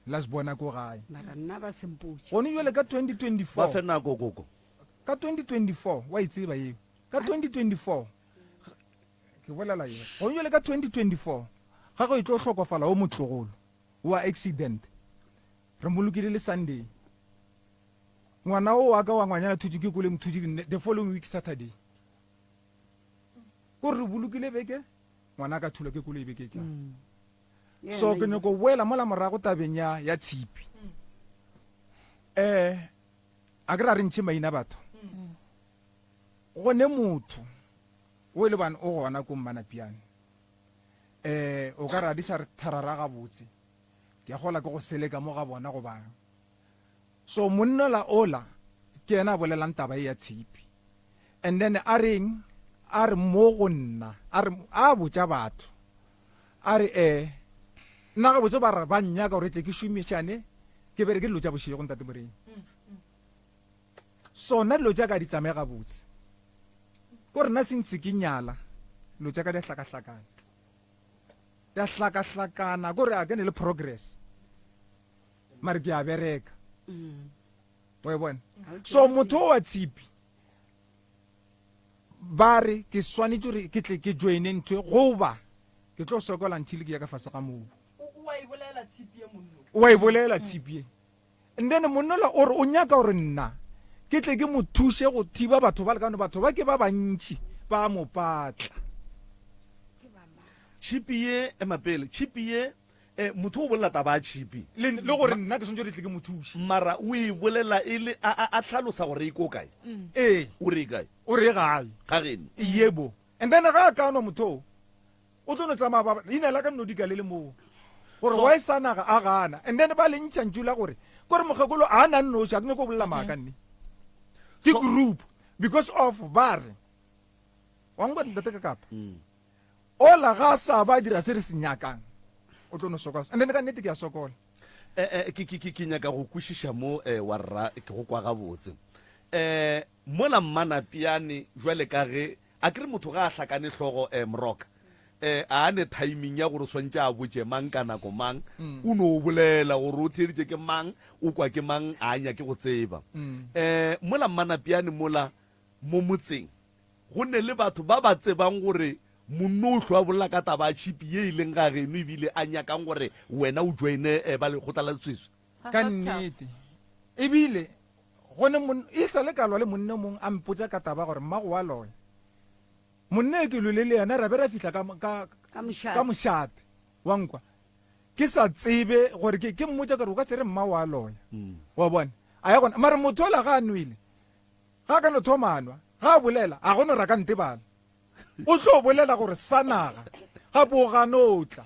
La se bona ko gae. Mara nna ba se mpotše. Gone jwale ka Ba fe 2024. nako koko. Ka 2024, wa e tseba yeo. Ka 2024, ke bolela yeo. Gone jwale ka 2024, ga go e tlo hlokofala o motlogolo wa accident. Re molokile le Sunday. Ngwana o wa ka wa ngwanyana thutše ke koleng thutše the following week Saturday. Ko re bolokile beke ngwana ka thulwa ke koloi beke e tlang. Mm. So ke nyoko boela mola morago tabeng ya ya tshipi. Eh a ke ra re ntšhe maina batho. Go ne motho o e le bane o gona ko Mmanapiane. Eh o ka ra di sa re tharara gabotse. Ke a gola ke go seleka mo ga bona go bang. So monna la ola ke yena a bolelang taba e ya tshipi. And then a reng a re mo go nna a re a botša batho a re eh nna ga botse ba re ba nnyaka gore tle ke šomišane ke bereke dilo tša bošego ntate Moremi. So nna dilo tša ka di tsamaye gabotse. Ko re nna sentse ke nyala dilo tša ka di a hlakahlakana. Di a hlakahlakana ko re a ke ne le progress. Mare ke a bereka. Wa e bona? So motho wa tshipi ba re ke swanetše gore ke tle ke joine ntho e, goba ke tlo sokola until ke ya ka fase ga mobu. O a e bolela tshipi ye monno. O a e bolela tshipi ye. And then monnola o re o nyaka gore nna ke tle ke mo thuse go thiba batho ba lekano batho ba ke ba bantši ba mo patla. Tshipi ye ema pele tshipi ye Eh, motho o bolela taba ya tšhipi. Le, le gore nna ke swanetše gore tle ke mo thuše. Mara o e bolela e le a, a, a hlalosa gore e ko kae. Ee. O re e kae? O re e gae. Ga geno. Yebo. And then ga a ka nwa motho o, o tlo no tsamaya ba, leina la ka nno dika le le moo. Gore So- why sa naga a gana. And then ba le ntšha ntšu la gore, kore mokgekolo a na nnoši, a ke nyako go bolela maaka nne. Ke So- group. Because of ba re, wa nkwa ntate ka kapa? Ola ga a sa ba dira se re se nyakang, o tlo no sokola. And then ka nnete ke a sokola. Eh, eh, ke, ke, ke, ke nyaka go kwešiša mo eh, wa rra ke go kwa gabotse. Eh, mola Mmanapiane jwale ka ge a kere motho ga a hlakane hlogo eh, Moroka eh, a ne timing ya gore swantše a botše mang ka nako mang, o no bolela gore o theeditše ke mang, o kwa ke mang, a nyake go tseba. Eh, mola Mmanapiane mola. mo motseng go ne le batho ba ba tsebang gore monno o hlwa bolela ka taba ya tšhipi ye e leng ga geno ebile a nyakang gore wena o joine eh, ba lekgotla la lesweswe? Ka nnete. Ebile go ne mon, e sa le ka lwa le monne mong a mpotša ka taba gore mmago wa loya. Monne e ke lwele le yena ra be ra fihla ka, ka, Ka mošate. ka mošate. Wa nkwa? Ke sa tsebe gore ke, ke mmotša ka re o ka se re mma wa loya. Wa bona? A ya gona. Mara motho ola ga a nwele, ga a ka no thoma a nwa, ga a bolela, a go no ra ka ntebala. O tlo bolela gore sa naga, gape o gano tla.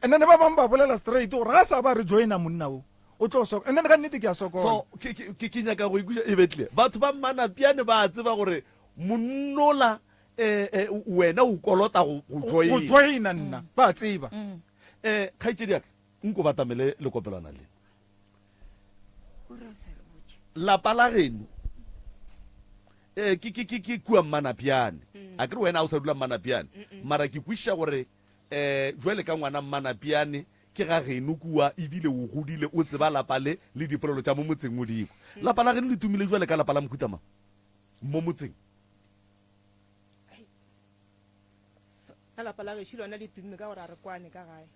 And then ba bangwe ba bolela straight gore ga sa ba re joina monna o, o tlo sokola. And then ka nnete ke a sokola. So, ke, ke, ke, ke nyaka go ikweša e betle. Batho ba Mmanapjane ba a tseba gore monnola eh, eh, wena o kolota go, go Go joina. joina nna, ba a tseba. Eh, kgaetšedi ya ka, nko batamele lekopelwana le. Lapa la geno eh, ke, ke, ke, ke kua Mmanapjane. A ke re wena ga o sa dula Mmanapjane, mara ke kwešiša gore eh, jwale ka ngwana Mmanapjane ke ga geno kua, ebile o godile o tseba lapa le le dipolelo tša mo motseng o di kwa. Lapa la geno le tumile jwale ka lapa la mohuta mang mo motseng? Ka lapa la gešo lona le tumme ka gore a re kwane ka gae.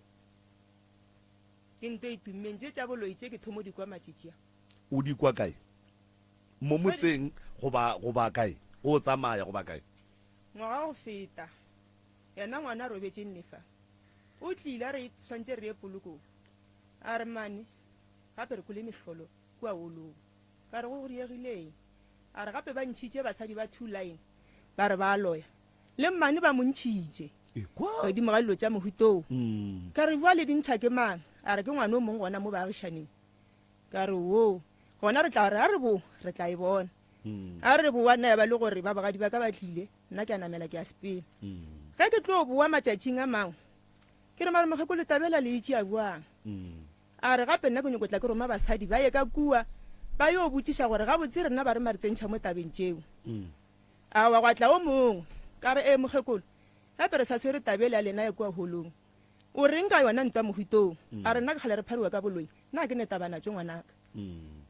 Ke nto e tummeng. Tše tša boloi tše ke thomo di kwa matšitši a. O di kwa kae? Mo motseng goba, goba kae? Go o tsamaya goba kae? Ngwaga wa go feta, yena ngwana a robetšeng lefa, o tlile a re swantše re ye polokong. A re, Mane, gape re kwele mehlolo kua wolong. Ka re, Go diegile eng? A re, Gape ba ntšhitše basadi ba two line, ba re ba a loya. Le mmane ba mo ntšhitše godimo ga dilo tša mohutoo. Ka re, Bjale di ntšha ke mang? A re, Ke ngwana o mongwe gona mo baagišaning. Ka re, Woo, gona re tla re, a re bo, re tla e bona. A re boa, nna ya ba le gore ba bogadi ba ka ba tlile, nna ke a namela ke a sepela. Ge ke tlo boa matšatšing a mangwe, ke re, Mare mokgekolo taba ela le e tšea bjang? A re, Gape nna ke nyoko tla ke roma basadi ba ye ka kua ba yo botšiša gore gabotse rena ba re ma re tsentšha mo tabeng tšeo. Aowa, gwa tla o mongwe. Ka re, Ee, mokgekolo, gape re sa swere taba ele ya lena ya kua holong. O reng ka yona ntwa mohutong? A re, Nna ke kgale re phariwa ka boloi, nna ga ke ne taba natšo ngwanaka.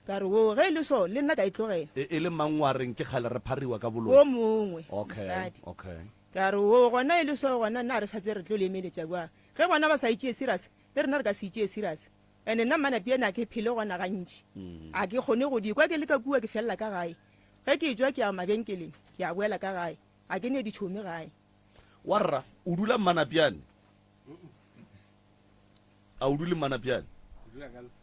Ka re, Oo, ge e le so, le nna ka e tlogela. E, e le mang wa reng ke kgale re phariwa ka boloi? O mongwe, Okay, mosadi. okay. Ka re, Oo, gona e le so, gona nna ga re sa tsebe re tlo le emeletša bjang. Ge bona ba sa e tšee serious, Le rena re ka se itšee serious. And-e nna Mmanapiyane a ke phele gona gantši. A ke kgone go di kwa ke le ka kua ke felela ka gae. Ge ke etšwa ke ya mabenkeleng, ke a boela ka gae. A ke ne ditšhomi gae. Warra, o dula Mmanapiyane? A o dule Mmanapiyane?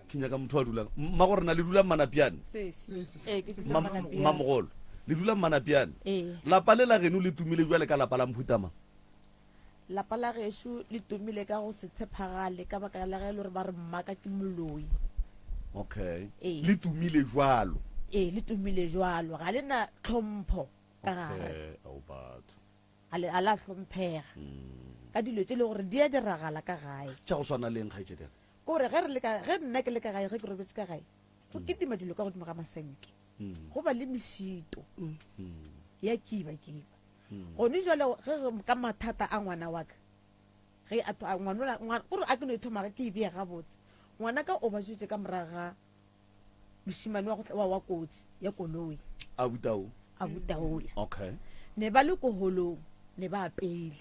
Ke nyaka motho a dulang. Mmagorena le dula Mmanapiyane? Ee, ke dula Mmanapiyane. Mmamogolo, le dula Mmanapiyane? Ee. Lapa le la geno le tumile bjale ka lapa la mohuta mang? Lapa la gešo le tumile ka go se tshephagale ka baka la ge e le gore ba re mmaka ke moloi. Okay. Ee. Le tumile jwalo. Ee, le tumile jwalo. Ga le na tlhompho ka gare. Okay, ao batho. Ga le, ga la hlomphega. Ka dilo tše e le gore di a diragala ka gae. Tša go swana le eng, kgaetšedi ya ka? Ke gore ge re le ka, ge nna ke le ka gae, ge ke robetše ka gae, go kitima dilo ka godimo ga masenke. Go ba le mešito ya kiba-kiba. Gone jwale ge re ka mathata a ngwana wa ka, ge a tho, ngwanola, ngwa, kore a ke no e thoma ge ke e bea gabotse. Ngwana ka o ba jwetše ka morago ga mošemane wa go tla, wa, wa kotsi ya koloi. Abuti ao? Abuti aola. Okay. Ne ba le ko holong, ne ba apeile.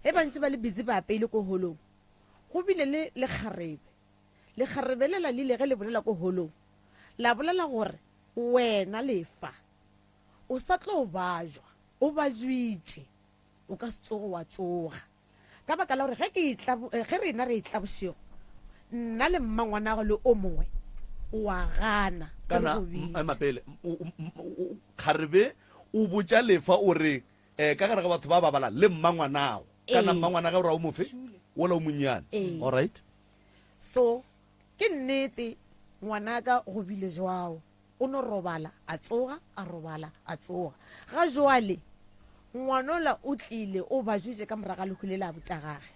Ge ba ntše ba le busy ba apeile ko holong, go bile le lekgarebe. Lekgarebe lela le ile ge le bolela ko holong, la bolela gore wena lefa O sa tlo bajwa, o bajwitše, o ka se tsoge wa tsoga. Ka baka la gore ge ke etla, ge rena re etla bošego, nna le mmangwanago le o mongwe, o a gana ge re Kana, go bitša. ema pele, kgarebe o botša Lefa o re, eh, ka gare ga batho ba ba bala le mmangwanago. Kana Ee. mmangwanage o ra o mofe? Wola o monnyane. Ee. All right. So, ke nnete, ngwanaka go bile jwao. O no robala, a tsoga, a robala, a tsoga. Ga joale, ngwanola o tlile, o bajutše ka morago ga lehu le la botagage.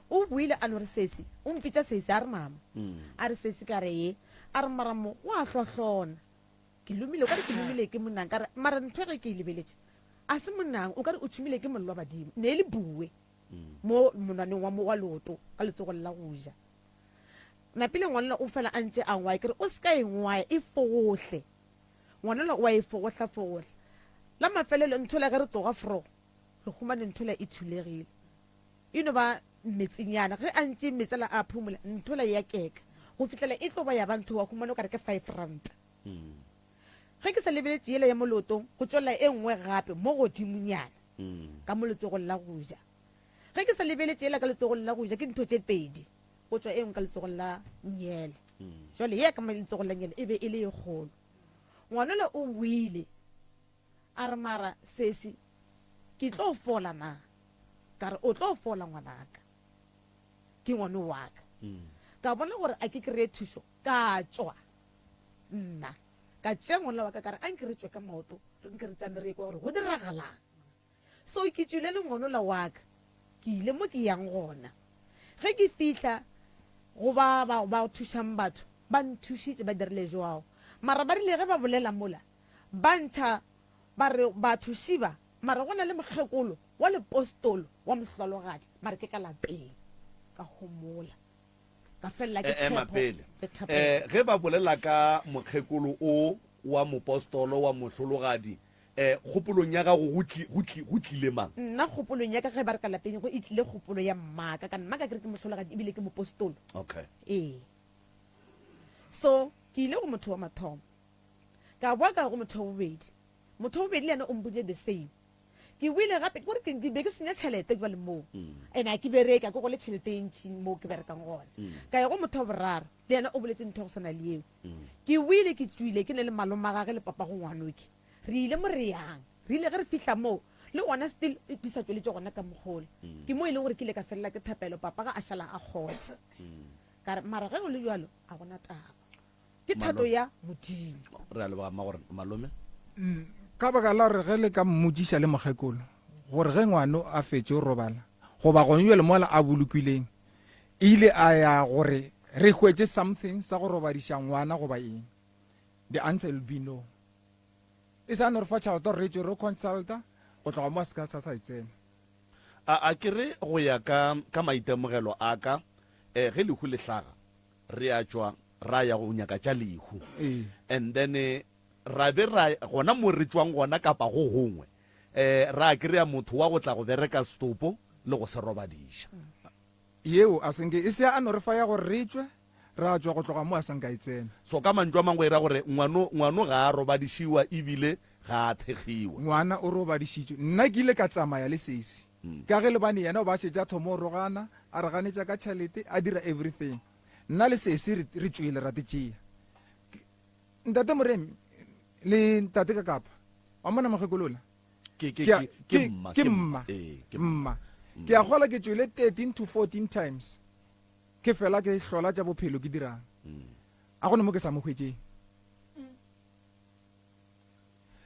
O boile a no re, Sesi, o mpitša sesi, a re mama. A re, Sesi, ka re, ye. A re, mara mo, o a hlohlona. Ke lomile, o ka re ke lomile ke monang. Ka re, mara ntho ge ke e lebeletše, a se monang, o ka re o tšhumile ke mollo wa badimo. Ne e le bue, mo monwaneng wa, wa leoto, ka letsogong la go ja. Napile ngwanela o fela a ntše a ngwaya, ke re o se ka e ngwaya, e fogohle. Ngwanela o a e fogohla-fogohla. La mafelelo nthola ge re tsoga fro, re humane nthola e thulegile. E no ba metsenyana. Ge a ntše metsela a phumola, nthola ya keka. Go fihlela e tlo ba ya ba ntho wa humana o ka re ke five ranta. Ge ke sa lebeletše yela ya mo leotong, go tšwelela e nngwe gape mo godimonyana ka mo letsogong la go ja. Ge ke sa lebeletše yela ka letsogong la go ja, ke ntho tše pedi, go tšwa e nngwe ka letsogong la nngele. Jwale ye ka mo letsogong la nngele e be e le e kgolo. Ngwanola o boile a re, Mara sesi, ke tlo fola na? Ka re, O tlo fola ngwanaka, ke ngwano wa ka. Ka bona gore a ke kry-e thušo, ka tšwa nna ka tšea ngwana wa ka ka re, A nke re tšwe ka maoto, nke re tšame re ye kwa gore go diragalang. So ke tšwile le ngwanola wa ka, ke ile mo ke yang gona. Ge ke fihla go ba ba ba thušang batho, ba nthušitše, ba dirile jwao. Mara ba rile ge ba bolela mola, ba ntšha ba re batho šiba, mara go na le mokgekolo wa lepostolo wa mohlologadi, mara ke ka lapeng. Ka homola, ka felela ke Ema tshepo pele. le thapelo. Eh, ge ba bolela ka mokgekolo o wa mopostolo wa mohlologadi, Eh, kgopolong ya gago go tli, go tli, go tlile mang? Nna kgopolong ya ka ge ba re ka lapeng go e tlile kgopolo ya mmaka ka mmaka ke re ke mohlologadi ebile ke mopostolo. Okay. Ee. So ke ile go motho wa mathomo. Ka boa ka ya go motho wa bobedi. Motho wa bobedi le yena o mpoditše the same. Ke boile gape kore ke be ke senya tšhelete jwale moo. And a ke bereke, a ke gole tšhelete e ntši moo ke berekang gona. Ka ya go motho wa boraro, le yena o boletše ntho ya go swana le yeo. Ke boile ke tšwile ke ne le malomagage le papago ngwanoke. Re ile mo re yang. Re ile ge re fihla moo, le gona still di sa tšweletše gona ka mokgola. Ke mo e leng gore ke ile ka felela ke thapelo, papa ga a šala a kgotsa. Ka re, mara ge go le bjalo, a gona taba. Ke thato ya Modimo. Re a leboga mmagorena. Malome? Ka baka la gore ge le ka mmotšiša le mokgekolo gore ge ngwano a fetše o robala goba gone bjale mola a bolokileng ile a ya gore re hwetše something sa go robadiša ngwana goba eng, the answer will be no. E sa no re fa tšhelete gore re tšwe re consulta go tloga mo a se ka sa sa e tsena. A a ke re go ya ka ka maitemogelo a ka eh, ge lehu le hlaga re a tšwa ra ya go nyaka tša lehu Ee. and then eh, ra be ra gona mo re tšwang gona kapa go gongwe eh, ra kry-a motho wa go tla go bereka setopo le go se robadiša. Yeo a se nke e se a no re fa ya gore re tšwe Ra tšwa go tloga mo a sa nka e tsena. So ka mantšu a mangwe e ra gore ngwano, ngwano ga a robadišiwa ebile ga a thekgiwa. Ngwana o robadišitšwe. Nna ke ile ka tsamaya le sesi. Ka ge lebane yena o ba a šetše a thoma go rogana, a re ganetša ka tšhelete, a dira everything. Nna le sesi re, re tšwele ra te tšea. Ntate Moremi le Ntate Kakapa, wa mmona mokgekolo ola? Ke, ke, Ke a, ke, ke ke, mma, ke ke mma, mma. Ee, ke mma. Ke a kgola ke tšwele 13 to 14 times. Ke fela ke hlola tša bophelo ke dirang? A go ne mo ke sa mo hwetšeng.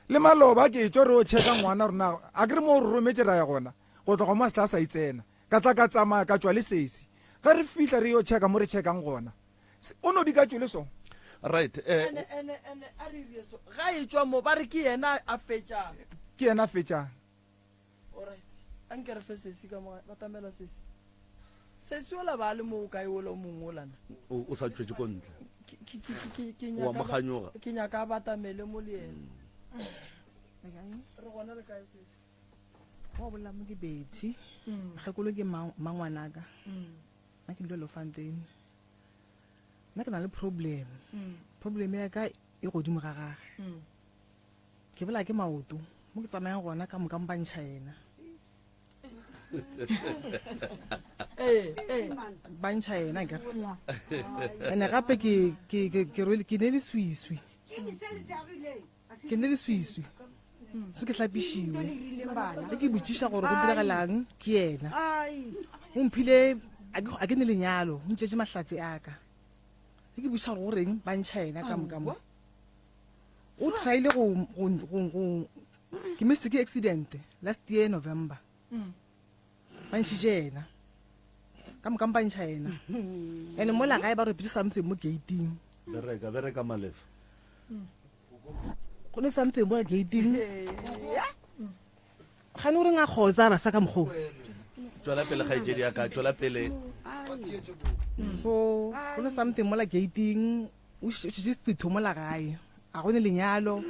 Le maloba ke tšo re o checka ngwana rona a ke re mo o re rometše ra ya gona go tloga mo a se tla sa itsena ka tla ka tsamaya ka tšwa le sesi ge re fihla re yo checka mo re checkang gona o no di ka tšwele so. Right eh. Ene ene ene a re rie so ga e tšwa mo ba re ke yena a fetšang. Ke yena a fetšang. Alright. A nke re fe sesi ka mo batamela sesi. Sesi ola ba le mo o kae ola o mongwe ola na? O o sa tšwetše ko ntle. Ke ke ke ke ke O a nyaka mo kganyoga. ke nyaka a batamele mo le yena. Re gona re kae sesi? Wa bolela mo ke Betty. Mokgekolo ke mangwanaka. Nna ke dula Lofontein. Nna ke na le problem. Problem ya ka e godimo ga gage. Ke bolaya ke maoto mo ke tsamayang gona ka moka ba ntšha yena. Ba ntšha yena ke re. Ene gape ke ke ke ke rwele ke ne le swiswi. Ke ne le swiswi. So ke hlapišiwe. Ge ke botšiša gore go diragalang ke yena. O mphile a ke ne lenyalo, o ntšetše mahlatse a ka. Ge ke botšiša gore go reng ba ntšha yena ka moka mo. O tryile go go go go ke missed ke accident last year November. Ba ntšhitše yena. Ka moka ba ntšha yena. And mola gae ba ropile something mo gating. Bereka, bereka Malefa. Go ne something mo gating. Gane o reng a kgotsa ra sa ka mokgoo. Tšwela pele kgaetšedi ya ka, tšwela pele. So go ne something mola gating. O šetše setho mola gae. A go ne lenyalo.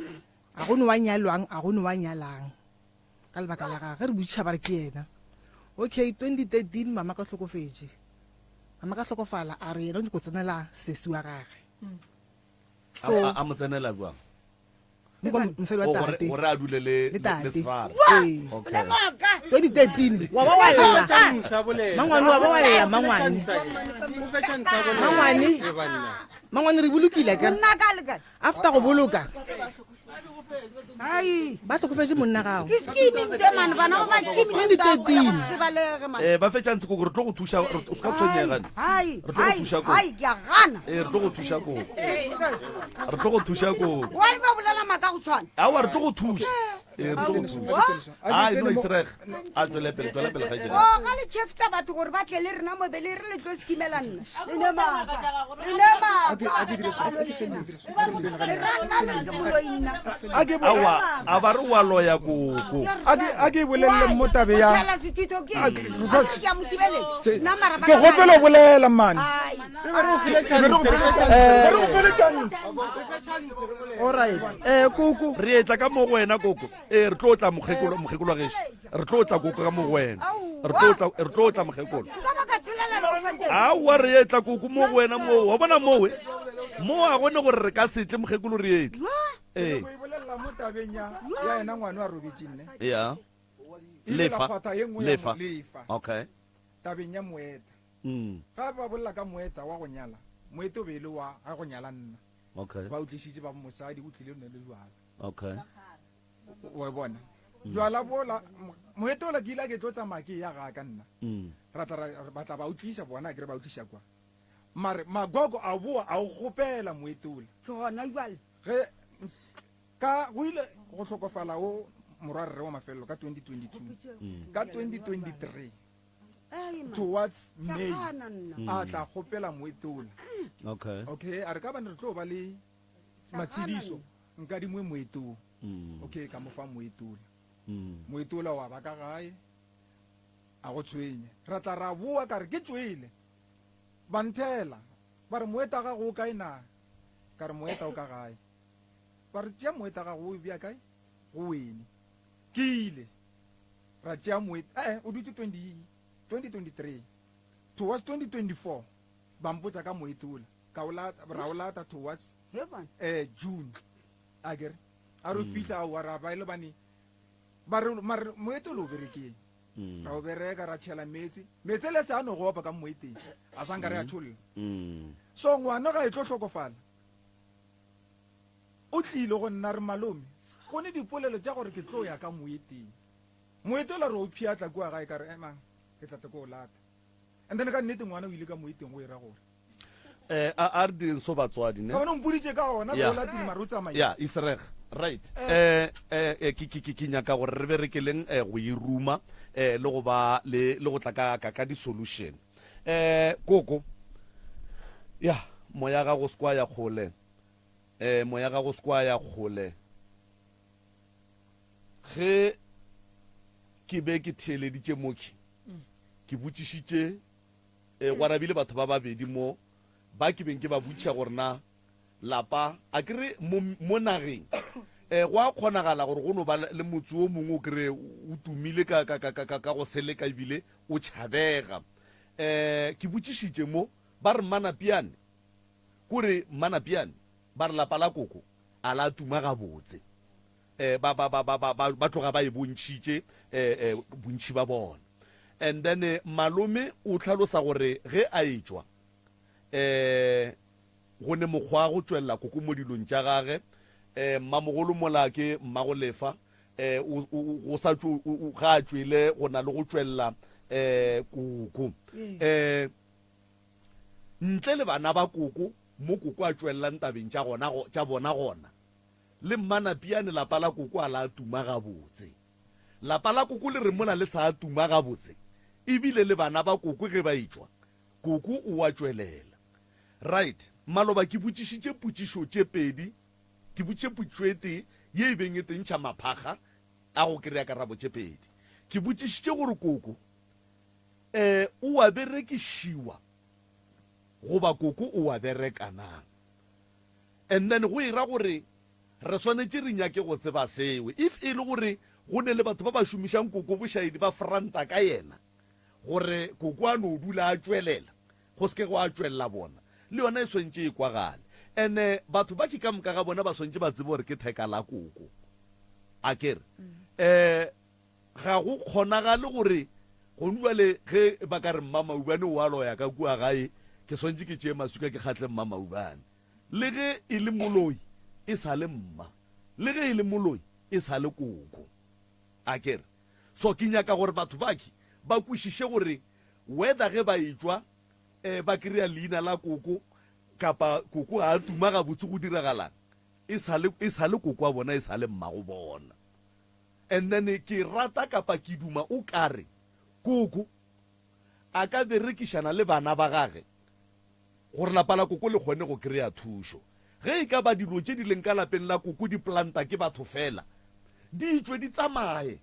A go ne wa nyalwang, a go ne wa nyalang. Ka lebaka la gage, ge re botšiša ba re ke yena. Okay, 2013 mama ka hlokofetše. Mama ka hlokofala, a re yena o nyako tsenela sesi wa gage. So, A, a, a mo tsenela jwang? Mosadi wa tate. Gore a dule le le tate. Sefara. Ee. Okay. 2013 wa ba wa lla. Mangwane wa ba wa lla mangwane. Mangwane. Mangwane re bolokile akere. Monna ka le kae? After go boloka. Ai. Ba hlokofetše monna gago. Ke scheming te man bana ba ba scheming 2013. Tsebalege man. Eh, ba fetša ntse koko re tlo go thuša re- o se ka tshwenyega. Ai. Re tlo go Ai. thuša koko. Ai ke a gana. Eh, re tlo go thuša koko. Re tlo go thuša koko. Why ba bolela maaka go tshwana? Aowa re tlo go thuša. Eh, re tlo go thuša. Ai no Israel. A tswele pele, tswela pele kgaetšedi. O ga le chefta batho gore ba tle le rena mo be le re le tlo skimela nna. Le ne maaka. Le ne maaka. Le ra nna le re ke moloi nna. Aowa, a ba re wa loya koko. A ke bolelele mo tabe ya Tshela sethito ke. A ke- results. Ke a mo thibeletsa. Se- Nna mara ba ke ka- gopela go bolela mane Ai. Alright. Eh koko. Re etla ka mo go wena koko. Ee, re tlo tla mokgekolo, mokgekolo wa gešo. Re tlo tla koko ka mo go wena. Re tlo tla, re tlo tla mokgekolo. Ka ba ka tshelela le go fetela. Aowa re etla koko mo go wena moo. Wa bona mowe? Mo a gone gore re ka se tle mokgekolo re etla. Ee. Ke bolelela mo tabeng ya ya yena ngwana a robetše nne. Ya. E ile la Lefa. kgwatha ye nngwe ya Lefa. mo- lefa. Okay. Tabeng ya moeta. Ga ba bolela ka moeta wa go nyala, moeta o be e le wa ga go nyala nna. Okay. Ba o tlišitše ba mosadi o tlile o ne le jwala. Okay. Wa bona. Jwala bola moeta ola ke ile ke tlo tsamaya ke ya ga ka nna. Ra tla ra ba tla ba o tliša bona ke re ba o tliša kwa. Mare magogo a boa a o gopela moeta ola. Ke gona jwale. Ge ka go ile go hlokofala o morwarre wa mafelelo ka 2022. Ka 2023 towards May a tla kgopela moetola. Okay. Okay, a re ka bane re tlo ba le matshidiso nka dingwe moetong. Okay, ka mo fa moetola. Moetola wa ba ka gae a go tshwenye. Ra tla ra boa ka re ke tšwele. Ba nthela ba re moeta gago o kae na? Ka re moeta o ka gae. Ba re tšea moeta gago o e bea kae? Go wene. Ke ile. Ra tšea moeta eh o dutše 20 2023 towards 2024 ba mpotša ka moetola ka o lata ra o lata towards eh June a kere a re fihla aowa ra ba e le bane ba re mare moetola o berekeng ra o bereka ra tšhela meetse meetse le se a no go opa ka moeteng a sanka re a tšholla so ngwana ga e tlo hlokofala O tlile go nna re malome, go ne dipolelo tša gore ke tlo ya ka moeteng. Moetola re o pheatla kua gae ka re emang ke tla tla ke o lata. And then ka nnete ngwana o ile ka moeteng go era gore. Eh, a a re direng so batswadi ne. Ka bona o mpoditše ka ona Yeah. o latile mare o tsamaile. Ya, Israel. Right. Eh eh eh, ke ke ke ke nyaka gore re berekeleng eh go e ruma eh le go ba le le go tla ka ka ka di solution. Eh koko. Ya, moya ga go skwa ya kgole. Eh moya ga go skwa ya kgole. Ge ke be ke theeleditše moki, ke botšišitše eh, go arabile batho ba babedi mo ba ke beng ke ba botšiša gore na lapa a ke re mo, mo nageng eh, go a kgonagala gore go no ba le motse o mongwe o kry o tumile ka, ka, ka, ka, ka, ka go seleka ebile o tšhabega. Eh, ke botšišitše mo ba re Mmanapiane Kore Mmanapiane ba re lapa la koko a la tuma gabotse. Eh, ba, ba, ba, ba, ba, ba, ba tloga ba e bontšhitše eh, eh, bontši ba bona. And then eh, malome o hlalosa gore ge a etšwa eh, go ne mokgwa go tšwelela koko mo dilong tša gage eh, mmamogolo mola ke mmagolefa eh, o, o, go sa tšo, o, o, ga a tšwele go na le go tšwelela eh, koko eh, Ntle le bana ba koko, mo koko a tšwelelang tabeng tša gona, tša bona gona. Le Mmanapiane lapa la koko a la tuma gabotse. Lapa la koko le re mola le sa tuma gabotse, ebile le bana ba koko ge ba etšwa, koko o a tšwelela. Right, maloba ke botšišitše potšišo tše pedi, ke botšiše potšišo e tee ye e beng e tentšha maphakga a go kry-a karabo tše pedi. Ke botšišitše gore koko E, o a berekišiwa goba koko o a bereka na? And then go e ra gore Re swanetše re nyake go tseba seo. If e le gore go ne le batho ba ba šomišang koko bošaedi ba franta ka yena gore koko a no dula a tšwelela, go se ke gwa tšwelela bona, le yona e swanetše e kwagale. Ene batho ba ke ka moka ga bona ba swanetše ba tsebe gore ke theka la koko. A ke re? Um ga go kgonagale gore gonu bjale ge ba ka re Mmamaubane o a loya ka kua gae, ke swanetše ke tšee maswika ke kgatle Mmamaubane. Le ge e le moloi e sa le mma, le ge e le moloi e sa le koko. A ke re? So ke nyaka gore batho baki ba kwešiše gore whether ge ba etšwa eh, ba kry-a leina la koko kapa koko ga a tuma gabotse go diragalang, e sa le, e sa le koko wa bona, e sa le mmago bona. And then ke rata kapa ke duma o kare koko a ka berekišana le bana ba gage gore lapa la koko le kgone go kry-a thušo. Ge e ka ba dilo tše di leng ka lapeng la koko di planta ke batho fela, di tšwe di tsamaye.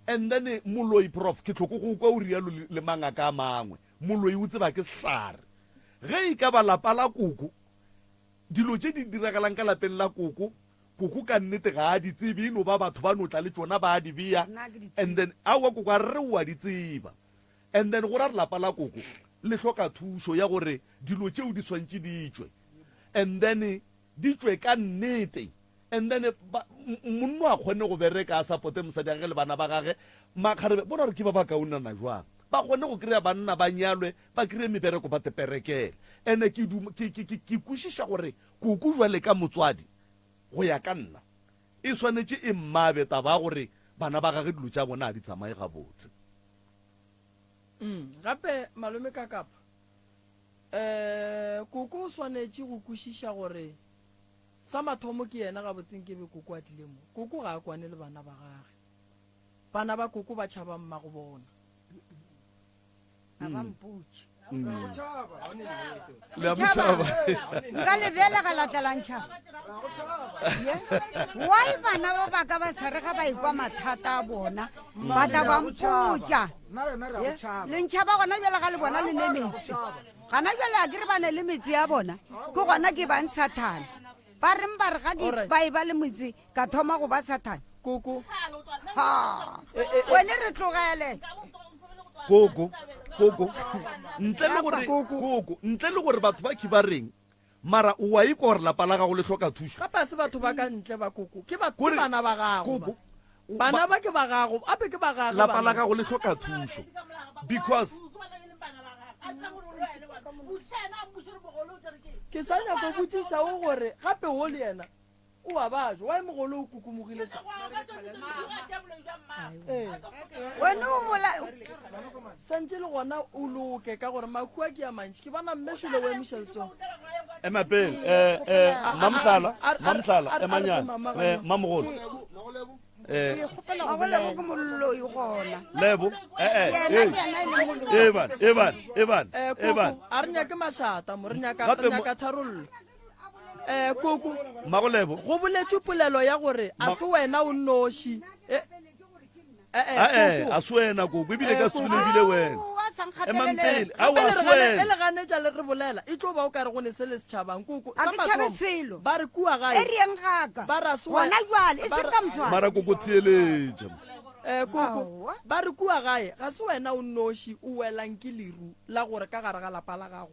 And then moloi, Prof, ke hloko go kwa o rialo le mangaka a mangwe, moloi o tseba ke sehlare. Ge e ka ba lapa la koko, dilo tše di diragalang ka lapeng la koko, koko ka nnete ga a di tsebe, e no ba batho ba no tla le tšona ba di bea, and then aowa koko a re o a di tseba. And then go ra re lapa la koko le hloka thušo ya gore dilo tšeo di swantše di tšwe and then di tšwe ka nnete and then monno a kgone go bereka a supporte mosadi wa gage le bana ba gage. Makgarebe bona gore ke ba ba kaonana jwang, ba kgone go kry-a banna ba nyalwe ba kry-e mebereko ba teperekele. And-e ke ke, ke, ke, ke kwešiša gore koko jwale ka motswadi go ya ka nna e swanetše e mmabe taba ya gore bana ba gage dilo tša bona ga di tsamaye gabotse. Mm, gape malome ka kapa um koko o swanetše go kwešiša gore sa mathomo ke yena gabotseng ke be koko a tlile mo. Koko ga a kwane le bana ba gage. Bana ba koko ba tšhaba mmago bona. Ga ba mpotše. Le a mo tšhaba. Nka le belega la tla la ntšhaba. Why bana ba ba ka ba sa re ga ba ekwa mathata a bona ba tla ba mpotša. Le ntšhaba gona bjale ga le bona le ne metse. Gona bjale a ke re ba ne le metse ya bona ke gona ke bang sathane. Ba reng ba re ga ke ba e ba le motse ka thoma go ba sathane. Koko. Ha. Wene re tlogele. Koko, koko. Ntle le gore koko, ntle le gore batho ba ba reng, mara o a ikwa gore lapa la gago le hloka thušo. Gape a se batho ba ka ntle ba koko, ke ba ke bana ba gago. Koko. Bana ba ke ba gago, ape ke ba gage. Lapa la gago le hloka thušo because Ke sa nyako botšiša o gore gape wo le yena o a bajwa why mogolo o kukumogile so Ee. Wena o bola santše le gona o loke ka gore mahu a ke a mantši ke bona mme šole o emiša letsogo ema pele eh eh mamtlala mamtlala emanyana eh mamogolo eh Magolego ke moloi gona. lebo eh eh Yena ke yena e leng moloi. eban eban eban Eh, eban koko a re nyake mašata mo re nyaka Gape re mo- nyaka tharollo um koko Mmagolebo. Go boletšwe polelo ya gore a se wena o nnoši. Eh, eh, eh, Ae, koko. a se wena koko, ebile ka Eh, se tsogile ebile wena. Emang pele, aowa, Gape a le se re gane- wena. e le ganetša le re bolela e tlo ba o ka re go ne se le setšhabang koko A sa ke tšhabe mathomo selo. ba re kua gae E re yeng gaka. ba re a se Gona wena- jwale, e ba seng re- ka moswane. Mara koko theeletša. Eh, koko ba re kua gae ga se wena o nnoši o welang ke leru la gore ka gare ga lapa la gago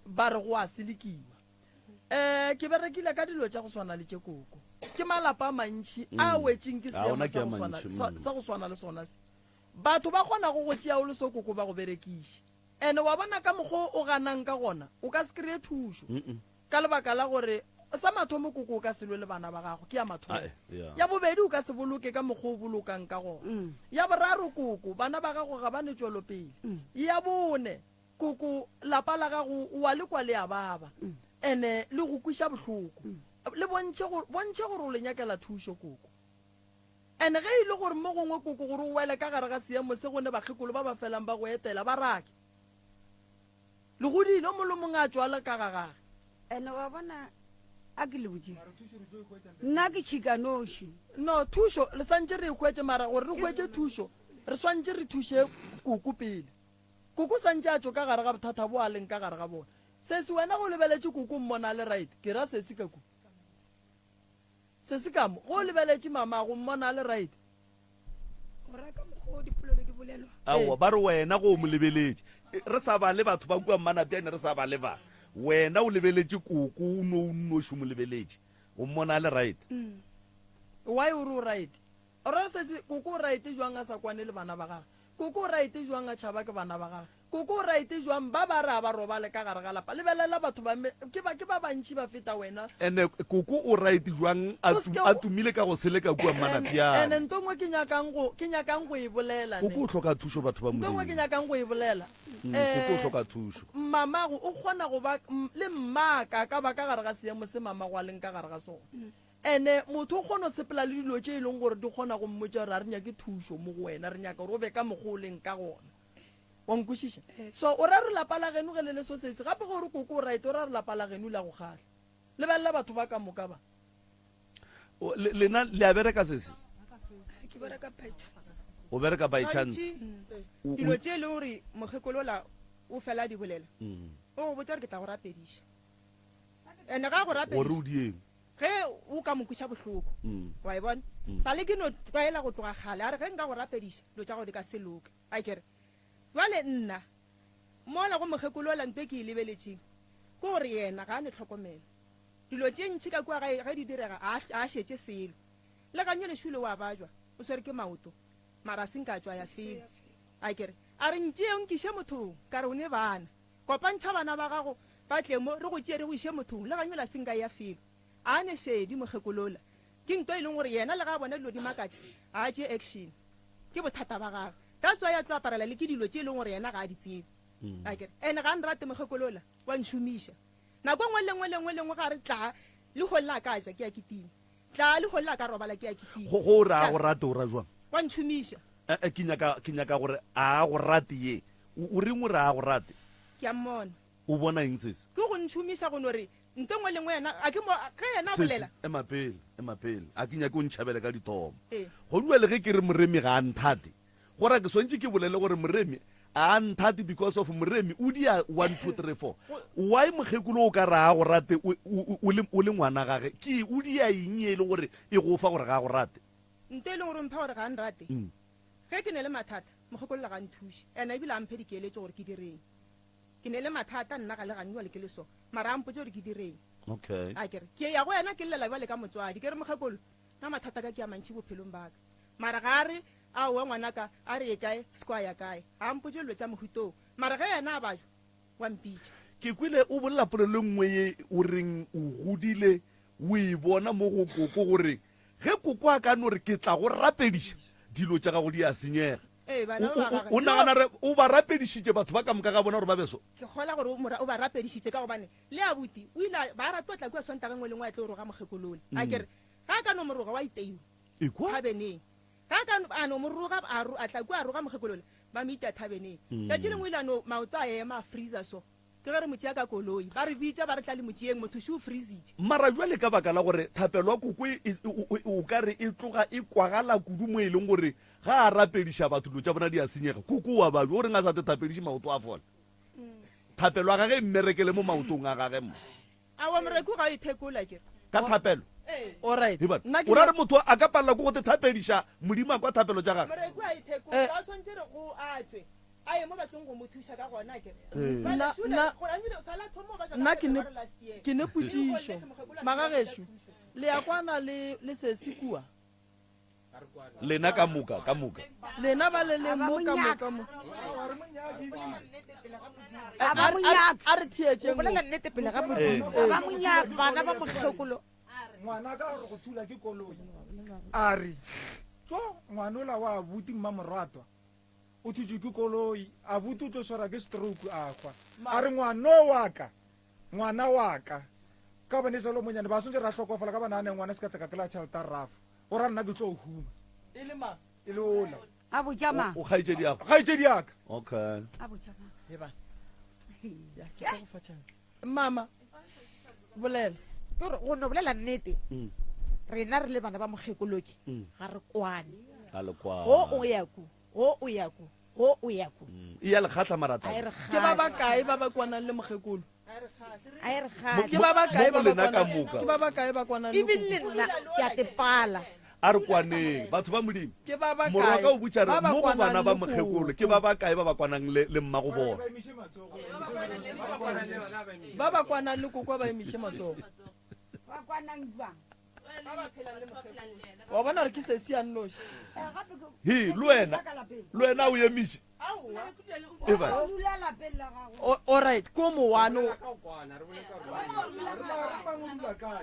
ba re go a selekiwa Um ke berekile ka dilo tša go swana le tše koko. Ke malapa a mantši a mm. wetšeng ke seemo sa go swana, sa, mm. sa go swana le sona se. Batho ba kgona go go tšea o le so koko ba go berekiše. Ene wa bona ka mokgwa o ganang ka gona, o ka se kry-e thušo. Ka lebaka la gore sa mathomo koko o ka se lwe le bana ba gago, ke ya mathomo. Ya bobedi o ka se boloke ka mokgwa o bolokang ka gona. Mm. Ya boraro koko, bana ba gago ga ba ne tšwelopele. Mm. Ya bone, Koko, lapa la gago o a le kwa le a baba, ene le go kweša bohloko. Le bontšhe gore, bontšhe gore o le nyakela thušo, koko. Ene ge e le gore mo gongwe, koko, gore o wele ka gare ga seemo se go ne bakgekolo ba ba felang ba go etela, ba rake. Le godile, o mongwe le mongwe a tšwa le ka ga gage. Ene wa bona, a ke le botše, nna ke tšhikanoši. No, thušo, le santše re e hwetše, mara gore re hwetše thušo, re swantše re thuše koko pele. Koko sa ntše a tšo ka gare ga bothata bo a leng ka gare ga bona. Sesi wena ge o lebeletše koko o mmona a le right, ke ra sesi ka ku. Sesi ka mo, ge o lebeletše mamago, o mmona a le right? O ra ka mokgwa o dipolelo di bolelwa? Aowa, ba re wena ge o mo lebeletše. Re sa bale batho ba kua Mmanapjane, re sa bale ba. Wena o lebeletše koko, o no o nnoši o mo lebeletše. O mmona a le right? Why o re o right? O ra re sesi, koko o right jwang a sa kwane le bana ba gagwe? Koko o right jwang a tšhaba ke bana ba gagwe? Koko o right jwang ba ba re a ba robale ka gare ga lapa? Lebelela batho ba me, ke ba, ke ba bantši ba feta wena. Ene koko o right jwang a O se ke a tumile ka go seleka kua Ene, Mmanapjane? ene nto nngwe ke nyakang go, ke nyakang go e bolela ne. Koko o hloka thušo batho ba Nto nngwe ke Modimo. nyakang go e bolela. Mm, koko o Eh, hloka thušo. mamago o kgona go ba, le mmaka a ka ba ka gare ga seemo se mamago a leng ka gare ga sona. Ene motho o kgona go sepela le dilo tše e leng gore di kgona go mmotša gore ga re nyake thušo mo go wena, re nyaka gore o be ka mokgwa o leng ka gona. Wa nkwešiša? So o ra re lapa la geno ge le le so sesi, gape ge o re koko o right, o ra re lapa la geno la go kgahla. Lebelela batho ba ka moka ba. O, le, lena le a bereka sesi? Ke bereka by chance. O bereka by chance? Gantši O, o, dilo tše e leng gore mokgekolola o fela a di bolela, mm. o go botša gore ke tla go rapediša. And-e ga a go Gore rapediša, o dieng? Ge o ka mo kweša bohloko, Mm. wa e bona? Mm. Sa le ke no tlwaela go tloga kgale, a re ge nka go rapediša, dilo tša gago di ka se loke. A ke re, Bjale nna, mola go mokgekolo ola nto e ke e lebeletšeng, ke gore yena ga a ne tlhokomelo. Dilo tše ntši ka kua gae ge di direga, ga a, ga a šetše selo. Le ganye lešilo o a bajwa, o swere ke maoto, mara a se nka a tšwa a ya felo. A ke re, A re ntšee o nkiše mothong, ka re o ne bana. Kopantšha bana ba gago ba tle mo, re go tšee re go iše mothong. Le ganye la se nka ya felo. A ne šedi mokgekolola. Ke nto e leng gore yena le ga a bona dilo di makatša, ga a tšee action. Ke bothata ba gagwe. That's why a tlo aparela le ke dilo tše e leng gore yena ga a di tsebe. Akere? And ga a nrate mokgekolola, wa nšomiša. Nako e nngwe le nngwe le nngwe le nngwe ga a re tlaa lehono la ka ja, ke a kitima. Tlaa lehono la ka robala, ke a kitima. Go, go o re a go rate o ra jwang? Wa ntšhomiša. Eh, eh, ke nyaka, ke nyaka gore a go rate ye. O, o reng o re a go rate? Ke a mmona. O bona eng sesi? Ke go ntšhomiša go no re nto nngwe le nngwe yena, a ke mo, ge yena a Sesi, bolela. ema pele, ema pele. A ke nyake o ntšhabele ka dithomo. Ee. Go bjale ge ke re Moremi ga a nthate, go ra ke swantše ke bolele gore Moremi a a nthate because of Moremi o dia 1 2 3 4. Why mokgekolo o ka re a go rate o, o, o le, o le ngwana gage? Ke o dia eng ye e le gore e go fa gore ga a go rate? Nto e leng gore o mpha gore ga a nrate, ge ke ne le mathata, mokgekolo ga a nthuše, ena ebile a mphe dikeletšo gore ke direng. Ke ne le mathata nna ga le gane jwale ke le so, mara a mpotše gore ke direng. Okay. A ke re, ke ya go yena ke llela bjale ka motswadi, ke re mokgekolo, nna mathata ka ke a mantši bophelong ba ka. Mara ga a re, aowa ngwanaka, a re ye kae, se kwa ya kae. Ga a mpotše dilo tša mohuta wo. Mara ge yena a bajwa, wa mpitša. Ke kwele o bolela polelo e nngwe ye o reng o godile o e bona mo go koko gore ge koko a ka no re ke tla go rapediša, dilo tša gago di a senyega. Ee, bana O, ba ba o, gagwe. o nagana re o ba rapedišitše batho ba ka moka ga bona gore ba be so? Ke kgola gore o, mora, o ba rapedišitše ka gobane le abuti o ile a, ba rata o tla kua Sontaga e nngwe le nngwe a tlo roga mokgekolola. A ke re, ge a ka no mo roga wa iteiwa Ekwa? thabeneng. Ge a ka no, a no mo roga, a, a tla kua a roga mokgekolola, ba mo itia thabeneng. Tšatši lengwe o ile a no, maoto a ema, a freezer so. Ke ge re mo tšea ka koloi. Ba re bitša ba re tla le mo tšeeng, motho še o freezitše. Mara bjale ka baka la gore thapelo ya koko e, e, o, o ka re e tloga e kwagala kudu mo e leng gore ga a rapediša batho dilo tša bona di a senyega, koko o a babja, o reng a sa te thapediše maoto a fole? Thapelo ya gage e mmerekele mo maotong a gage mo. Aowa moreku ga o e thekola ke re. Ka thapelo? Ee. Alright. Ebane, Nna ke o ra re motho a ka palela ke go te thapediša Modimo a kwa thapelo tša gage? Moreku a e thekola, Eh. o swantše re go a tšwe a ye mo ba tlong go mo thuša ka gona ke re. Ee. Jwale Nna- Shule, nna- gore a ebile o sa la thoma o ba tšwa ka nna ke ne February last year. ke ne Ke potšišo go mokgekolo a magagešo thušo. le ya kwana le le sesi kua Lena ka moka, ka moka. Lena ba le leng mo ka moka mo. A ba mo nyaka. A re theetšeng. O bolela nnete pele ga Modimo. Ee. A ba mo nyaka. Bana ba mokgekolo. Ngwana ka gore go thula ke koloi. A re, Tso, ngwanola wa abuti Mmamoratwa o thutšwe ke koloi, abuti o tlo swara ke stroke a hwa. A re, Ngwano wa ka, ngwana wa ka, ka gobane e sa le o monyane, ba swantše ra hlokofala ka bana a ne ngwana se ka tla ka kry-a tšhelete ya rafo. Go ra nna ke tlo huma. E le mang? E le ola. A botša mang? O kgaetšedi ya go? Kgaetšedi ya ka. Okay. A botša mang? Eba. Ya, ke tlo go fa chance. Mama, bolela. Ke gore go no bolela nnete. Mm. Rena re le bana ba mokgekoloki mm. ga re kwane. Ga le kwane. Go o ya ku, go o ya ku, go o ya ku. Mm. E ya le kgatla marata. Ke ba ba kae ba ba kwanang le mokgekolo? A e re kgahle. Ke ba ba kae ba Mo go ba lena ka kwana- moka. ke ba ba kae ba kwana le Even le koko? nna ke a tepala. A re kwaneng, batho ba Modimo. Ke ba ba Morwa kae ka o botša re ba ba mo go kwanang bana ba le mokgekolo koko? ke ba ba kae ba ba kwanang le le mmago bona. Ba ba kwanang le koko a ba emiše matsogo. Ba kwanang jwang? Wa bona gore ke sesi a nnoši. He, le wena, le wena o emiše. Eba. Alright, ko mowane.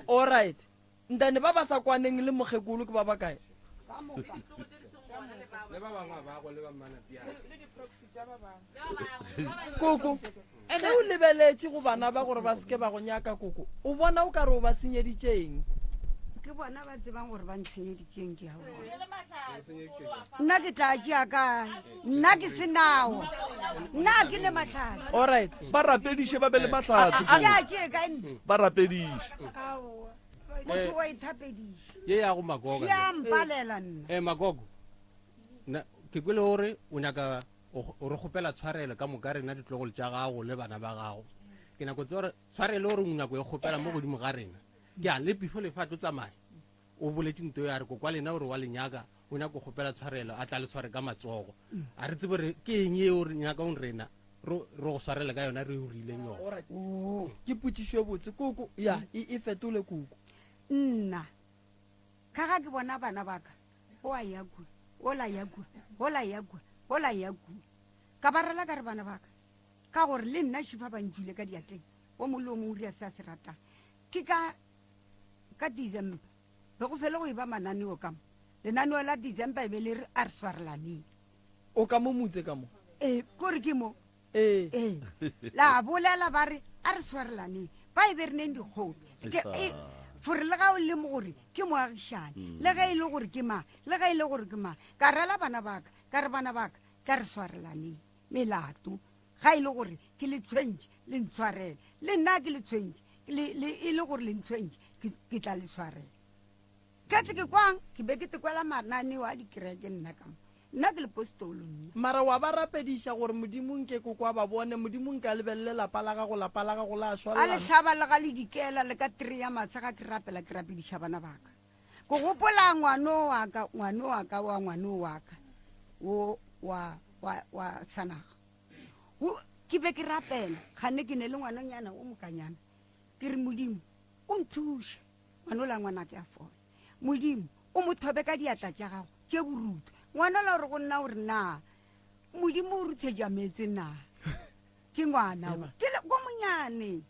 Alright. Ntane ba ba sa kwaneng le mokgekolo ke ba ba kae? Koko, ge o lebeletše go bana ba gore ba seke ba go nyaka koko, o bona o ka re o ba senyeditše eng? Ke bona ba tsebang gore ba ntshenyeditšeng ke a bona. Nna ke tla tšea kae? Nna ke se nao. Nna ga ke ne mahlatse. Alright. Ba rapediše ba be le mahlatse. Ke a tšee kae nna? Ba rapediše. Aowa. Motho wa ithapediša. Ye ya go Magogo. Ke a mpalela nna. Eh Magogo. Na ke kwele gore o nyaka o re kgopela tshwarelo ka moka rena ditlogolo tša gago le bana ba gago. Ke nako tse gore tshwarelo gore o nyako e kgopela mo godimo ga rena. Ke a le before lefa tlo tsamaya. O boletše nto ya re kokwa lena gore wa le nyaka o nyako kgopela tshwarelo a tla le sware ka matsogo. A re tsebe gore ke eng eo re nyakang rena re go swarele ka yona re o rileng yona. Alright. Ke potšišo e botse koko. Ya, e e fetole koko. Nna ka ga ke bona bana ba ka, o a ya kua, ola ya kua, ola ya kua, ola ya kua. Ka ba rela ka re bana ba ka, ka gore le nna šifa ba ntšwile ka diatleng, o mongwe le o mongwe o dira se a se ratang. Ke ka ka December be go fele go e ba mananeo ka mo. Lenaneo la December e be le re a re swarelaneng. O ka mo motse ka mo? Ee, kore ke mo. Ee. Ee. La bolela ba re a re swarelaneng. Ba e be re neng dikgopi. Ke, e, fore le ga o le mo gore ke moagišane, mm. le ge e le gore ke mang, le ge e le gore ke mang. Ka rela bana baka, ka re bana baka, tla re swarelaneng melato. Ga e le gore ke le tshwentše, le ntshwarele. Le nna ke le tshwentše, le, le, e le gore le ntshwentše, ke, ke tla le swarela. Ka tle ke kwang, ke be ke tekwela mananeo a dikereke nna ka mo. Nna ke lepostolo nna. Mara wa ba rapediša gore Modimo nke ko kwa ba bone, Modimo nke a lebelele lapa la gago, lapa la gago la šwa A le hlaba le ga le dikela le ka three ya masa ga ke rapela ke rapediša bana ba ka. Ke gopola ngwano wa ka, ngwano wa ka wa ngwano wa ka wo wa, wa, wa sanaga. Wo, ke be ke rapela, kgane ke ne le ngwanonyana o mokanyana. Ke re Modimo, o nthuše. Ngwanola ngwanake a fole. Modimo, o mo thobe ka diatla tša gago tše borutho. Ngwanola o re go nna o re na Modimo o ruthetša meetse na? Ke ngwana o. Ke le ko monyane.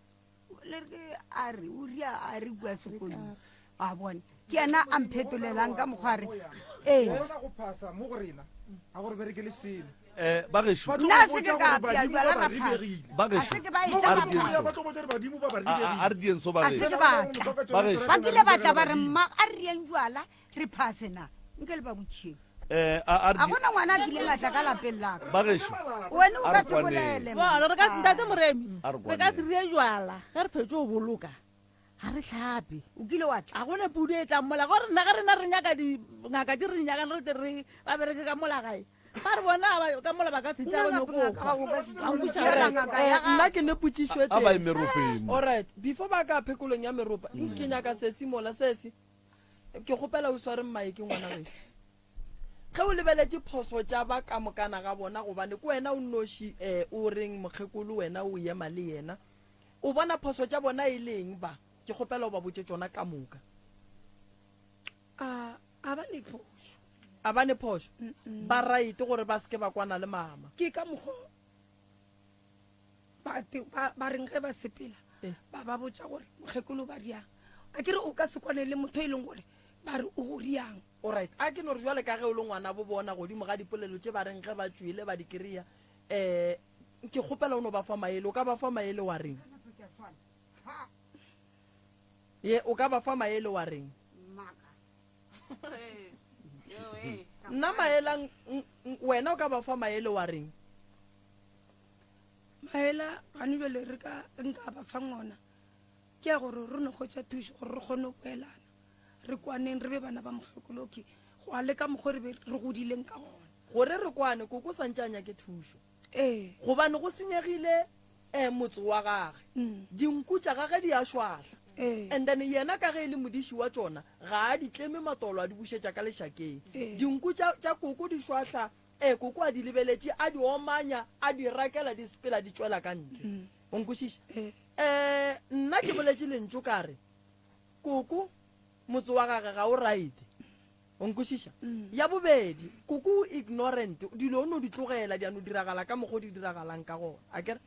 Le re a re o ria a re kua sekolong. A bona. Ke yena a mphetolelang ka mokgwa a re ee. Bona go phasa mo go rena a gore berekele selo. Eh, ba gešo. Nna se ke ka apea jwala ka phasa. Ba A se gešo. ke ba etla A re ba dieng phasa. so. A a- a re dieng so ba A se gešo. ke ba tla. Ba gešo. Ba kile ba tla ba re mma a re rieng jwala re phase na. Nke le ba botšheng. Eh, a a re A di- gona ngwana a kileng a tla ka lapeng la ka. ba gešo. Wena o A ka re se kwaneng. bolele. Bona, re ka ntate Moremi, A re re ka kwaneng. se rie jwala ge re fetše go boloka. Ga re hlape. O kile wa tla. Ga gona pudu e tlang mola. Gore nna ga rena re nyaka dingaka di re di nyakang re tle re ba bereke ka mola gae. Ba re bona ba ka mola ba ka se tla ba nyoko hwa. Ba nkutša Alright, gore ngaka eh, ya ga- nna ke ne potšišo e A ba tee. ye meropeng. Alright, before ba ka phekolong ya meropa, ke nyaka sesi mola sesi. Ke kgopela o sware mmae ke ngwana gešo. Ge o lebeletše phoso tša ba ka mokana ga bona gobane ke wena o nnoši eh, o reng mokgekolo wena o ema le yena. O bona phoso tša bona e le eng ba? Ke kgopela o ba botše tšona ka moka. A, a ba ne phošo. A ba ne phošo? Ba right gore ba se ke ba kwana le mama. Ke ka mokgo ba, ba, ba reng ge ba sepela, ba ba botša gore mokgekolo ba riang. A ke re o ka se kwane le motho e leng gore ba re o go riang. Alright, a ke no re jwale ka ge o le ngwana bo bona godimo ga dipolelo tše ba reng ge ba tšwele ba di kry-a, um Ke kgopela o no ba fa maele. O ka ba fa maele wa reng? Ye, o ka ba fa maele wa reng? Nna maela, wena o ka ba fa maele wa reng? Maela gane bjale re ka nka ba fang ona ke ya gore re no hwetša thušo gore re kgone go boelana, re kwaneng, re be bana ba mokgekoloki go a le ka mokgwa re be re godileng ka gona. Gore re kwane, koko sa ntše a nyake thušo. Ee. Gobane go senyegile um motse wa gage dinku tša gage di a šwahla and then yena ka ge e le modiši wa tšona ga a di tleme matolo a di bušetša ka lešakeng dinku tša tša koko di šwahla e koko a di lebeletše a di omanya a di rakela di sepela di tšwela ka ntle o nkwešiša um nna ke boletše lentšu ka re koko motse wa gage ga o right O nkwešiša? Ya bobedi, koko o ignorant, dilo o no di tlogela di a no diragala ka mokgwa o di diragalang ka gona, akere?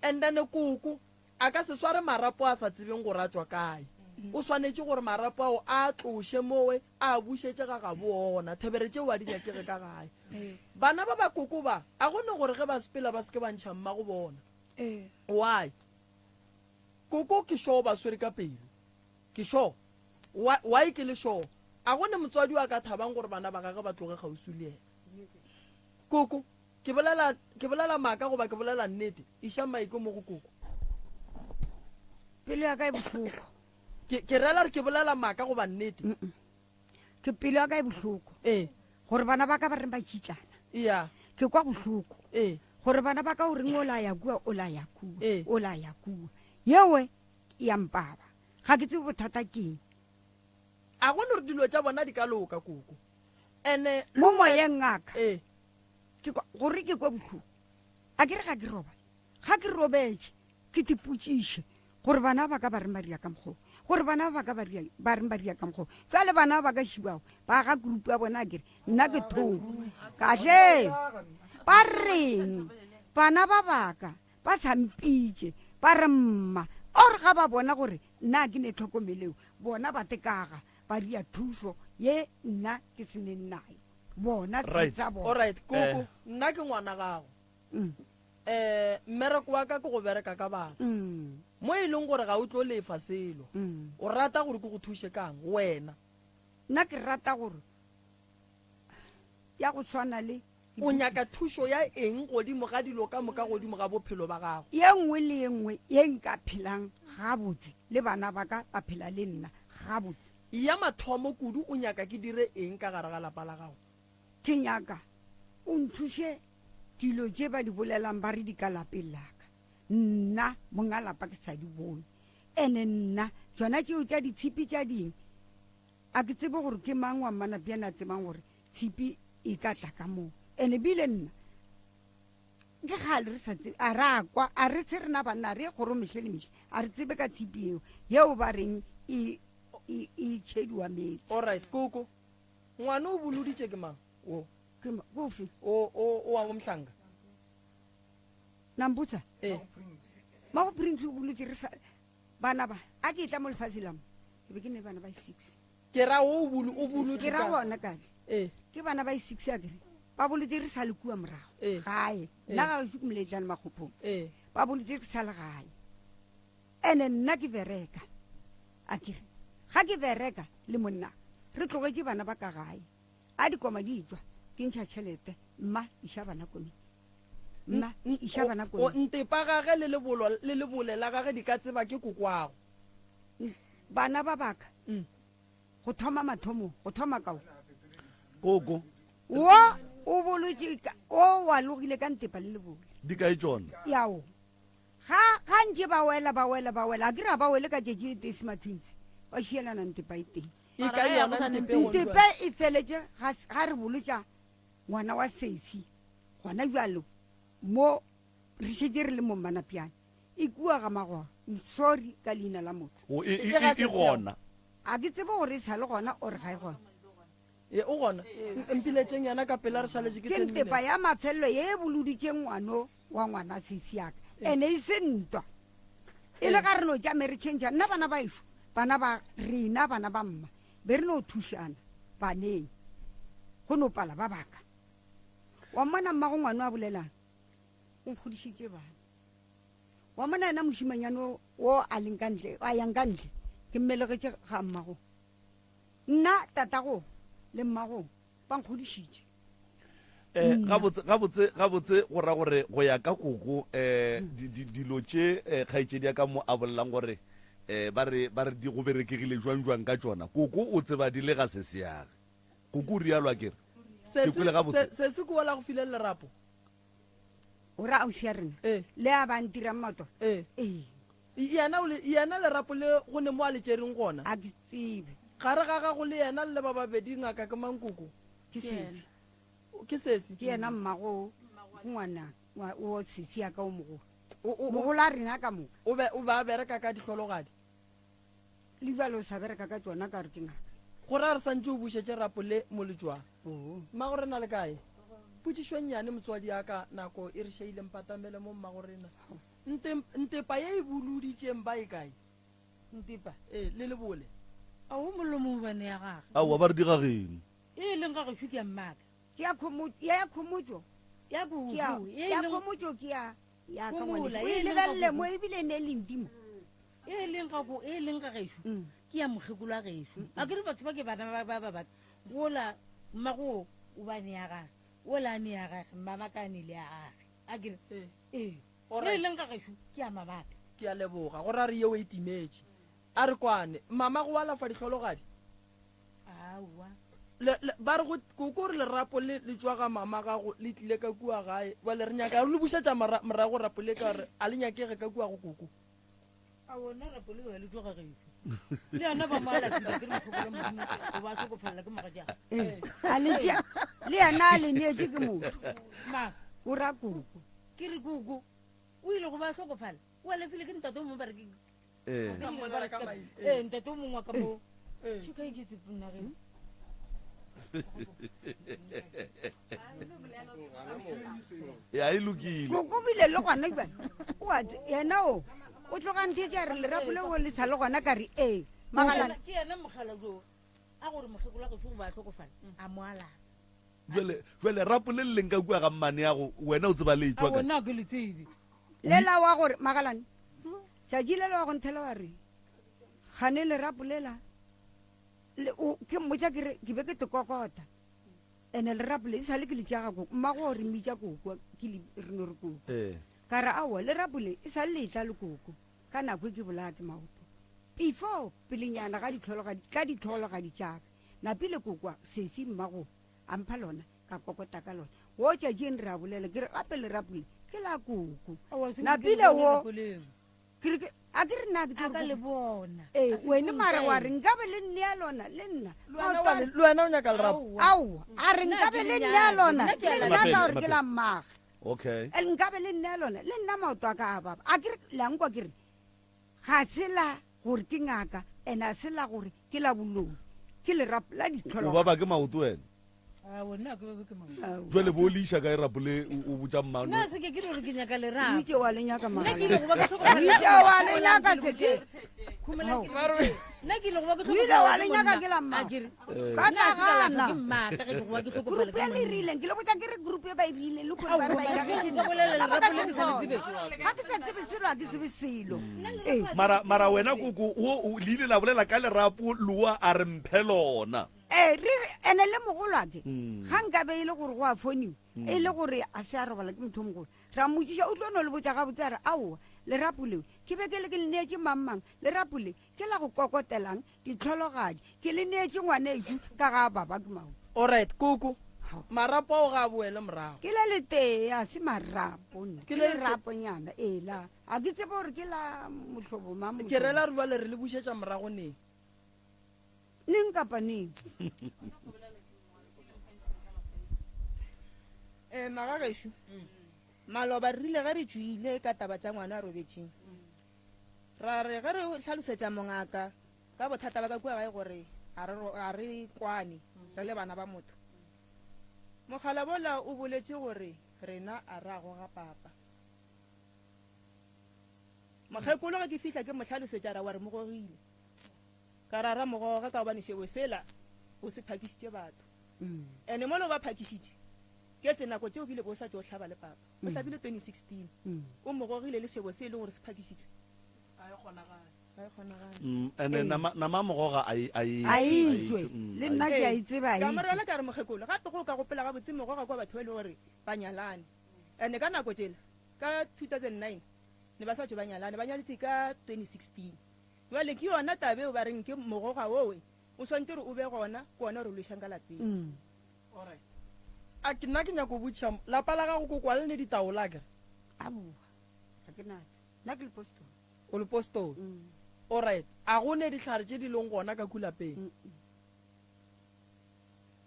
And then koko a ka se sware marapo a sa tsebeng gore a tšwa kae. O swanetše gore marapo ao a a tloše mowe a a bušetše ga gabo ona. Thebere tšeo a di nyakege ka gae. Bana ba ba koko ba, a go ne gore ge ba sepela ba se ke ba ntšha mmago bona. Why? Koko ke sure o ba swere ka pelo. Ke sure. Why, why ke le sure? A go ne motswadi yo a ka thabang gore bana ba gagwe ba tloge kgauswi le yena? Koko, ke bolela, ke bolela maaka goba ke bolela nnete? Iša maiko mo go koko. Pelo ya ka e bohloko. Ke, ke rela gore ke bolela maaka goba nnete? Ke pelo ya ka e bohloko. Ee. Gore bana ba ka ba reng ba tšitlana. Iya. Ke kwa bohloko. Ee. Gore bana ba ka o reng o la ya kua, o la ya kua, Ee. o la ya kua. Yewe ya mpaba. Ga ke tsebe bothata keng. A go no re dilo tša bona di ka loka, koko. Ene mo moyeng ngaka. Ee. Ke kwa gore ke kwa bohloko. A ke re ga ke robale. Ga ke robetše ke tipotšiše gore bana ba ka ba reng ba ria ka mokgwa gore bana ba ka ba ria ba reng ba ria ka mokgwa fela bana ba ka šibago ba ga group ya bona a ke re nna ke thoko kahle ba reng bana ba baka Ba sa mpitše, ba re, Mma, or ga ba bona gore nna ke ne tlhokomeleo, bona ba tekaga, ba ria thušo ye nna ke se neng nayo. Bona Right. tsa bona. Alright, koko, Eh. nna ke ngwana gago. Mm. Eh, mmereko wa ka ke go bereka ka batho. Mm. Mo e leng gore ga o tlo lefa selo. Mm. O rata gore ke go thuše kang wena? Nna ke rata gore ya go tshwana le O nyaka thušo ya eng godimo ga dilo ka moka godimo ga bophelo ba gago? Ye nngwe le ye nngwe ye nka phelang gabotse le bana ba ka ba phela le nna gabotse. Ya mathomo kudu o nyaka ke dire eng ka gare ga lapa la gago? Ke nyaka o nthuše dilo tše ba di bolelang ba re di ka lapeng la ka, nna monga lapa ke sa di bone. Ene nna tšona tšeo tša ditshipi tša ding a ke tsebe gore ke mang wa Mmanapjana a tsebang gore tshipi e ka tla ka moo. Ene bile nna ke kgale re sa tsebe, a ra kwa, a re se rena banna, a re ye kgorong mehle le mehle, a re tsebe ka tshipi eo, yeo ba reng e, e, e tšhediwa meetse. Alright, koko, ngwana o boloditše ke mang? Wo. Ke ma, kofe? O, o, o wa bomhlanka. Nampotsa? Ee. Mago Prince o bolotše re sa, bana ba, a ke etla mo lefatshe la mo, ke be ke ne bana ba 6. Ke ra o bulu, o bulutše Ke ra ka. gona kale. Ee. Ke bana ba 6 a kere. Ba bolotše re sa le kua morago. Ee. Gae. Ee. Nna ga gešo ke Moletlane Makgophong. Ee. Ba bolotše re sa le gae. Ene nna ke bereka. A kere. Ga ke bereka le monna, re tlogetše bana ba ka gae. A dikoma di etšwa, ke ntšha tšhelete, mma iša bana komeng. Mma iša bana O komeng. ntepa gage le lebolo le lebole la gage di ka tseba ke kokwago. Bana ba baka mm. go thoma mathomong go thoma kao koko wo o bolotše o wa logile ka ntepa le lebole di kae tšona yao ga ga ntše ba wela ba wela ba wela a ke ra ba wele ka tšetši le tee semathwintsi ba šielana ntepa e teng e ka yona ntepe ntepe e feletše ga re bolotša ngwana wa sesi gona jalo mo re šetše re le mo mmanapjane E kua ga Magoro. I'm sorry ka leina la motho. O, e, e, e, e gona. A ke tsebe gore e sa le gona or ga e gona. Ye, o gona. Mpiletšeng yena ka pela re šaletše ke Ke 10 ntepa minutes. ya mafelelo ye e boloditše ngwano wa ngwana sesi ya ka. Ene e se ntwa. E le ga re no tšame re tšhentšha nna bana ba ešo, bana ba rena, bana ba mma, be re no thušana baneng. Go no pala ba baka. Wa mmona mmago ngwano a bolelang? O nkgodišitše bana. Wa mona yena mošimanyane o, wo a leng ka ntle, a yang ka ntle, ke mmelegetše ga mmago. Nna, tatago le mmago ba nkgodišitše. Eh, gabotse, gabotse, gabotse go ra gore go ya ka koko eh, di, di, dilo tše eh, kgaetšedi ya ka mo a bolelang gore eh, ba re, ba re di go berekegile jwang jwang ka tšona. Koko o tseba di le ga sesiage. Koko o rialo a kere? Ke Sesi, kwele gabotse. se, sesi ke wola go file lerapo. O ra ausi ya rena? Ee. Le a ba ntirang maoto? Ee. Ee. Yena o le, yena lerapo le go ne mo a le tšereng gona? A ke tsebe. Gare ga gago le yena le le ba babedi ngaka ke mang koko? Ke sesi. Ke sesi? Ke yena mmago ngwana o sesi ya ka o mogolo. Mogolo a rena ka moka. O be o ba bereka ka dihlologadi? Le bjale o sa bereka ka tšona ka re ke ngaka. Go ra re santše o bušetše rapo le mo letšwang. Mmago rena le kae? Potšišo nnyane motswadi ya ka nako e re šeile mpatamele mo mmago rena. Nte, ntepa ye e boloditšeng ba e kae? Ntepa? Ee, le lebole. A o mollo mo bane ya gage. Aowa, ba re di ga geno. E leng ga gešo ke ya mmaka. Ke ya khomo, ya khomotšo. Ya kuku. Ke ya, ya khomotšo ke ya, ya ka ngwanešu. O e lebelele mo ebile ne le ndimo. E leng ga go, e leng ga gešo. Ke ya mokgekolo wa gešo. A ke re batho ba ke bana ba ba ba ba. Wola mmago o ba ne ya gage. Wola a ne ya gage, mmama ka ne le ya gage. A ke re ee. E leng ga gešo ke ya mamaka. Ke a leboga. Go ra re yeo e timetše. A re kwane. Mama go alafa dihlologadi? Aowa. Le, le, ba re go koko re lerapo le le tšwa ga mama gago le tlile ka kua gae. Bjale re nyaka re le bušetša morago rapo le ka gore a le nyakege ka kua go koko. A wona rapo le le tšwa ga gešo. Le yona ba mo alafile ke re mokgopolo Modimo o ba hlokofalela ke mogatšago. A le tšea le yena a le neetše ke motho. Ma. O ra koko. Ke re koko o ile go ba hlokofala o alafile ke ntate o mongwe ba re ke Eh. ee ntate o mongwe wa ka mo tšhoka e ke tsepunageng ya e lokile koko bile le gona jale oa yena o o tloga nthetse a re lerapo le o le sa le gona ka re ee magalana ke yena mogala jo a gore mokgekolo wa gešo go ba tlhokofala a mo alaba jale jale rapo le le leng ka kua ga mmane yago wena o tseba le etšwa ka nna ke le tsebe lela wa gore magalane tšatši lela wa go nthela wa re gane lerapo lela ke mmotša ke re ke be ke tekokota ene lerapo le e sale ke le tšea ga koko mmago re mmitša koko ke re no re koko ee. ka re aowa lerapo le e sale le tla le koko ka nako e ke bolaya ke maoto before pelenyana ga ditlhologadi ka ditlhologadi tšaka napile kokwa sesi mmago a mpha lona ka kokota ka lona wo tšatšing re a bolela ke re gape lerapo le ke la koko napile wo a ke re nna ke ka le bona ee wene mara wa re nkabe le nne ya lona le nna le wena o nyaka lerapo aowa a re nkabe le nne ya lona le nna ka gore ke la mmaga okay nkabe le nne ya lona le nna maoto a ka a baba a ke re lankwa ke re ga se la gore ke ngaka and a se la gore ke la boloi ke lerapo la ditlholo o baba ke maoto wena jale bo o le iša kae rapo le o botša mmano nna se ke ke re ke nyaka lerapo itse wa le nyaka nna ke ile go ba ke tlhokomela itse wa le nyaka tete nna ke ile go ba ke tlhokomela wa le nyaka ke la mma ka tla gana ke mmaka ge ke go ba ke tlhokomela ke le rileng ke le botša ke re group e ba e rileng le gore ba re ba ka bolela lerapo le ke sa le tsebe ga ke sa tsebe selo ga ke tsebe selo mara mara wena koko o le ile la bolela ka lerapo loa a re mphe lona Ee, re re, ene le mogolwake, ga nkabe e le gore go a foniwa, e le gore a se a robala ke motho o mogolo, ra mmotšiša, o tlo no le botša gabotse a re, Aowa, lerapo leo ke be ke le ke le neetše mang-mang, lerapo le ke la go kokotelang ditlhologadi, ke le neetše ngwanešu ka ga a baba ke maoto. Alright, koko, marapo ao ga a boele morago. Ke le letee, a se marapo nna, Ke ke le lete- leraponyana, ee, la, a ke tsebe gore ke la mohlobo mang, Ke mohlobo. rela re bjale re le bušetša morago neng? Neng kapa neng. Eh, magagešo maloba re rile ge re tšwile ka taba tša ngwana a robetšeng ra re ge re hlalosetša mongaka ka bothata ba ka kua gae gore ga re kwane re le bana ba motho mogala bola o boletše gore rena a ra goga papa mokgekolo ge ke fihla ke mo hlalosetša ra wa re mo gogile Ka ra ra mogoga ka gobane šebo sela o se phakišitše batho. Ene mola o ba phakišitše, ke tse nako tše o bile bo sa tšo hlaba le papa. O hlabile 2016. O mo gogile le šebo se e leng gore se phakišitšwe. Ga e kgonagale. Ga e kgonagale. Ene nama nama mogoga a e a e A e tšwe. Le nna ke a e tseba a e Ka mo tšwe. rela ka re mokgekolo, gape ge o ka gopola gabotse mogoga kwa batho ba e le gore ba nyalane. Ene ka nako tšela, ka 2009 ne ba sa tšo ba nyalane, ba nyaletše ka 2016. Bjale ke yona taba eo ba reng ke mogoga owe o swanetše gore o be gona, ke wona o re lwešang ka lapeng. Alright. A ke nna ke nyako botšiša, lapa la gago koko a le ne ditaola akere? Aowa, ga ke natšo. Nna ke lepostoli. O lepostoli? Alright. A go ne dihlare tše di leng gona ka ku lapeng?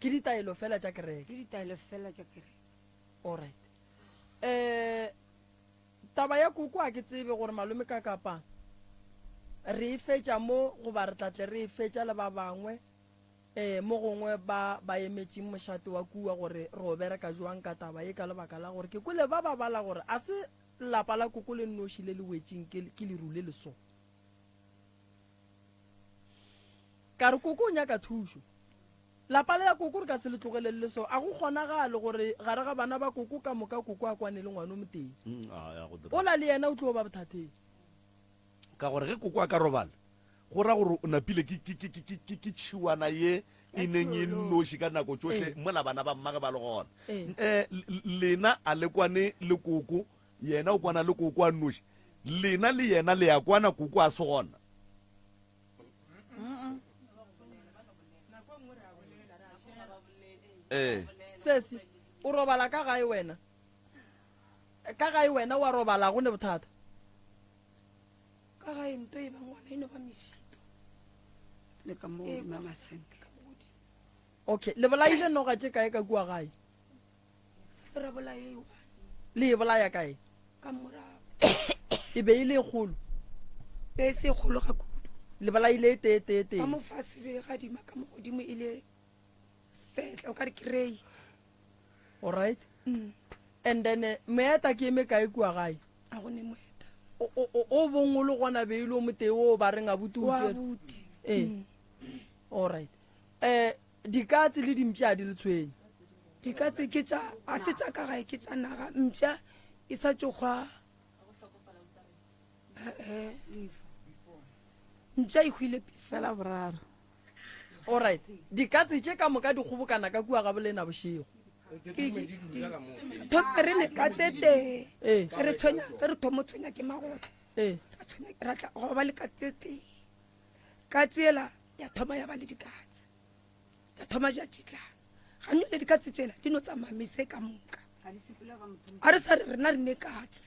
Ke ditaelo fela tša kereke? Ke ditaelo fela tša kereke. Alright. Eh, taba ya koko a ke tsebe gore malome ka kapa re e fetša mo goba re tla tle re e fetša le ba bangwe eh mo gongwe ba ba emetšeng mošate wa kua gore re o bereka jwang ka taba ye ka lebaka la gore ke kwele ba ba bala gore a se lapa la koko le nnoši le le wetšeng ke, ke leru le leso. Ka re koko o nyaka thušo. Lapa le la koko re ka se le tlogelele le so. A go kgonagale gore gare ga bana ba koko ka moka koko a kwane le ngwana o motee. Mm, a, ya go dira. Ola le yena o tlo ba bothateng. Ka gore ge koko a ka robala, go ra gore o napile ke, ke, ke, ke, ke, ke, ke tšhiwana ye e neng e nnoši ka nako tšohle Ee. mola bana ba mmage ba le gona. Ee. Eh, lena a le kwane le koko, yena o kwana le koko a nnoši. Lena le yena le ya kwana koko a se gona. Ee. Sesi, o robala ka gae wena? Ka gae wena wa robala go ne bothata? Ka gae nto e ba ngwana e no ba mešito. Le ka mo Ee, godimo ga masenke. Okay, le bolaile noga tše kae ka kua gae? Sa re bolaya e one. Le e bolaya kae? Ka morago. E be e le e kgolo? Be e se e kgolo ga kudu. Le bolaile e tee tee tee? Ka mo fase be e gadima ka mo godimo e le setla o ka re ke rei. Alright. Mm. And then eh, moeta ke eme kae kua gae? A go ne moeta. O o o bong o le gona be ile o motee o ba reng abuti o Wa tšere. abuti. Ee. Mm. Alright. Eh dikatse le dimpša di le tshwenye. Dikatse ke tša a se tša ka gae ke tša naga mpša e sa tšo hwa. Eh, eh. Mpša e hwile fela boraro. Alright. Dikatse tše ka moka di kgobokana ka kua ga bolena bošego. Thoma re ne katse tee. Ee. Ge re tshwenya ge re thoma tshwenya ke magotlo. Ee. Ra tshwenya ra tla go ba le katse tee. Katse ela ya thoma ya ba le dikatse. Ya thoma ja tšitlana. Ga nyo le dikatse tšela di no tsamaya metse ka moka. A re sa re rena re ne katse.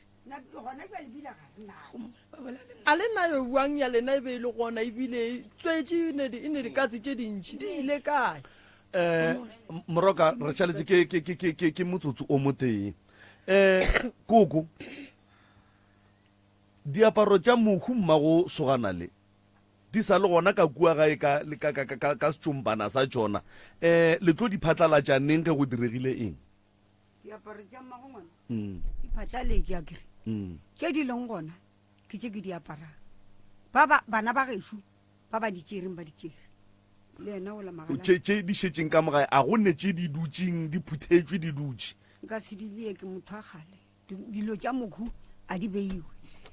A le nayo bjang ya lena e be e le gona ebile e tswetše e ne di- e ne dikatse tše dintši di ile kae? um moroka re šaletše ke, ke, ke, ke, ke, ke motsotso o motee um koko diaparo tša mohu mmago sogana le di sa le gona ka kua gae ka, le ka, ka, ka, ka, ka setšompana sa tšona um le tlo di phatlalatša neng ge go diregile eng Diaparo tša mmago ngwana Mm. di phatlaletše a kere. Mm. Tše di leng gona ke tše ke di aparang. Ba ba bana ba gešo ba ba di tšereng ba di tšere. Le yena o la magala. Tše tše di šetšeng ka mo gae a go ne tše di dutšeng di phuthetšwe di dutše. Nka se di bee ke motho wa kgale. Dilo tša mokhu a di beiwe.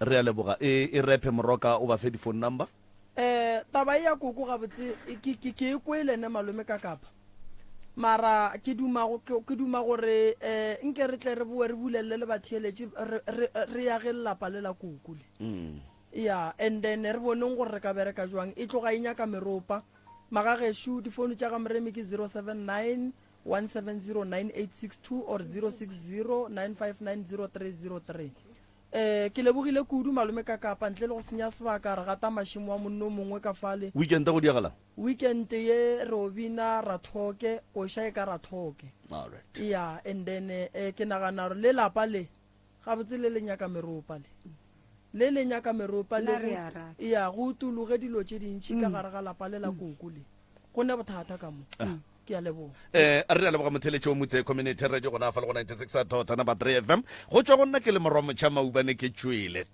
Re a leboga. E e repe Moroka o ba fe di phone number. Eh taba e ya koko gabotse ke ke ke e kwele ne malome ka kapa. Mara ke duma go ke duma gore eh nke re tle re boe re bulelle le batheeletši re re re yage lelapa le la koko le. Mm. Ya and then re boneng gore re ka bereka jwang. E tloga e nyaka meropa. Magagešu difounu tša ga Moremi ke 079 1709862 or 0609590303. Eh, ke lebogile kudu malome ka kapa ntle le go senya sebaka re gata mašemo wa monno mongwe ka fale. Weekend go diagalang? Weekend ye re o bina rathoke, koša e ka rathoke. Alright. Yeah, and then eh, ke nagana gore le lapa le gabotse le le nyaka meropa le. Le le nyaka meropa le Nna re go a rata. ya go utologe dilo tše dintši ka gare ga lapa le la koko le. Go ne bothata ka mo. Ke a leboga. Eh, re a leboga motheletši o motse community radio gona fa le go 96 dot number 3 fm go tšwa go nna ke le morwa motšha maubane ke tšwele.